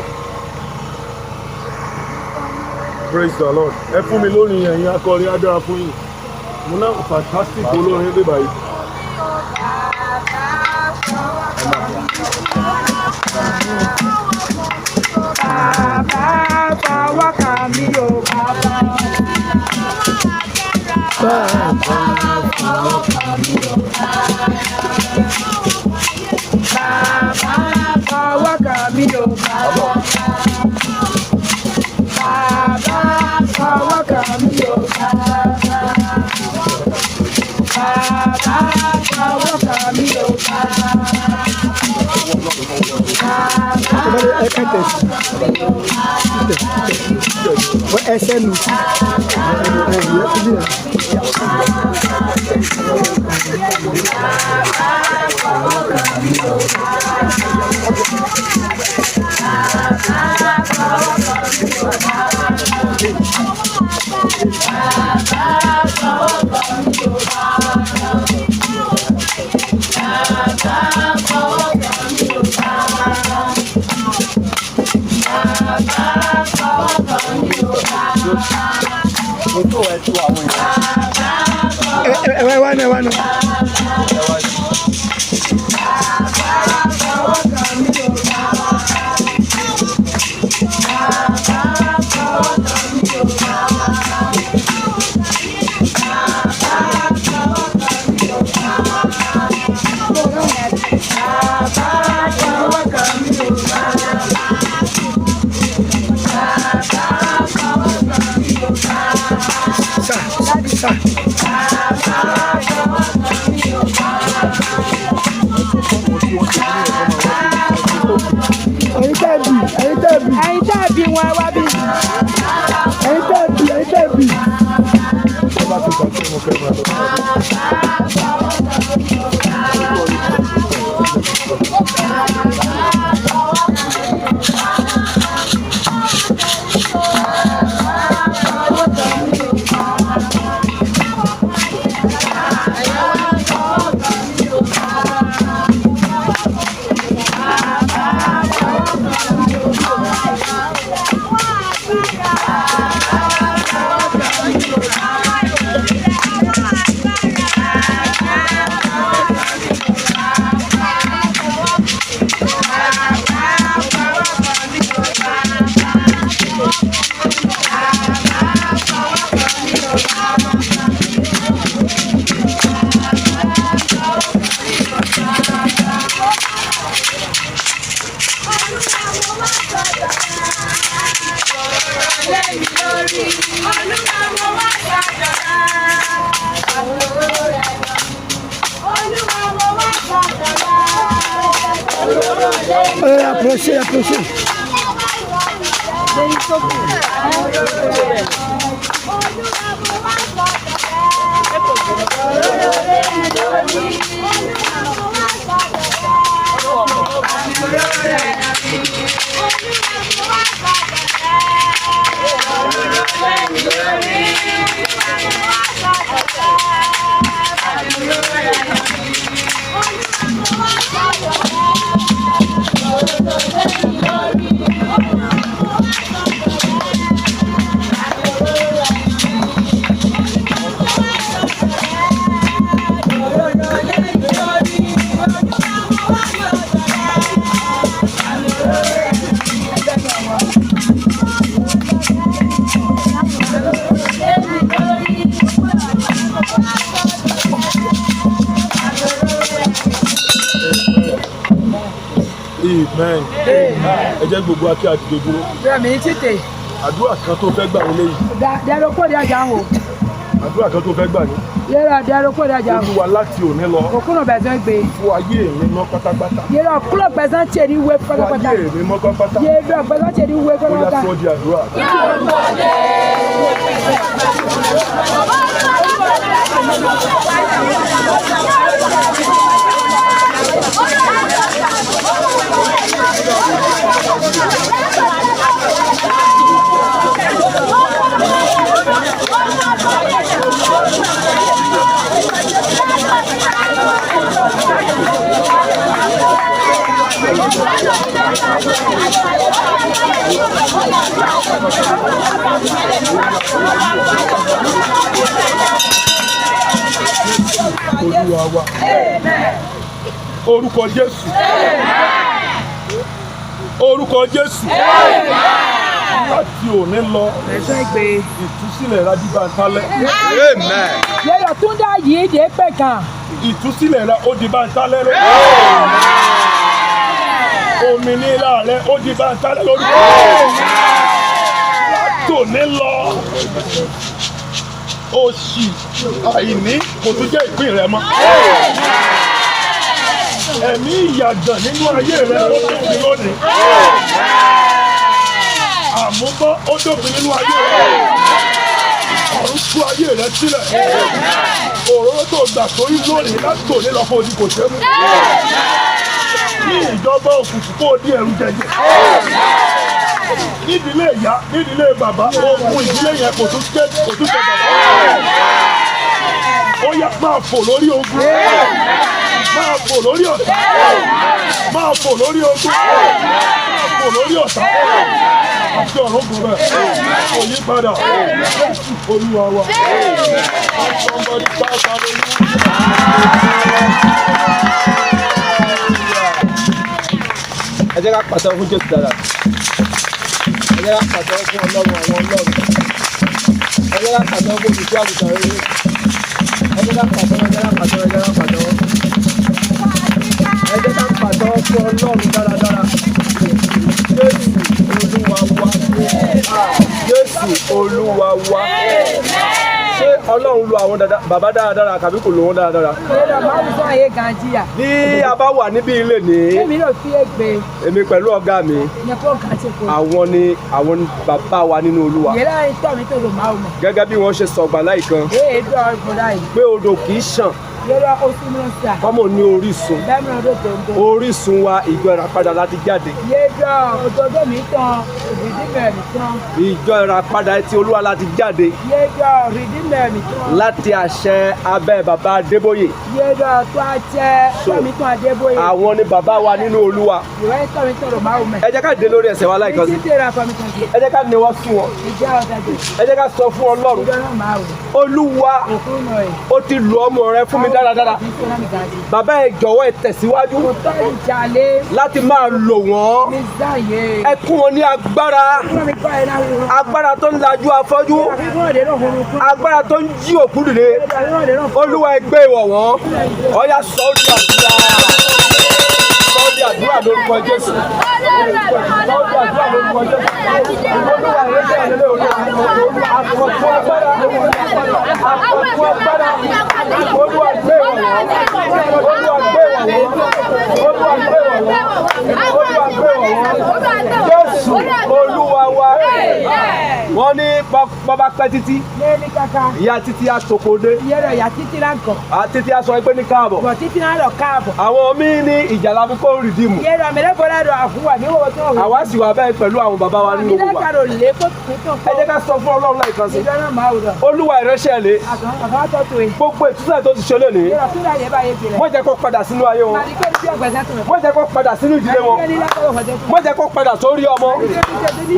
Praise the Lord. Ẹ fún mi lórí ẹ̀yin akọrin, á dára fún yín. Mo ná fantastic olórin dé báyìí. Bàbá fọwọ́ kàn mí o bàbá. Bàbá fọwọ́ kàn mí o bàbá. Bàbá fọwọ́ kàn mí o bàbá. Bàbá fọwọ́ kàn mí o bàbá. Ẹ kẹtẹ ẹsẹ nu. Ẹ wá ní ẹ wá ní. Sa sa. Ẹ̀yin tẹ́ bì, ẹ̀yin tẹ́ bì, Ẹ̀yin tẹ́ ẹ bí wọn ẹ wá bí. Ẹ̀yin tẹ́ bì, ẹ̀yin tẹ́ bì. Ẹ bá ti gbà tí mo fẹ́ máa lọ. Olúwa mo wá sọ́dọ̀ rẹ. Approchez, approchez. Amen. Ẹ jẹ́ gbogbo akí àdìde dúró. Rẹ̀mí títè. Àdúrà kan tó fẹ́ gbà nílé yìí. Dẹ́rọ kó dájà o. Àdúrà kan tó fẹ́ gbà ní. Yẹ́rọ dẹ́rọ kó dájà o. Olúwa, láti òní lọ. Òkúrò bẹ̀sẹ̀ gbé. Fún ayé mi mọ́ pátápátá. Yẹ́rọ kúrò bẹ̀sẹ̀ tiẹ̀ ní wé Fún pátápátá. ayé mi mọ́ pátápátá. Yẹ́rọ bẹ̀sẹ̀ tiẹ̀ ní wé Ó yá, pátápátá. sọ di àdúrà. Olúwa wa. Orúkọ Jésù. Orúkọ Jésù. Láti òní lọ, Bẹ̀sẹ̀ gbé. ìtúsílẹ̀ ra di bàǹtálẹ̀. Amen. Yẹ́rọ túndà yìí dé pẹ̀ kan. Ìtúsílẹ̀ rẹ ó di bàǹtálẹ̀ lórí. Òmìnira rẹ ó di bàǹtálẹ̀ lórí. Látòní lọ, òṣì, àìní kò tún jẹ́ ìpín rẹ mọ́. Ẹ̀mí ìyàgàn nínú ayé rẹ ó dópin lónìí. Àmúbọ́ ó dópin nínú ayé rẹ. Ọ̀run tú ayé rẹ sílẹ̀. Òróró tó gbà sórí lónìí, látòní lọ, kó o di kò ṣe é mú. Ní ìjọba òkùnkùn, kó o di ẹ̀rù jẹjẹ. Nídìílé ìyá, nídìílé bàbá, ogun ìdílé yẹn kò tún ṣe bàbá. Ó yá, máa fò lórí ogun, máa fò lórí ọ̀tá, máa fò lórí ogun, máa fò lórí ọ̀tá. Àti ọ̀run kò bẹ̀ kò yí padà. Jésù Olúwa wa. Somebody shout hallelujah. Ẹ jẹ́ ká pàtẹ́wọ́ fún Jésù dáadáa. Ẹ jẹ́ ká pàtẹ́wọ́ fún Ọlọ́run àwọn ọlọ́run. Ẹ jẹ́ ká pàtẹ́wọ́ fún olùṣọ́ àgùntàn rere. Ẹ jẹ́ ká pàtẹ́wọ́, ẹ jẹ́ ká pàtẹ́wọ́, ẹ jẹ́ ká pàtẹ́wọ́. Ẹ jẹ́ ká pàtẹ́wọ́ fún Ọlọ́run dáradára. Jésù Olúwa wa. Jésù Olúwa wa. Ṣé Ọlọ́run lo àwọn bàbá dáradára tàbí kò lo wọn dáradára? Yẹ́rọ máa ń sọ ayé gànjíyà. Bí a bá wà níbí ilé ní Èmi ló fi é gbé. èmi pẹ̀lú ọ̀gá mi, Yẹ kó gàtí kò. àwọn ni bàbá wa nínú Olúwa. Yẹ́rọ ayé tọ́ mi tó lò máa mọ̀. Gẹ́gẹ́ bí wọ́n ṣe sọ̀gbà láìkan Ee dọ̀ ọ̀gbọ̀n láyìí. pé odò kì í ṣàn Yẹ́rọ oṣù mìíràn sà. kọ́mọ ní orísun. Bẹ́ẹ̀ mìíràn ló dòdò. Orísun wa, ìjọ Ìràpadà láti jáde. Yẹ́rọ òdòdó mi tán rìdímẹ̀ mi tán. Ìjọ Ìràpadà ti Olúwa láti jáde. Yẹ́rọ rìdímẹ̀ mi tán. Láti àṣẹ abẹ́ bàbá Adébóyè. Yẹ́rọ tó a jẹ́ tọ́mi tán Adébóyè. Àwọn ni bàbá wa nínú Olúwa. Ìwé tọ́mi tán lò máa mọ̀. Ẹ jẹ́ ká dé lórí ẹsẹ̀ wa láìkan sí. Títí ra fọmi tán sí. Ẹ jẹ́ ká níwọ́ sí wọn. Ìjà ọ̀dàdì. Ẹ jẹ́ ká sọ fún Ọlọ́run. Ìjọ náà máa wò. Olúwa, Òkú nù ẹ̀. ó ti lu ọmọ rẹ fún mi dáradára. Bàbá, ẹ jọ̀wọ́, ẹ tẹ̀síwájú láti máa lò wọ́n. Ẹ kún wọn ní agbára, agbára tó ń lajú afọ́jú, agbára tó ń jí òkú dìde. Olúwa, ẹ gbé ìwọ̀ wọ́n. Ọ̀yá, sọ ọ́ di àdúrà, sọ ọ́ di àdúrà lórúkọ Jésù, sọ ọ́ di àdúrà lórúkọ Jésù. Olúwa, ẹ jẹ́ ẹ̀rọ àkọ́kọ́ agbára, àkọ́kọ́ agbára. Olúwa, gbé ìwọ̀ wọ́n. Olúwa, gbé ìwọ̀ wọ́n. Olúwa, gbé ìwọ̀ wọ́n. Olúwa, gbé ìwọ̀ wọ́n. Jésù Olúwa wa. Wọ́n ní bọ́bá pẹ́ títí, ìyá títí aṣokòdé. Títí aṣọ ẹgbẹ́ ní káàbọ̀. Àwọn míín ní ìjà la fi kó rìdíìmù. Àwa sì wà bẹ́ẹ̀ pẹ̀lú àwọn bàbá wa nínú gbogbo wa. Ẹ jẹ́ ká sọ fún Ọlọ́run láìkan sí. Olúwa ìránṣẹ́ lé. Gbogbo ìtúsílẹ̀ tó ti ṣe lónìí. Má jẹ́ kó padà sínú ayé wọn. Má jẹ́ kó padà sínú ìdílé wọn. Má jẹ́ kó padà sórí ọmọ.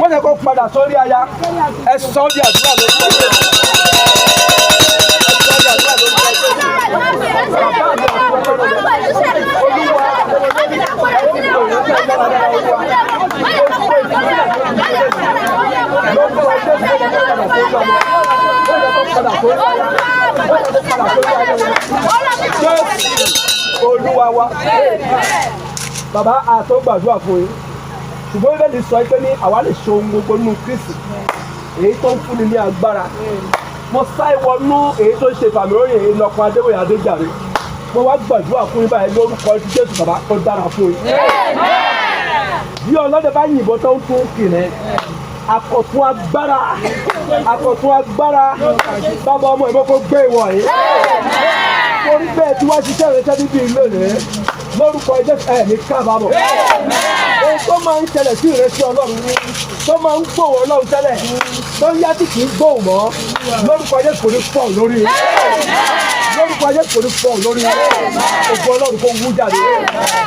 Má jẹ́ kó padà sórí aya. Ẹ sọ di àdúrà lórúkọ Jésù. Ẹ sọ di àdúrà lórúkọ Jésù. Bàbá mi àti Ọlọ́run. Olúwa, lórúkọ Jésù, má jẹ́ kó padà sórí ọmọ. Má jẹ́ kó padà sórí aya. Má jẹ́ kó padà sórí aya wọn. Jésù Olúwa wa. Bàbá àtọ́ gbàdúrà fún yín, ṣùgbọ́n Bíbélì sọ pé ní àwa lè ṣe ohun gbogbo nínú Kristi èyí tó ń fúnni ní agbára. Mo sá ìwọnú èyí tó ń ṣe fàmìlóyè ìlọkọ Adéwòye Adéjàre. Mo wá gbàdúrà fún yín báyìí lórúkọ Jésù, bàbá, kó dára fún yín. Bí ọlọ́dẹ bá yìnbọn tó ń tún kìnìún, àkọ̀tún agbára, àkọ̀tún agbára, bàbá ọmọ ìmọ̀ kó gbé ìwọ̀ yìí. Torí bẹ́ẹ̀ tí wọ́n ṣiṣẹ́ rẹ̀ sẹ́bí bíi lónìí, lórúkọ Jésù, ẹ̀ ní kábàámọ̀. Ohun tó máa ń ṣẹlẹ̀ sí ìrẹsì Ọlọ́run tó máa ń gbòòwò Ọlọ́run tẹ́lẹ̀ tó ń yá tí kì í gbòò mọ́, lórúkọ Jésù, kò ní fọ́ lórí. Lórúkọ Jésù, kò ní fọ́ lórí. Ògo Ọlọ́run kò wú jáde.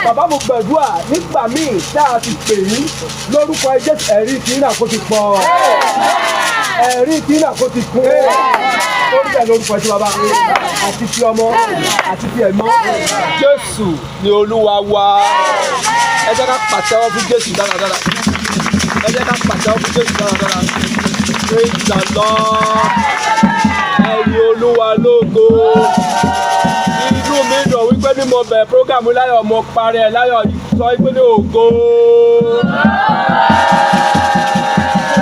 Bàbá, mo gbàdúrà, nígbà míì tá a ti pè yín, lórúkọ Jésù, ẹ̀rí tí náà kó ti pọ̀, ẹ̀rí tí náà kó ti kún lórí bẹ́ẹ̀, lórúkọ tí bàbá àti ti ọmọ àti ti ẹ̀mọ́. Jésù ni Olúwa wa. Ẹ jẹ́ ká pàtẹ́wọ́ fún Jésù dáradára. Ẹ jẹ́ ká pàtẹ́wọ́ fún Jésù dáradára. Praise the Lord. Ẹ̀yin Olúwa lógo. Inú mi dùn wípé ní mo bẹ̀rẹ̀ program láyọ̀, mo parí ẹ̀ láyọ̀. Sọ wípé ní ògo.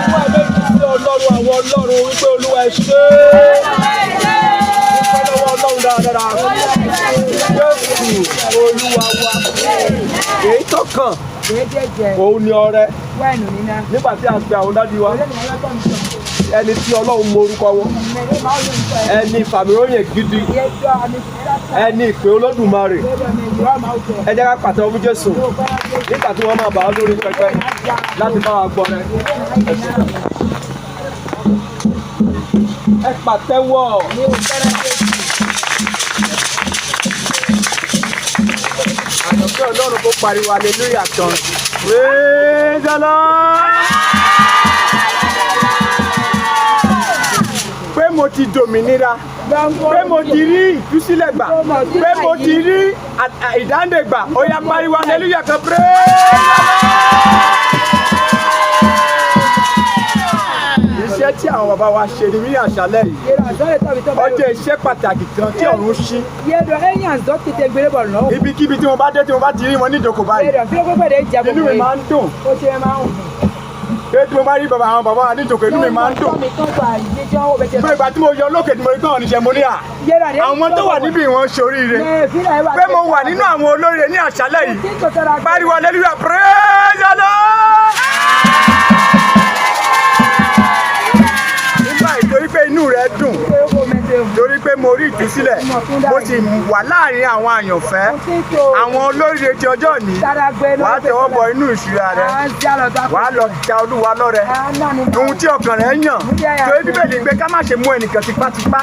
Fún ẹ̀mẹ́jì sí Ọlọ́run àwọn ọlọ́run wípé Olúwa, ẹ ṣé é. Dúpẹ́ lọ́wọ́ Ọlọ́run dáradára. Jésù Olúwa wa. Èyí tó kàn òun ni ọrẹ. Nígbà tí a pe àwọn daddy wa, ẹni tí Ọlọ́run mọ orúkọ wọn, ẹni ìfàmìróyìn gidi, ẹni ìpè Olódùmarè, ẹ jẹ́ ká pàtẹ́wọ́ fún Jésù nígbà tí wọ́n máa bà á lórí pẹpẹ láti bá wa gbọ́ rẹ. Ẹ pàtẹ́wọ́. Àyànfẹ́ Ọlọ́run kó pariwo hallelujah tán. Praise the Lord. Pé mo ti dòmìnira, pé mo ti rí ìtúsílẹ̀ gbà, pé mo ti rí ìdáǹdè gbà, ó yá, pariwo hallelujah kan. Praise the Lord. Iṣẹ́ tí àwọn bàbá wa ṣe ní àṣálẹ́ yìí, ó jẹ́ iṣẹ́ pàtàkì kan tí ọ̀run ṣí. Ibikíbi tí mo bá dé, tí mo bá ti rí wọn ní ìjókòó báyìí, inú mi máa ń dùn. Pé tí mo bá rí bàbá, àwọn bàbá wa ní ìjókòó, inú mi máa ń dùn. Pé ìgbà tí mo yọ lókè tí mo rí pé àwọn oníṣẹ́, mo ní à, àwọn tó wà níbí wọn ṣoríire. Pé mo wà nínú àwọn olóríire ní àṣálẹ́ yìí, pariwo hallelujah. Praise the Lord. Nígbà ìtorí pé inú rẹ dùn torí pé mo rí ìtúsílẹ̀, mo sì wà láàrin àwọn àyànfẹ́, àwọn olóríire ti ọjọ́ òní, wàá tọwọ́ bọ inú ìṣúra rẹ, wàá lọ ta Olúwa lọ́rẹ ohun tí ọkàn rẹ yàn, torí Bíbélì pé ká má ṣe mú ẹnìkan tipátipá,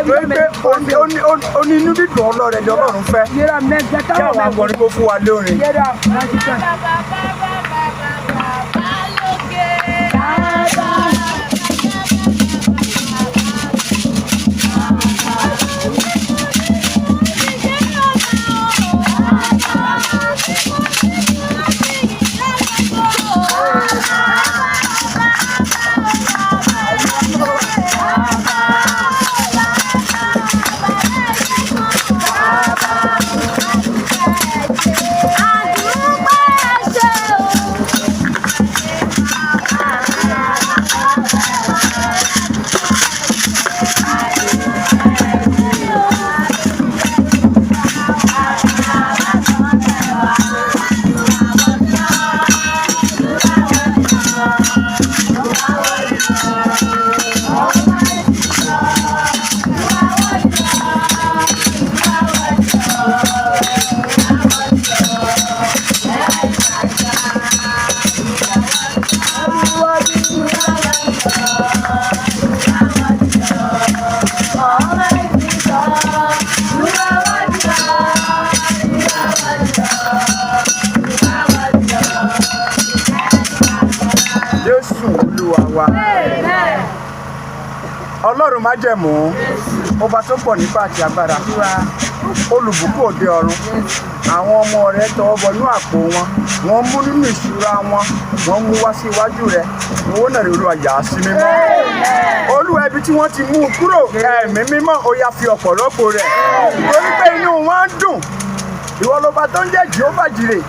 torí pé ó ní inú dídùn ọlọ́rẹ ni Ọlọ́run fẹ́. Kí àwọn akọrin kó fún wa lórin. Bàbá, bàbá, bàbá, bàbá lókè. Bàbá. Jésù Olúwa wa. Ọlọ́run májẹ̀mú, ọba tó pọ̀ nípa àti agbára, olùbùkún òde ọ̀run, àwọn ọmọ rẹ tọwọ́ bọnú àpò wọn, wọ́n mú nínú ìṣúra wọn, wọ́n mú wá sí iwájú rẹ. Owó náà rí, Olúwa, yà á sí mímọ́. Olúwa, ibi tí wọ́n ti mú un kúrò, Ẹ̀mí Mímọ́, ó yá, fi ọ̀pọ̀ rọ́pò rẹ̀, torí pé inú wọn ń dùn. Ìwọ lọba tó ń jẹ́ Jèhófà Jírè,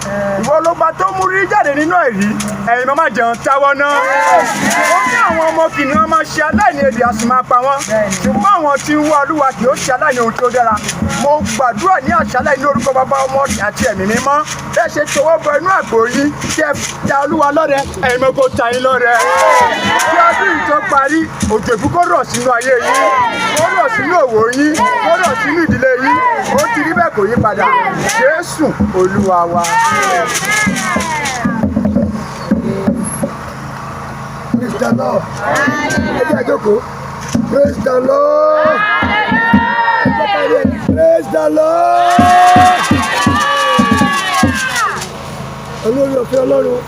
ìwọ lọba tó mú rí jáde nínú ẹ̀rí. Ẹ̀yin máa jẹun táwọ́ náà. Ó ní àwọn ọmọ kìnìún máa ṣe aláìní, ebi a sì máa pa wọ́n, ṣùgbọ́n àwọn tí ń wá Olúwa kì ó ṣe aláìní ohun tó dára. Mo gbàdúrà ní àṣálẹ́ ní orúkọ Bàbá, Ọmọ àti Ẹ̀mí Mímọ́, bẹ́ẹ̀ ṣe tọwọ́ bọ inú àpò yín tí ẹ ta Olúwa lọ́rẹ, ẹ̀yin mọ́ kó ta yín lọ́rẹ. Kí ọdún yìí tó parí, òjò ìbùkún kó rọ̀ sínú ayé yín, kó rọ̀ sínú òwò yín, kó rọ̀ sínú ìdílé yín. Ó ti rí bẹ́ẹ̀, kò yí padà. Jésù Olúwa wa. Praise the Lord. Ẹ jẹ́ àjókòó. Praise the Lord. Ẹ jẹ́ ká rí ẹni. Praise the Lord. Olórí ọ̀fẹ́ Ọlọ́run.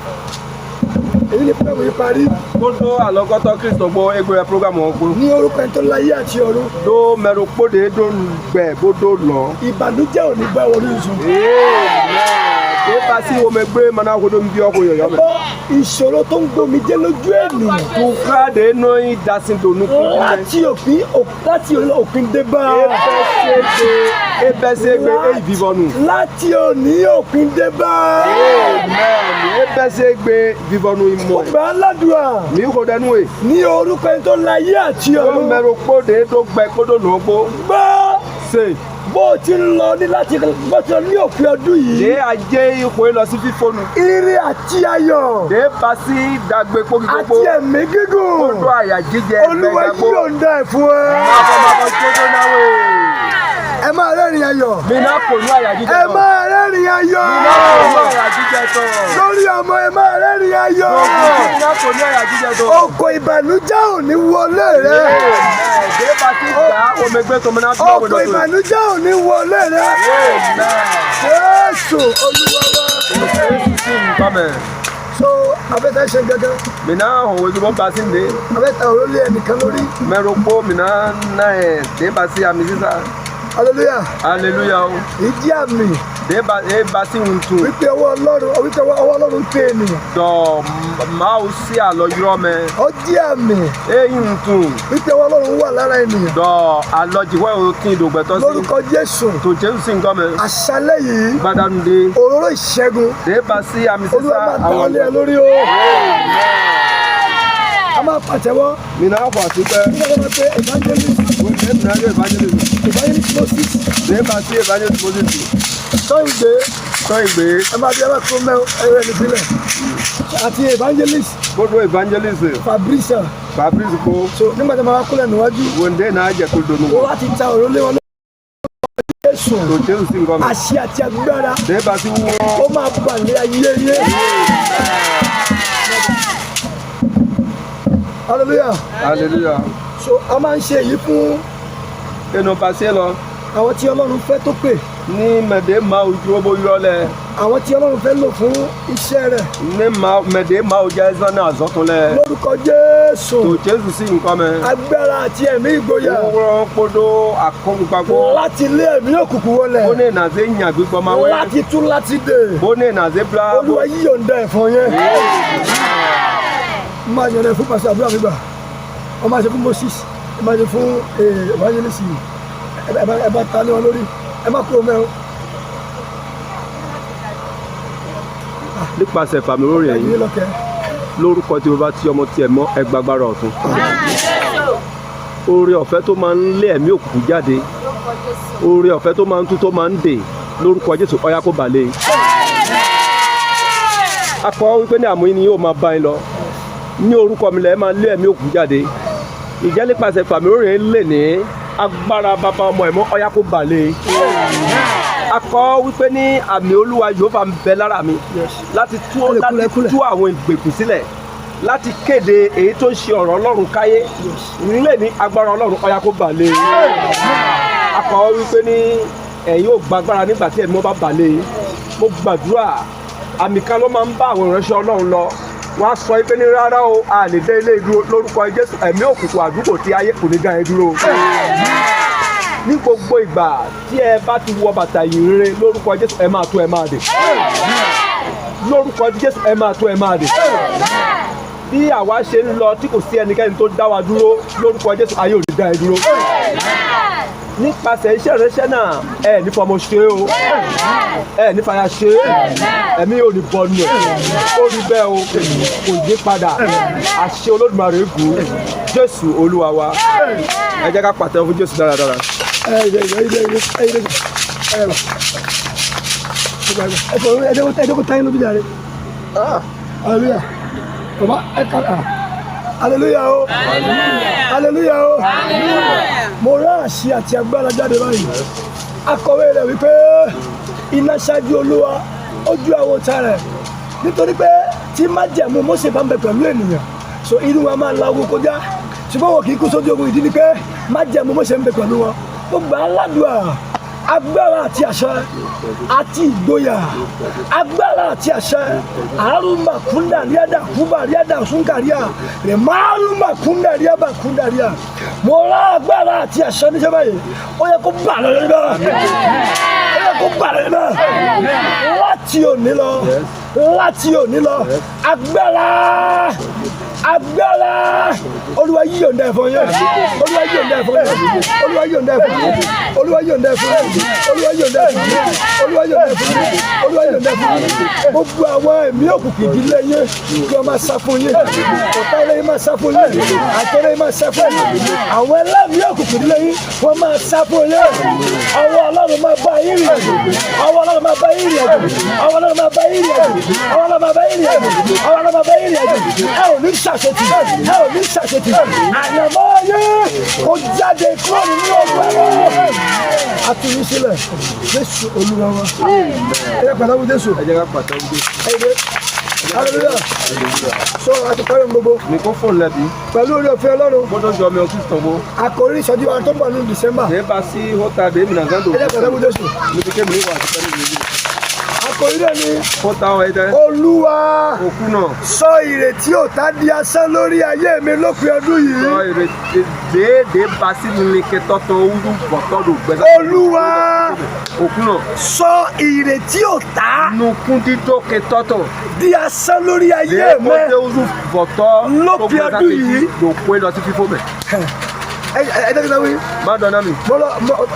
Èyí ni pẹ́ẹ́mù yìí parí. Kódó alɔgɔtɔ Kristo gbɔ egbe programme wọn kó. Ní orúkọ ẹni tó láyé àti ọ̀run. Do mɛɖokpo de do gbɛ bodo lɔ. Ìbànújẹ́ ò ní bá wọlé ìsùn. Amen. Ebasi wo megbe mana kodo nbi ɔko yɔyɔ mɛ. Gbọ́, ìṣòro tó ń gbomi jẹ́ lójú ènìyàn. Tukra de nɔ yi dasi do nuku. Láti òpin dé bá. Ebɛse gbe eyi vivɔnu. Láti òní, òpin dé bá. Amen. Ebɛse gbe vivɔnu imɔ. Gbà á ládùúrà. Mi ko dẹnu ye. Ní orúkọ ẹni tó láyé àti Do ọ̀run. mɛɖokpo de do gbɛ kodo nɔ kpo. Gbọ́, Se. bó o ti ń lọ ní láti bó ti lọ ní òpin ọdún yìí. De adze ixɔe lɔ sí fífonu. Ire àti ayọ̀. De basi dagbe kpoki Àti kpokpo. ẹ̀mí gígùn. Kodo àyà jíjẹ Olúwa gbẹgbẹ. yóò dá ẹ̀ fún ẹ. Mabɔmabɔ tsodo na woe. Ẹ máa rẹ́rìn ayọ̀. Mina kò ní àyà jíjẹ Ẹ tán. máa rẹ́rìn ayọ̀. Mina kò ní àyà jíjẹ tán. Lórí ọmọ, ẹ máa rẹ́rìn ayọ̀. Mina kò ní àyà jíjẹ tán. Ọkọ̀ ìbànújẹ́ ò ní wọlé rẹ. Dé bá ti gbà omegbe tó mina tó Ọkọ̀ ìbànújẹ́ ò ní wọlé rẹ. Jésù Olúwa wa. So abẹ́tẹ̀ ṣe gẹ́gẹ́. Mina hàn wọ́n tó bá sí ní. Abẹ́tẹ̀ òrólé ẹnìkan lórí. Mẹ́rọ̀pọ̀ mina náà ẹ̀ dé bá sí àmì sísá. Hallelujah. Hallelujah o. Ìdí àmì Dé bá e bá sí ń tún. wípé ọwọ́ Ọlọ́run tó ènìyàn. Dọ̀ máa sí àlọ́ yúrọ́ mẹ́. Ó jẹ́ àmì Eyín ń tún. wípé ọwọ́ Ọlọ́run wà lára ènìyàn. Dọ̀ àlọ́jìwẹ́ ò tí ì dògbẹ́tọ́ sí. Lórúkọ Jésù. Tò Jésù sí nǹkan mẹ́. Àṣálẹ́ yìí, Gbadanu dé. òróró ìṣẹ́gun. Dé bá sí àmì sísá Olúwa máa dáwọ́ lé ẹ lórí o. A máa pàtẹ́wọ́. Mina fọ àti pẹ́. Nígbà tó máa pé evangelist. Wọ́n mi náà yóò evangelist. Evangelist Moses. Dé bá sí evangelist Moses. Sọ́yìngbé. Sọ ìgbé. Ẹ máa bí ẹ máa kó mẹ́ ẹrọ ẹni sílẹ̀. Àti evangelist Gbogbo evangelist. Fabrice. Fabrice kó. So nígbà tó máa kúlẹ̀ níwájú. Wọ́n náà jẹ́ kó donu. Ó wá ti ta òróró lé wọn lórí. Jésù. Tò Jésù sí nǹkan mẹ́. Àṣẹ àti agbára. Dé bá sí wọ́n. Ó máa bà ní ayé yé. Hallelujah. Hallelujah. So a máa ń ṣe èyí fún Enu pase lọ. àwọn tí Ọlọ́run fẹ́ tó pè. Ní mẹ̀dé máa ojú ó bó yọ lẹ̀. Àwọn tí Ọlọ́run fẹ́ lò fún iṣẹ́ rẹ̀. Ní mẹ̀dé máa jẹ́ ẹ̀sán náà zọ́tún lẹ̀. Lórúkọ Jésù. Tò Jésù sí nǹkan mẹ́. Agbára àti ẹ̀mí ìgboyà. Wọ́n kpodo akóńgbàgbọ́. Láti lé ẹ̀mí òkùnkùn wọlẹ̀. Bóne nàzé nyà gbígbọ́ máa wẹ́. Láti tú láti dè. Bóne nàzé bla. Olúwa yíyọ̀ǹda ẹ̀fọn yẹn. Máa yọ̀ǹda fún pàṣẹ àdúrà mi gbà. Wọ́n máa ṣe fún Moses. Ẹ máa ṣe fún evangelist yìí. Ẹ bá ta lé wọn lórí. Ẹ má kúrò mẹ́ o. Nípasẹ̀ fàmì lórí Ẹ̀yin ẹ̀yìn lọ́kẹ́. lórúkọ tí o bá ti ọmọ tiẹ̀ mọ́ ẹgbàgbára ọ̀tún. Oore ọ̀fẹ́ tó máa ń lé ẹ̀mí òkùnkùn jáde. Oore ọ̀fẹ́ tó máa ń tú tó máa ń dè lórúkọ Jésù, ọ̀yá kó balẹ̀. Akọ wípé ní àmúyín ni yóò máa bá yín lọ. Ní orúkọ mi lẹ̀ máa lé ẹ̀mí òkùnkùn jáde. Ìjẹ́ nípasẹ̀ fàmì lórí ẹ̀yìn lè ní agbára bàbá ọmọ ẹ̀mọ́, ọ̀yá kó balẹ̀. Akọ wípé ní àmì Olúwa yóò fà ń bẹ lára mi láti tú Kúlẹ̀, láti kúlẹ̀, kúlẹ̀. tú àwọn ìgbèkùn sílẹ̀, láti kéde èyí tó ń ṣe ọ̀rọ̀ Ọlọ́run káyé nílé ní agbára Ọlọ́run, ọ̀yá kó balẹ̀. Akọ wípé ní ẹ̀yin ò gbàgbára nígbà tí ẹ̀mí wọn bá balẹ̀. Mo gbàdúrà, àmì kan ló máa ń bá àwọn ìránṣẹ́ Ọlọ́run lọ. Wọ́n á sọ pé ní rárá o, a lè dé ilé ìdúró lórúkọ Jésù. Ẹ̀mí òkùnkùn àdúgbò tí ayé kò ní dá ẹ dúró. Ní gbogbo ìgbà tí ẹ bá ti wọ bàtà ìhìnrere lórúkọ Jésù, ẹ máa tó, ẹ máa dè. Lórúkọ Jésù, ẹ máa tó, ẹ máa dè. Bí àwa ṣe ń lọ tí kò sí ẹnikẹ́ni tó dá wa dúró, lórúkọ Jésù, ayé ò ní dá ẹ dúró. Nípasẹ̀ iṣẹ́ ìránṣẹ́ náà, ẹ ní fọmọ ṣe o, ẹ ní fàyà ṣe é, ẹ̀mí ò ní bọ́nu ẹ̀. Ó rí bẹ́ẹ̀ o, kò yí padà. Àṣẹ Olódùmarè gùn. Jésù Olúwa wa. Ẹ jẹ́ ká pàtẹ́wọ́ fún Jésù dáradára. Ẹ ẹ ẹ ẹ ẹ ẹ ẹ ẹ táyé lóbi jàre. Hallelujah, baba, ẹ ká hallelujah o, hallelujah o. Mo rán àṣẹ àti agbára jáde báyìí. Akọ̀wé rẹ̀ wípé iná ṣáájú Olúwa ojú àwọn ọ̀tá rẹ̀, nítorí pé tí májẹ̀mú Mósè bá ń bẹ pẹ̀lú ènìyàn, so inú wa máa la ogun kọjá, ṣùgbọ́n wọn kì í kú sójú ogun. Ìdí ni pé májẹ̀mú Mósè ń bẹ pẹ̀lú wọn. Ó gbà á ládùúà, agbára àti àṣẹ àti ìgboyà, agbára àti àṣẹ àrùnmà kúndà ríàdà kúbà ríàdà súnkàríà rè márùnmà kúndà ríàbà kúndà ríà. Mo rá agbára àti àṣẹ níṣẹ́ báyìí, ó yẹ kó bà lórí náà, ó yẹ kó bà lórí náà láti òní lọ, láti òní lọ. Agbára, agbára Olúwa yí yọ̀ǹda ẹ̀ fún yín. Olúwa yí yọ̀ǹda ẹ̀ fún yín. Olúwa yí yọ̀ǹda ẹ̀ fún yín. Olúwa yí yọ̀ǹda ẹ̀ fún yín. Olúwa yí yọ̀ǹda ẹ̀ fún yín. Olúwa yí yọ̀ǹda ẹ̀ fún yín. Olúwa yí yọ̀ǹda ẹ̀ fún yín. Gbogbo àwọn ẹ̀mí òkùnkùn ìdílé yín kí wọ́n máa sá fún yín. Ọ̀tá ilé yín máa sá fún yín. Àtọ́lé yín máa sá fún yín. Àwọn ẹlẹ́mìí òkùnkùn ìdílé yín, wọ́n máa sá fún yín. Ọwọ́ Ọlọ́run máa bá yín rìn àjò. Ọwọ́ Ọlọ́run máa bá yín rìn àjò. Ọwọ́ Ọlọ́run máa bá yín rìn àjò. Ọwọ́ Ọlọ́run máa bá yín rìn àjò. Ọwọ́ Ọlọ́run máa bá yín rìn àjò. Ẹ ò ní ṣàṣetì, ẹ ò ní ṣàṣetì. Àyànmọ́ yín kó jáde kúrò nínú ọgbà ẹ̀rọ. A tú yín sílẹ̀. Jésù Olúwa wa. Ẹ pàtàkì fún Jésù. Ẹ jẹ́ ká pàtẹ́wọ́ fún Jésù. Ẹ dé. Hallelujah. Sọ àti parí ohun gbogbo. Mi kó fóònù lẹ́bi. Pẹ̀lú oore ọ̀fẹ́ Ọlọ́run. Gbọ́dọ̀ jọ mi ọtí tàn bó. Àkòrí ìsọjí wa tó ń bọ̀ ní December. Ní bá sí hóta dé mi nàgán tó. Ẹ jẹ́ pàtàkì fún Jésù. Níbi kémi ní wà á ti fẹ́ níbi ìlú. Àkòrí náà ni Hóta ọ̀ ẹ̀dẹ́. Olúwa Òkú náà. sọ ìrètí ọ̀tá di asán lórí ayé mi lópin ọdún yìí. Sọ ìrètí déédéé bá sí mi kẹtọ́tọ̀ wúdú bọ̀tọ́ ló gbẹ́sẹ̀. Olúwa Òkú náà. sọ ìrètí ọ̀tá Nukun dídó kẹtọ́tọ̀. di asán lórí ayé mi. Lé wúdú bọ̀tọ́. Lópin ọdún yìí. Lòpin lọ sí fífó mẹ́. Ẹ ẹ jẹ́ kí n sọ wí. Má dọ̀nà mi. Mo lọ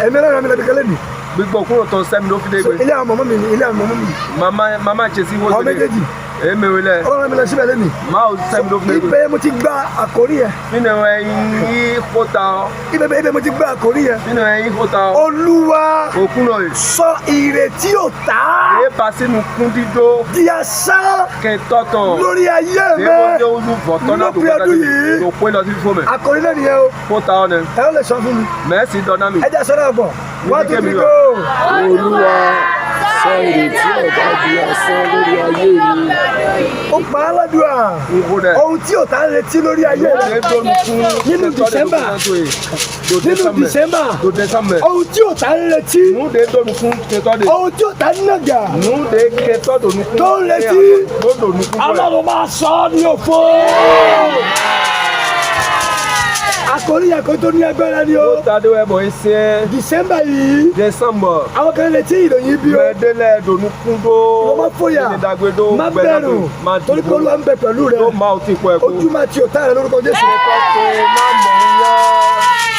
ẹ̀mí ẹlẹ́rìí mi lẹ́bi kẹlẹ́ mi. Gbígbọ́ kúrò tán sẹ́mi ló fi dé gbé. Ilé àwọn mọ̀mọ́ mi ni, ilé àwọn mọ̀mọ́ mi. Màmá màmá ṣe sí Àwọn méjèèjì. Èmi wílẹ̀. Ọlọ́run mi lọ síbẹ̀ lẹ́nu. Máa ò sẹ́mi ló fi dé gbé. Ibẹ̀ mo ti gba àkórí yẹn. Nínú ẹyin kóta ọ. Ibẹ̀ mo ti gba àkórí yẹn. Nínú ẹyin kóta ọ. Olúwa Òkú náà yìí. sọ ìrètí ọ̀tá Lé bá sínú kún dídó di asán kẹtọ́tọ̀. lórí ayé mi lópin ọdún yìí. Lòpin lọ sí fífó mẹ́. Àkórí náà nìyẹn o. Kóta ọ nẹ. Ẹ ó lè sọ fún mi. Mẹ́sì dọ̀nà mi. Ẹ jẹ́ sọ́dọ̀ ọ̀bọ̀. 1 2 3 go. Olúwa sọ ìrètí ọ̀tá di asán lórí ayé mi. Ó pa á ládùúà. Nkú dẹ. Ohun tí ọ̀tá ń retí lórí ayé rẹ̀ nínú December, nínú December, ohun tí ọ̀tá ń retí, Núde dọ̀nukún kẹtọ́ de. ohun tí ọ̀tá ń nàgà Núde kẹtọ́ dọ̀nukún. tó ń retí, Tó dọ̀nukún. Ọlọ́run máa sọ ọ́ ní òfo. Àkórí yẹn tó ní agbára ni o. Ó ta dé wẹ́ bọ̀ ẹ sẹ́. December yìí, December. àwọn kan retí ìròyìn ibi o. Mẹ́ẹ̀dẹ́lẹ̀ dọ̀nukún dó. Ìwọ má fòyà, Ìdàgbẹ́dó má bẹ̀rù, torí pé Olúwa ń bẹ pẹ̀lú rẹ. Tó máa ti pọ̀ ẹ̀kọ́. Ojú máa ti ọ̀tá rẹ lórúkọ Jésù.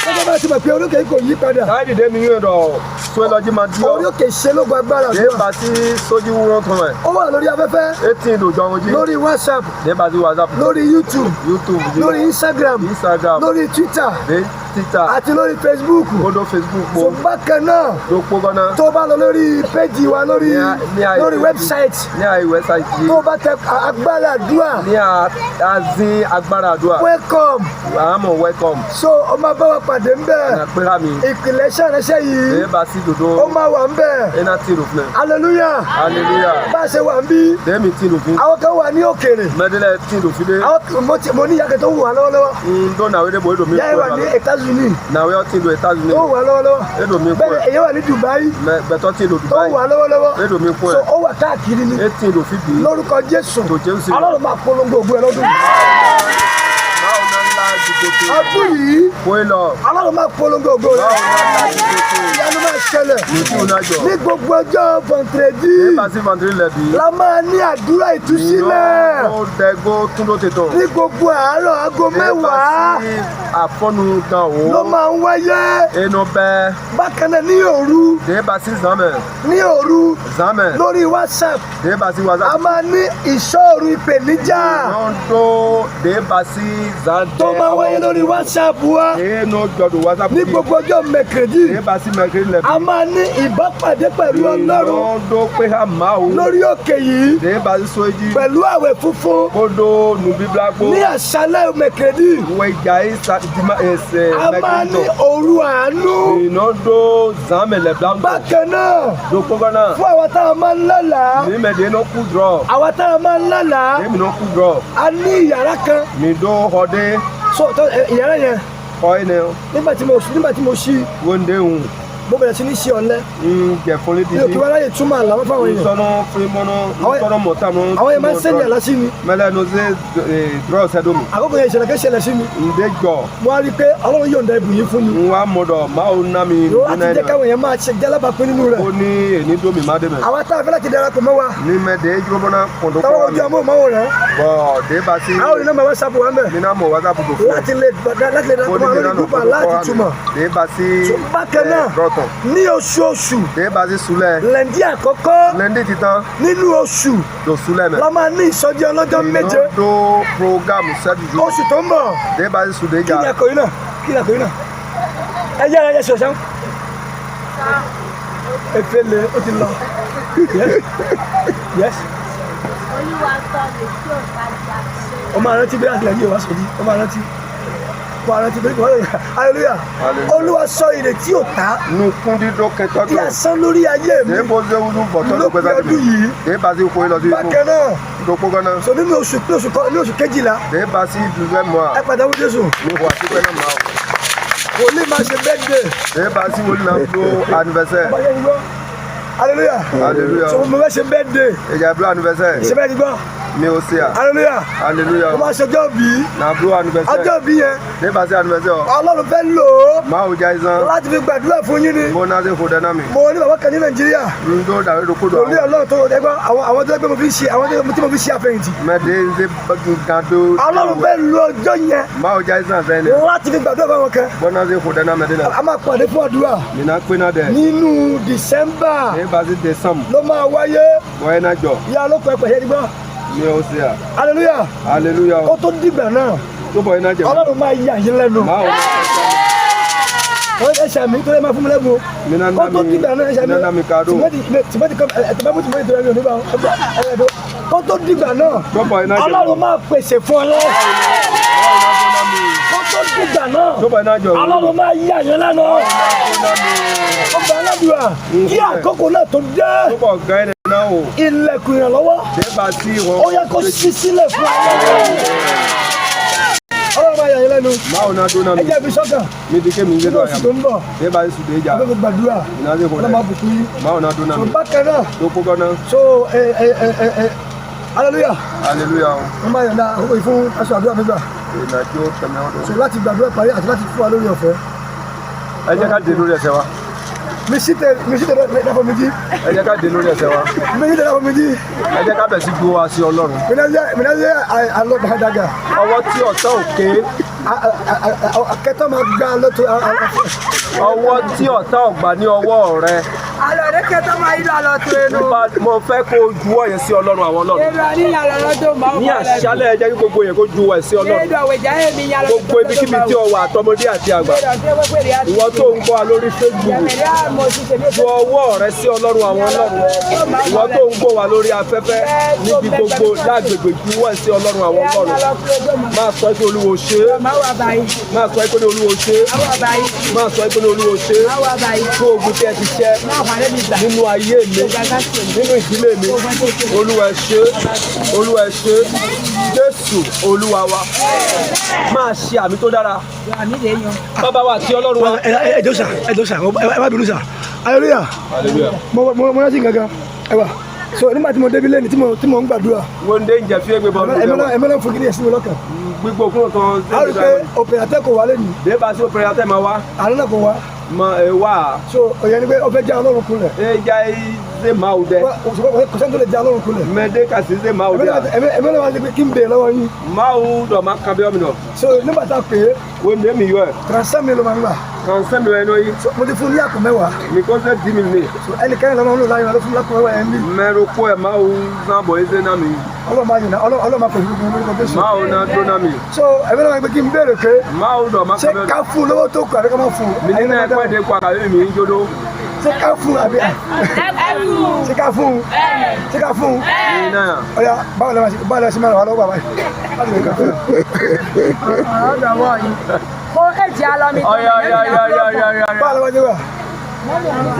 Gẹ́gẹ́ bá a ti mọ̀ pé orí òkè kò yí padà. Táyì dé mi yóò dọ̀ sóyè máa dúró. Orí òkè ṣe lógun agbára Dé àdúrà. bá sí sójú wúrọ̀ kan ẹ̀. Ó wà lórí afẹ́fẹ́, Etí ìlú jọ̀wọ́n jí. lórí WhatsApp, Dé bá sí WhatsApp. lórí YouTube, YouTube. lórí Instagram, Instagram. lórí Twitter Dé Twitter. àti lórí Facebook. Kódó Facebook So po. bákan náà, Dókó gánà. tó bá lọ lórí péjì wa lórí Ní àyè lórí Facebook. website, Ní àyè website yìí. tó bá tẹ agbára àdúrà Ní azín agbára àdúrà. welcome. Àmọ̀ welcome. So ó máa bá wa pàdé ńbẹ̀. Nà pé hàmì. Ìpìlẹ̀ iṣẹ́ ìránṣẹ́ yìí Dé bá sí dòdò. ó máa wà ńbẹ̀. Ena tí ìlú fún ẹ. Hallelujah. Hallelujah. Bá a ṣe wà ńbí, Dé mi tí ìlú fún. àwọn kan wà ní òkèèrè. Mẹ́dẹ́lẹ̀ tí ìlú fún dé. Àwọn mo ní ìyá kan tó ń wà lọ́wọ́lọ́wọ́. Ndó nàwé dé bò é dòmí. Ìyá yẹn wà ní États-Unis. États-Unis. Nàwé ọtí do États-Unis. Ó wà lọ́wọ́lọ́wọ́. Edo mi kú Bẹ́ẹ̀ ẹ. èyí wà ní Dubai. Mẹ gbẹtọ tí do Ó Dubai. wà lọ́wọ́lọ́wọ́. Edo mi kú So ẹ. ó wà káàkiri ni. Etí do fi bì. Lórúkọ Jésù. Tó Jésù. Ọlọ́run máa polongo ògo ẹ lọ́dún yìí. Báwo náà ńlá dìde tó. Ọdún yìí, Kóé lọ. Ọlọ́run máa polongo ògo rẹ. Báwo náà ńlá dìde tó. Ìyanu máa ṣẹlẹ̀. Nùtú náà jọ. Ní gbogbo ọjọ́ vendredi Nípa sí vendredi lẹ́bi. la máa ní àdúrà ìtúsílẹ̀. Ó dẹ́gbó túndó tètò. Ní gbogbo àárọ̀ aago 10 Nípa sí àfọ́nù gan o. ló máa ń wáyé. Enu bẹ́. Bákan náà ní òru, Dèébà sí Zamẹ̀. ní òru Zamẹ̀. lórí WhatsApp Dèébà sí a WhatsApp. máa ní ìṣọ́òru ìpèníjà Wọ́n tó dèébà sí Zandẹ́. tó máa wáyé lórí WhatsApp wa Enu jọ̀dọ̀ WhatsApp. ní gbogbo ọjọ́ mẹ̀kẹ́dì. Dèébà sí mẹ́kẹ́rì lẹ́bi. A máa ní ìbápàdé pẹ̀lú Ọlọ́run Wọ́n tó pé ha máa o. lórí òkè yìí Dèébà sí Soji. pẹ̀lú àwẹ̀ funfun Kódó nùbíblágbó. ní àṣálẹ́ mẹ̀kẹ́dì. Wọ́n ìjà yìí sa dima ẹsẹ̀ A máa ní òru àánú. Iná dó Zamẹ̀ lẹ́blágbó. Bákan náà, Dókòkò náà. fún àwọn táwọn máa ń lálàá, Ní mẹ̀dé iná kú dùrọ̀. àwọn táwọn máa ń lálàá, Èmi iná kú dùrọ̀. a ní ìyàrá kan. Mi dó xɔdé So ìyàrá yẹn, xɔ yi ne nígbà tí mo ṣí, wonde ŋu mo bẹ̀rẹ̀ sí ní ṣe ọ̀lẹ. ń jẹ fúnni Mi ò kí didi wá láyè túmọ̀ àlá wọn fáwọn èèyàn. nsɔnɔ firimɔnɔ nsɔnɔ mɔtamu Àwọn èèyàn máa ń sẹ́ni àlá sí mi. mɛlɛ no se drɔ sɛ do mi Àkókò yẹn, ìṣẹ̀lẹ̀ kan ṣẹlẹ̀ sí mi. nde jɔ Mo wá rí i pé Ọlọ́run yọ̀ǹda ẹ̀bùn yìí fún mi. n wa mɔ dɔ maaw na mi Yóò láti jẹ́ káwọn èèyàn máa ṣe jálábàpín nínú rẹ̀. ko ni eni do mi ma de mɛ Àwọn táwọn fẹ́ láti darapọ̀ mọ́ wa, ni mɛ de dzrobɔna kɔndɔ táwọn kɔ ojú wa mi amóhùnmáwòrán, bɔn de ba si àwọn òní nọ́mbà WhatsApp wa ń bẹ̀. mina mɔ WhatsApp do fún Láti lè darapọ̀ ko mọ́ wa ni lórí mina nɔ gúúpù láti túmọ̀. de ba si Bákan náà, drɔtɔn ní oṣooṣù, de ba si sulɛ lẹ́ndí àkọ́kọ́ lɛndi titan nínú oṣù do sulɛ mɛ la máa ní ìsọjí ọlọ́jọ́ 7. iná do programme 7 jours Oṣù tó ń bọ̀, de ba si sude kí ni ja àkòrí náà? Kí ni àkòrí náà? Ẹ yára ẹ ṣọ̀ṣán. Efele ó ti lọ. Yes. Yes. Olúwa sọ mi tí ò bá di àṣẹ. O máa rántí bí àtìlẹ́yìn yóò wá sọjí. O máa rántí. O máa rántí bí wọ́n lè. Hallelujah. Hallelujah. Olúwa sọ ìrètí ò tá nukun dídó kẹtọ di tó asán lórí ayé mi. de bo zewudu bɔtɔ do Lópin gbɛdá ọdún yìí. de ba si koyi lọ sí ikú Bákan náà, do kpogɔnà sọ nínú oṣù ní oṣù ní oṣù 12, de ba si duzɛ mɔa ẹ pàtàkì Jésù. mi wà sí pẹ́ náà ma o Wòlíì máa ṣe birthday. de ba si wòlíì náà do anniversaire. Hallelujah. Hallelujah. So mo fẹ́ ṣe birthday. Ìjà blue anniversaire. Ṣé bẹ́ẹ̀ ni gbọ́? Mi ò se à. Hallelujah. Hallelujah. Mo máa ṣe ọjọ́ bí. Na blue anniversaire. Ọjọ́ bí yẹn, De ba si anniversaire o. Ọlọ́run fẹ́ lò ó Maa o ja izan. láti fi gbàdúrà fún yín ni. Mo náà se fò dáná mi. Mo ní bàbá kan ní Nàìjíríà. N tó dàwé do kó do Wòlíì Ọlọ́run tó ẹgbẹ́ àwọn tó ẹgbẹ́ mo fi ṣe àwọn tí mo fi ṣe àfẹ̀yìntì. Mɛ de n se gan do. Ọlọ́run fẹ́ lo ọjọ́ yẹn Maa o ja izan fẹ́ ni. láti fi gbàdúrà fún àwọn kan. Mo náà se fò dáná mi de la. A máa pàdé fún àdúrà Mi náà pé náà dẹ. nínú December De ba si décembre. ló máa wáyé. Wọ́n yẹn náà jọ. Ìyá olóko ẹ̀pẹ̀ yẹn ti gbọ́. Mi ò se à. Hallelujah. Hallelujah. Ó tó dìgbà náà, Tó bọ̀ yẹn náà jẹ. Ọlọ́run máa yà yín lẹ́nu. Maa o. Ẹ ṣàmì tó lè máa fún mi lẹ́bùn. Mi náà Ó tó dìgbà náà, ẹ ṣàmì. mi náà mi kàdó. Tìmọ́tì kan ẹ tìmọ́tì tìmọ́tì tó yẹ mi ò ní bá wọn. Ó tó dìgbà náà, Tó bọ̀ yẹn náà jẹ. Ọlọ́run máa pèsè fún ọ lọ́wọ́. Ó tó dìgbà náà, Tó bọ̀ yẹn náà jọ. Ọlọ́run máa yà yín lẹ́nu. Ọgbà aládùúrà kí àkókò náà tó dé, Tó bọ̀ gan yẹn náà o. ilẹ̀kùn ìrànlọ́wọ́ De ba si wọ́n. ó yẹ kó ṣí sílẹ̀ fún ọ. Ọlọ́run máa yà yín lẹ́nu. Maa o náà dó náà Ẹ mi. jẹ́ fi sọ́kàn Mi di ké mi ń gbé nínú dọ̀ oṣù yà tó mi. ń bọ̀. De ba si sude ja. Abẹ́fẹ́ gbàdúrà. Mi náà se fò Ọlọ́run máa dẹ. bùkún yín. Maa o náà dó náà So mi. bákan náà, Do kpogɔnà. so ẹ ẹ ẹ ẹ ẹ hallelujah. Hallelujah. Wọ́n máa yọ̀ǹda àkókò yìí fún aṣọ àdúrà gbígbà. Ìrìnàjò tẹ̀mẹ́ So ọdún. láti gbàdúrà parí àti láti fún wa lórí ọ̀fẹ́. Ẹ jẹ́ ká dé lórí ẹsẹ̀ wa. Mi sì tẹ mi sì tẹ dáfọ́ mi jí. Ẹ jẹ́ ká dé lórí ẹsẹ̀ wa. Mi sì tẹ dáfọ́ mi jí. Ẹ jẹ́ ká bẹ̀ sí gbó wa sí Ọlọ́run. Mi náà yẹ mi náà yẹ alọ́ dàgà. Ọwọ́ tí ọ̀tá òkè. Akẹ́tọ̀ máa gbá lọ́tọ̀. Ọwọ́ tí ọ̀tá ọ̀gbà ní ọwọ́ rẹ. Alọ de kẹtọ máa yí lọ alọ tó inú. Mo fẹ́ kó o juwọ́ yẹn sí Ọlọ́run àwọn Ọlọ́run. Èrò àníyàn lọ tó máa Ní àṣálẹ̀ ẹ jẹ́ kí gbogbo yẹn kó juwọ́ ẹ̀ sí Ọlọ́run. Èrò àwẹ̀já èmi yàn lọ Gbogbo ibikíbi tí o wà àtọmọdé àti àgbà. Ìwọ tó ń gbọ́ wa lórí Facebook. Ju ọwọ́ rẹ sí Ọlọ́run àwọn Ọlọ́run. Ìwọ tó ń gbọ́ wa lórí afẹ́fẹ́ níbi gbogbo lágbègbè juwọ́ ẹ̀ sí Ọlọ́run àwọn Ọlọ́run. Máa sọ pé Olúwo ṣe é. Máa sọ pé Olúwo ṣe é. Máa sọ pé Olúwo ṣe é. Fún ogun tí ẹ ti ṣẹ́. Nínú ayé mi, nínú ìdílé mi, Olúwa ẹ ṣé, Olúwa ẹ ṣé, Jésù Olúwa wa. Máa ṣe àmín tó dára. Bàbá wa àti Ọlọ́run wa. Ẹ jọ̀ọ́ sà, ẹ jọ̀ọ́ sà, ẹ má bínú sà. Hallelujah. Mo rántí gangan ẹ wà. So nígbà tí mo débi lẹ́ni tí mo ń gbàdúrà. Wọ́n dé ń jẹ fí ẹgbẹ́ bọ́ọ̀lù. Ẹ̀mẹ́lẹ́ fún kí ni ẹ̀sìn mi lọ́kàn. Gbígbó kúrò tán. A rí i pé operateur kò wá lẹ́nu. Dé bá sí operateur máa wá. Àná náà kò wá. Mọ ẹ wá. So òyìn ni pé ó fẹ́ já Ọlọ́run kulẹ̀. Ẹ já ṣe máa wù dẹ. Kò sẹ́ni tó lè já Ọlọ́run kulẹ̀. Mẹ́dé kà sí ṣe máa wù dẹ. Ẹ̀mẹ́lẹ́ wa ni pé kí n bèèrè lọ́wọ́ yín. Máa wù dọ̀ máa kan bí ọmọ náà. So nígbà tá a pè é. Wo ní èmi yọ ẹ. 35 mille ló máa ń gbà. 35 mille ẹnu yìí. So mo ti fún ní àpò 10. Mi kò sẹ́ 10 mille ní. So ẹnikẹ́ni lọ́nà ló láyé wa ló fún lápò 10 yẹn ní. Mẹ́rù kó ẹ̀ máa wù sàn bọ̀ ẹ́ sẹ́ náà mi. Ọlọ́run máa yìnbọn, Ọlọ́run máa pèsè fún mi lórúkọ Jésù. Máa wù náà tó náà mi. So ẹ̀mẹ́lẹ́ wa ni pé kí n béèrè pé. Máa wù dọ̀ máa ṣé ká fún lówó tó kù àbí ká má fún un. Mi ní ẹ̀kọ́ ẹ̀dẹ́ kó àkàwé mi ń jódó. Ṣé ká fún àbí? Ṣé ká fún? Ṣé ká fún? Ọ̀ya báwo lẹ ṣe máa ràn wá lọ́wọ́ bàbá yìí? Láti lè kà fún un. Ọ̀rọ̀ wọ̀ yìí. Kó èjì alọ́ mi. Ọ̀ya ọ̀ya ọ̀ya ọ̀ya ọ̀ya. Báwo lẹ wá jẹ́ wà?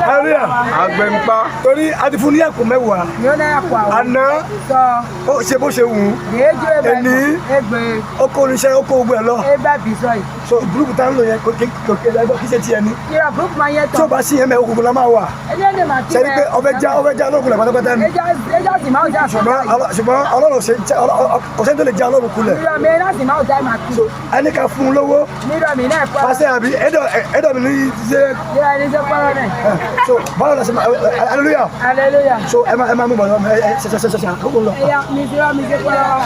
Hallelujah. Àgbẹ̀ ń pa. Torí a ti fún ní àpò 10. Àná ó ṣe bó ṣe wù ú. Ẹni ó kó oníṣẹ́ ó kó gbogbo ẹ̀ lọ. So gúrúùpù tá ń lò yẹn kò kí ṣe tiẹ̀ ni. Tí o bá sí yẹn mẹ́ òkùnkùn la máa wà. Sẹ́ni pé ọbẹ̀ já Ọlọ́run kulẹ̀ pátápátá ni. Ṣùgbọ́n Ọlọ́run ṣe kò sẹ́ni tó lè já Ọlọ́run kulẹ̀. So ẹni ká fún un lówó. Pàṣẹ àbí ẹ̀dọ̀ mi ní ṣe. So báwo la ṣe máa hallelujah. Hallelujah. So ẹ máa mú bọ̀ ẹ ṣe ṣe ṣe ṣe àkókò lọ.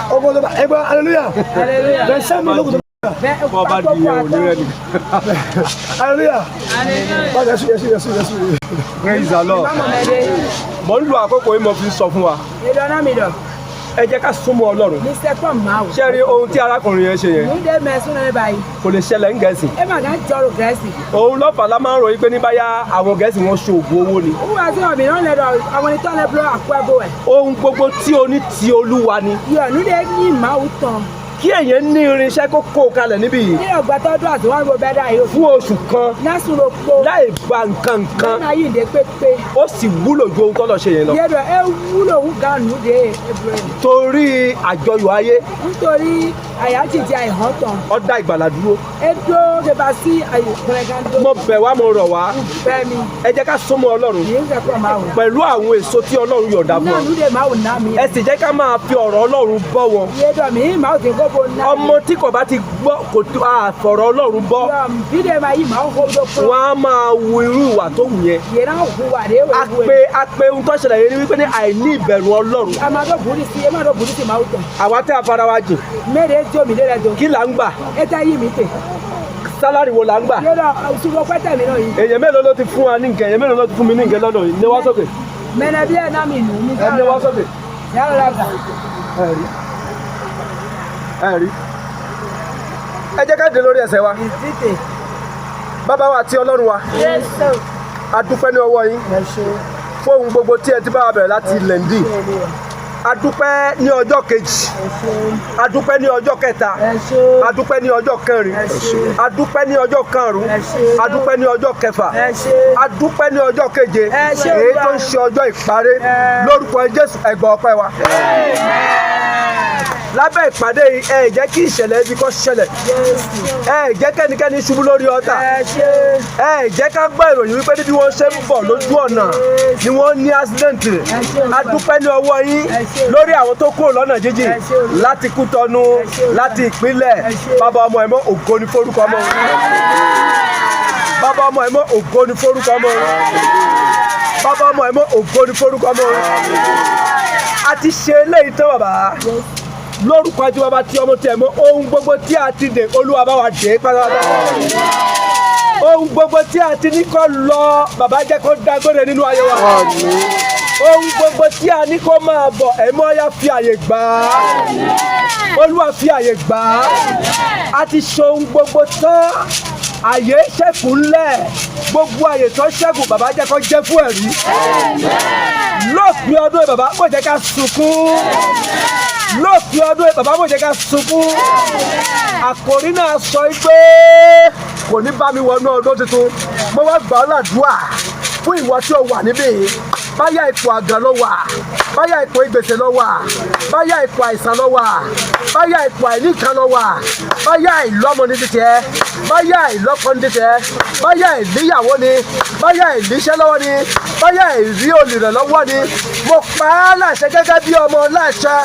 Ọgbọ́n tó bá ẹ gbọ́ hallelujah. Hallelujah. Bẹ́ẹ̀ sẹ́mi lókun tó bá. Bọ́ bá di ìyẹn òní rẹ̀ ni. Hallelujah. Báwo yẹsu yẹsu yẹsu yẹsu. Praise the Lord. Mo ń lo àkókò yìí mo fi sọ fún wa. Ẹ jẹ́ ká súnmọ́ Ọlọ́run. Ṣé rí ohun tí arákùnrin yẹn ṣe yẹn? Kò lè ṣẹlẹ̀ ní Gẹ̀ẹ́sì. Òun lọ́fà la máa ń ròyìn pé ní báyà àwọn Gẹ̀ẹ́sì wọn ṣoògùn owó ni. Ohun gbogbo tí o ní ti Olúwa ni. Kí èèyàn ní irinṣẹ́ kó kó kalẹ̀ níbí yìí. Fún oṣù kan. Láì gba nǹkan kan. Ó sì wúlò ju ohun tó lọ ṣe yẹn lọ. Torí àjọyọ̀ ayé. Ó dá ìgbàlà dúró. Mo bẹ̀ wá, mo rọ̀ wá. Ẹ jẹ́ ká súnmọ́ Ọlọ́run. Pẹ̀lú àwọn èso tí Ọlọ́run yọ̀ǹda fún ọ. Ẹ sì jẹ́ ká máa fi ọ̀rọ̀ Ọlọ́run bọ́ wọn. Ọmọ tí kò bá ti gbọ́ kò tó àfọ̀rọ̀ Ọlọ́run bọ́. Wọ́n á máa wu irú ìwà tó wù yẹn. A pe ohun tó ṣẹlẹ̀ yẹn ni wípé ní àìní ìbẹ̀rù Ọlọ́run. Àwa tẹ́ afárá wa jìn. Kí là ń gbà? Sálárì wo là ń gbà? Èèyàn mélòó ló ti fún wa ní nǹkan? Èèyàn mélòó ló ti fún mi ní nǹkan lọ́dọ̀ yìí? Ní wá sókè. Ẹ ní wá sókè. Ẹ rí. Ẹ jẹ́ ká dé lórí ẹsẹ̀ wa. Bàbá wa àti Ọlọ́run wa. A dúpẹ́ ní ọwọ́ yín. Fún ohun gbogbo tí ẹ ti bá wa bẹ̀rẹ̀ láti Lẹ́ndì. A dúpẹ́ ní ọjọ́ kejì. A dúpẹ́ ní ọjọ́ kẹta. A dúpẹ́ ní ọjọ́ kẹrin. A dúpẹ́ ní ọjọ́ karùn-ún. A dúpẹ́ ní ọjọ́ kẹfà. A dúpẹ́ ní ọjọ́ keje. Èyí tó ń ṣe ọjọ́ ìparí. Lórúkọ Jésù ẹ gbà ọpẹ́ wa. Lábẹ́ ìpàdé yìí, ẹ jẹ́ kí ìṣẹ̀lẹ̀ ibi kó ṣẹlẹ̀. Ẹ jẹ́ kẹ́nikẹ́ni ṣubú lórí ọ̀tá. Ẹ jẹ́ ká gbọ́ ìròyìn wípé níbi wọ́n ṣe ń bọ̀ lójú ọ̀nà ni wọ́n ní accident. A dúpẹ́ ní ọwọ́ yín lórí àwọn tó kúrò lọ́nà jíjìn láti Kútọ́nù, láti ìpínlẹ̀. Bàbá ọmọ ẹ̀ mọ́, ògo ni forúkọ ọmọ. Bàbá ọmọ ẹ̀ mọ́, ògo ni forúkọ ọmọ. Bàbá ọmọ ẹ̀ mọ́, ògo ni forúkọ ọmọ. A ti ṣe eléyìí tán bàbá. Lórúkọ àti bàbá tí ọmọ tí ẹ mọ, ohun gbogbo tí a ti dè Olúwa bá wa dè pátápátá. Ohun gbogbo tí a ti ní kó lọ bàbá jẹ́ kó dágbére nínú ayé wa. Ohun gbogbo tí a ní kó máa bọ̀ ẹ̀mọ́ ya fi àyè gbà á. Olúwa fi àyè gbà á. A ti ṣe ohun gbogbo tán. Àyè ṣẹ́kù ńlẹ̀. Gbogbo àyè tó ṣẹ́kù bàbá jẹ́ kó jẹ́ fún ẹ̀rí. Lópin ọdún bàbá kò jẹ́ ká sunkún. Lópin ọdún bàbá kò jẹ́ ká sunkún. Àkòrí náà sọ pé kò ní bá mi wọnú ọdún tuntun. Mo wá gbà ọ́ ládùúà. Fún ìwọ tí o wà níbí, báyà ipò àgàn ló wà, báyà ipò ìgbèsè ló wà, báyà ipò àìsàn ló wà, báyà ipò àìníkan ló wà, báyà ìlọ́mọ ní títẹ, báyà ìlọ́kọ ní títẹ, báyà ìníyàwó ni, báyà ìníṣẹ́ lọ́wọ́ ni, báyà ìrí olùrànlọ́wọ́ ni, mo pa á láṣẹ gẹ́gẹ́ bí ọmọ láṣẹ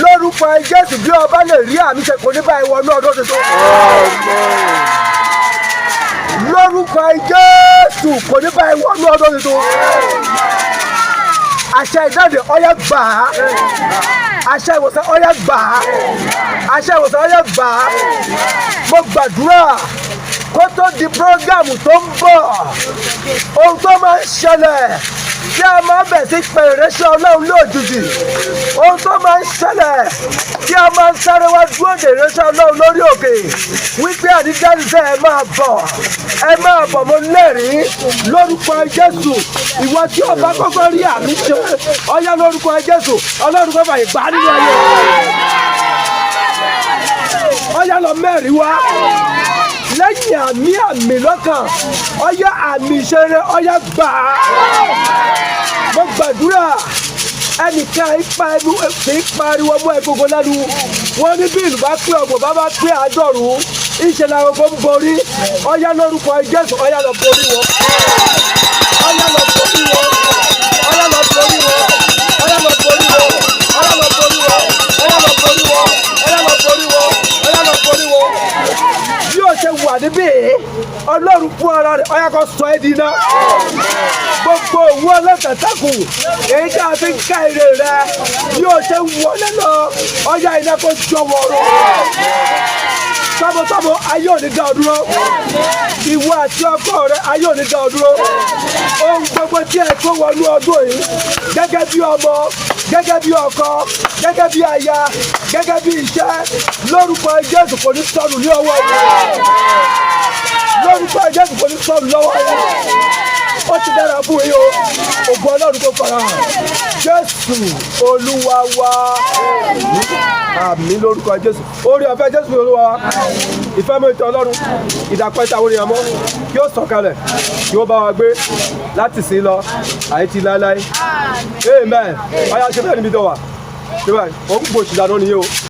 lórúkọ Jésù, bí ọba lè rí àmì ṣe, kò ní báyìí wọnú ọdún tuntun. Lórúkọ Jésù, kò ní báyìí wọnú ọdún tuntun. Àṣẹ ìdáǹdè, ọyẹ gbà á. Àṣẹ ìwòsàn, ọyẹ gbà á. Àṣẹ ìwòsàn, ọyẹ gbà á. Mo gbàdúrà, kó tó di program tó ń bọ̀, ohun tó máa ń ṣẹlẹ̀ tí a máa bẹ̀ sí pé ìránṣẹ́ Ọlọ́run lójijì, ohun tó máa ń ṣẹlẹ̀ tí a máa ń sáré wá dúró de ìránṣẹ́ Ọlọ́run lórí òkè wípé àdídájú sẹ́, ẹ máa bọ̀, ẹ máa bọ̀, mo lẹ́rìí. Lórúkọ Jésù, ìwọ tí o bá kọ́kọ́ rí àmì ṣe, ọyá, lórúkọ Jésù, Ọlọ́run kò fàyè gbà nínú ayé. Ọyá, lọ mẹ́rin wá lẹ́yìn àmì. Àmì lọ́kàn, ọyá, àmì ìṣeré, ọyá, gbà á. Mo gbàdúrà, ẹnìkan ipa ẹnu kì í pariwo mọ́ egungun lẹ́nu. Wọ́n ní bí ìlú bá pé 30, bá pé 90, ìṣẹ̀lẹ̀ agogo ń borí. Ọyá, lórúkọ Jésù, ọyá, lọ borí wọn. Ọyá, lọ borí wọn. Ọyá, lọ borí wọn. Ọyá, lọ borí wọn. Ọyá, lọ borí wọn. Ọyá, lọ borí wọn. Ọyá, lọ borí wọn. Ọyá, lọ borí wọn. Bí o ṣe wà níbí, Ọlọ́run fún ara rẹ̀, ọyá, kó sọ ẹ́ di iná. Gbogbo òwú ọlọ́tẹ̀tẹ̀kù èyí tí a fi ń ká ire rẹ, bí o ṣe wọlé lọ, ọyá, iná kó jọ wọ̀rọ̀. Tọmọtọmọ, ayé ò ní dá ọ dúró. Ìwọ àti ọkọ rẹ, ayé ò ní dá ọ dúró. Ohun gbogbo tí ẹ kó wọnú ọdún yìí, gẹ́gẹ́ bí ọmọ, gẹ́gẹ́ bí ọkọ, gẹ́gẹ́ bí aya, gẹ́gẹ́ bí iṣẹ́, lórúkọ Jésù, kò ní sọnù ní ọwọ́ rẹ. Lórúkọ Jésù, kò ní sọnù lọ́wọ́ rẹ. Ó ti dára fún yín o. Ògo Ọlọ́run kò fara hàn. Jésù Olúwa wa, àmín. Lórúkọ Jésù, orí ọ̀fẹ́ Jésù Olúwa wa, ìfẹ́ mọ́ ìtọ́ Ọlọ́run, ìdàpọ̀ ìtàwọn ènìyàn mọ́, kí ó sọ̀kalẹ̀, kí ó bá wa gbé láti sí lọ àyè ti láéláé. Amen. Ọyá, ṣe bẹ́ẹ̀ níbi tó wà, ṣe báyìí, òun gbòòṣì dáná nìyẹn o.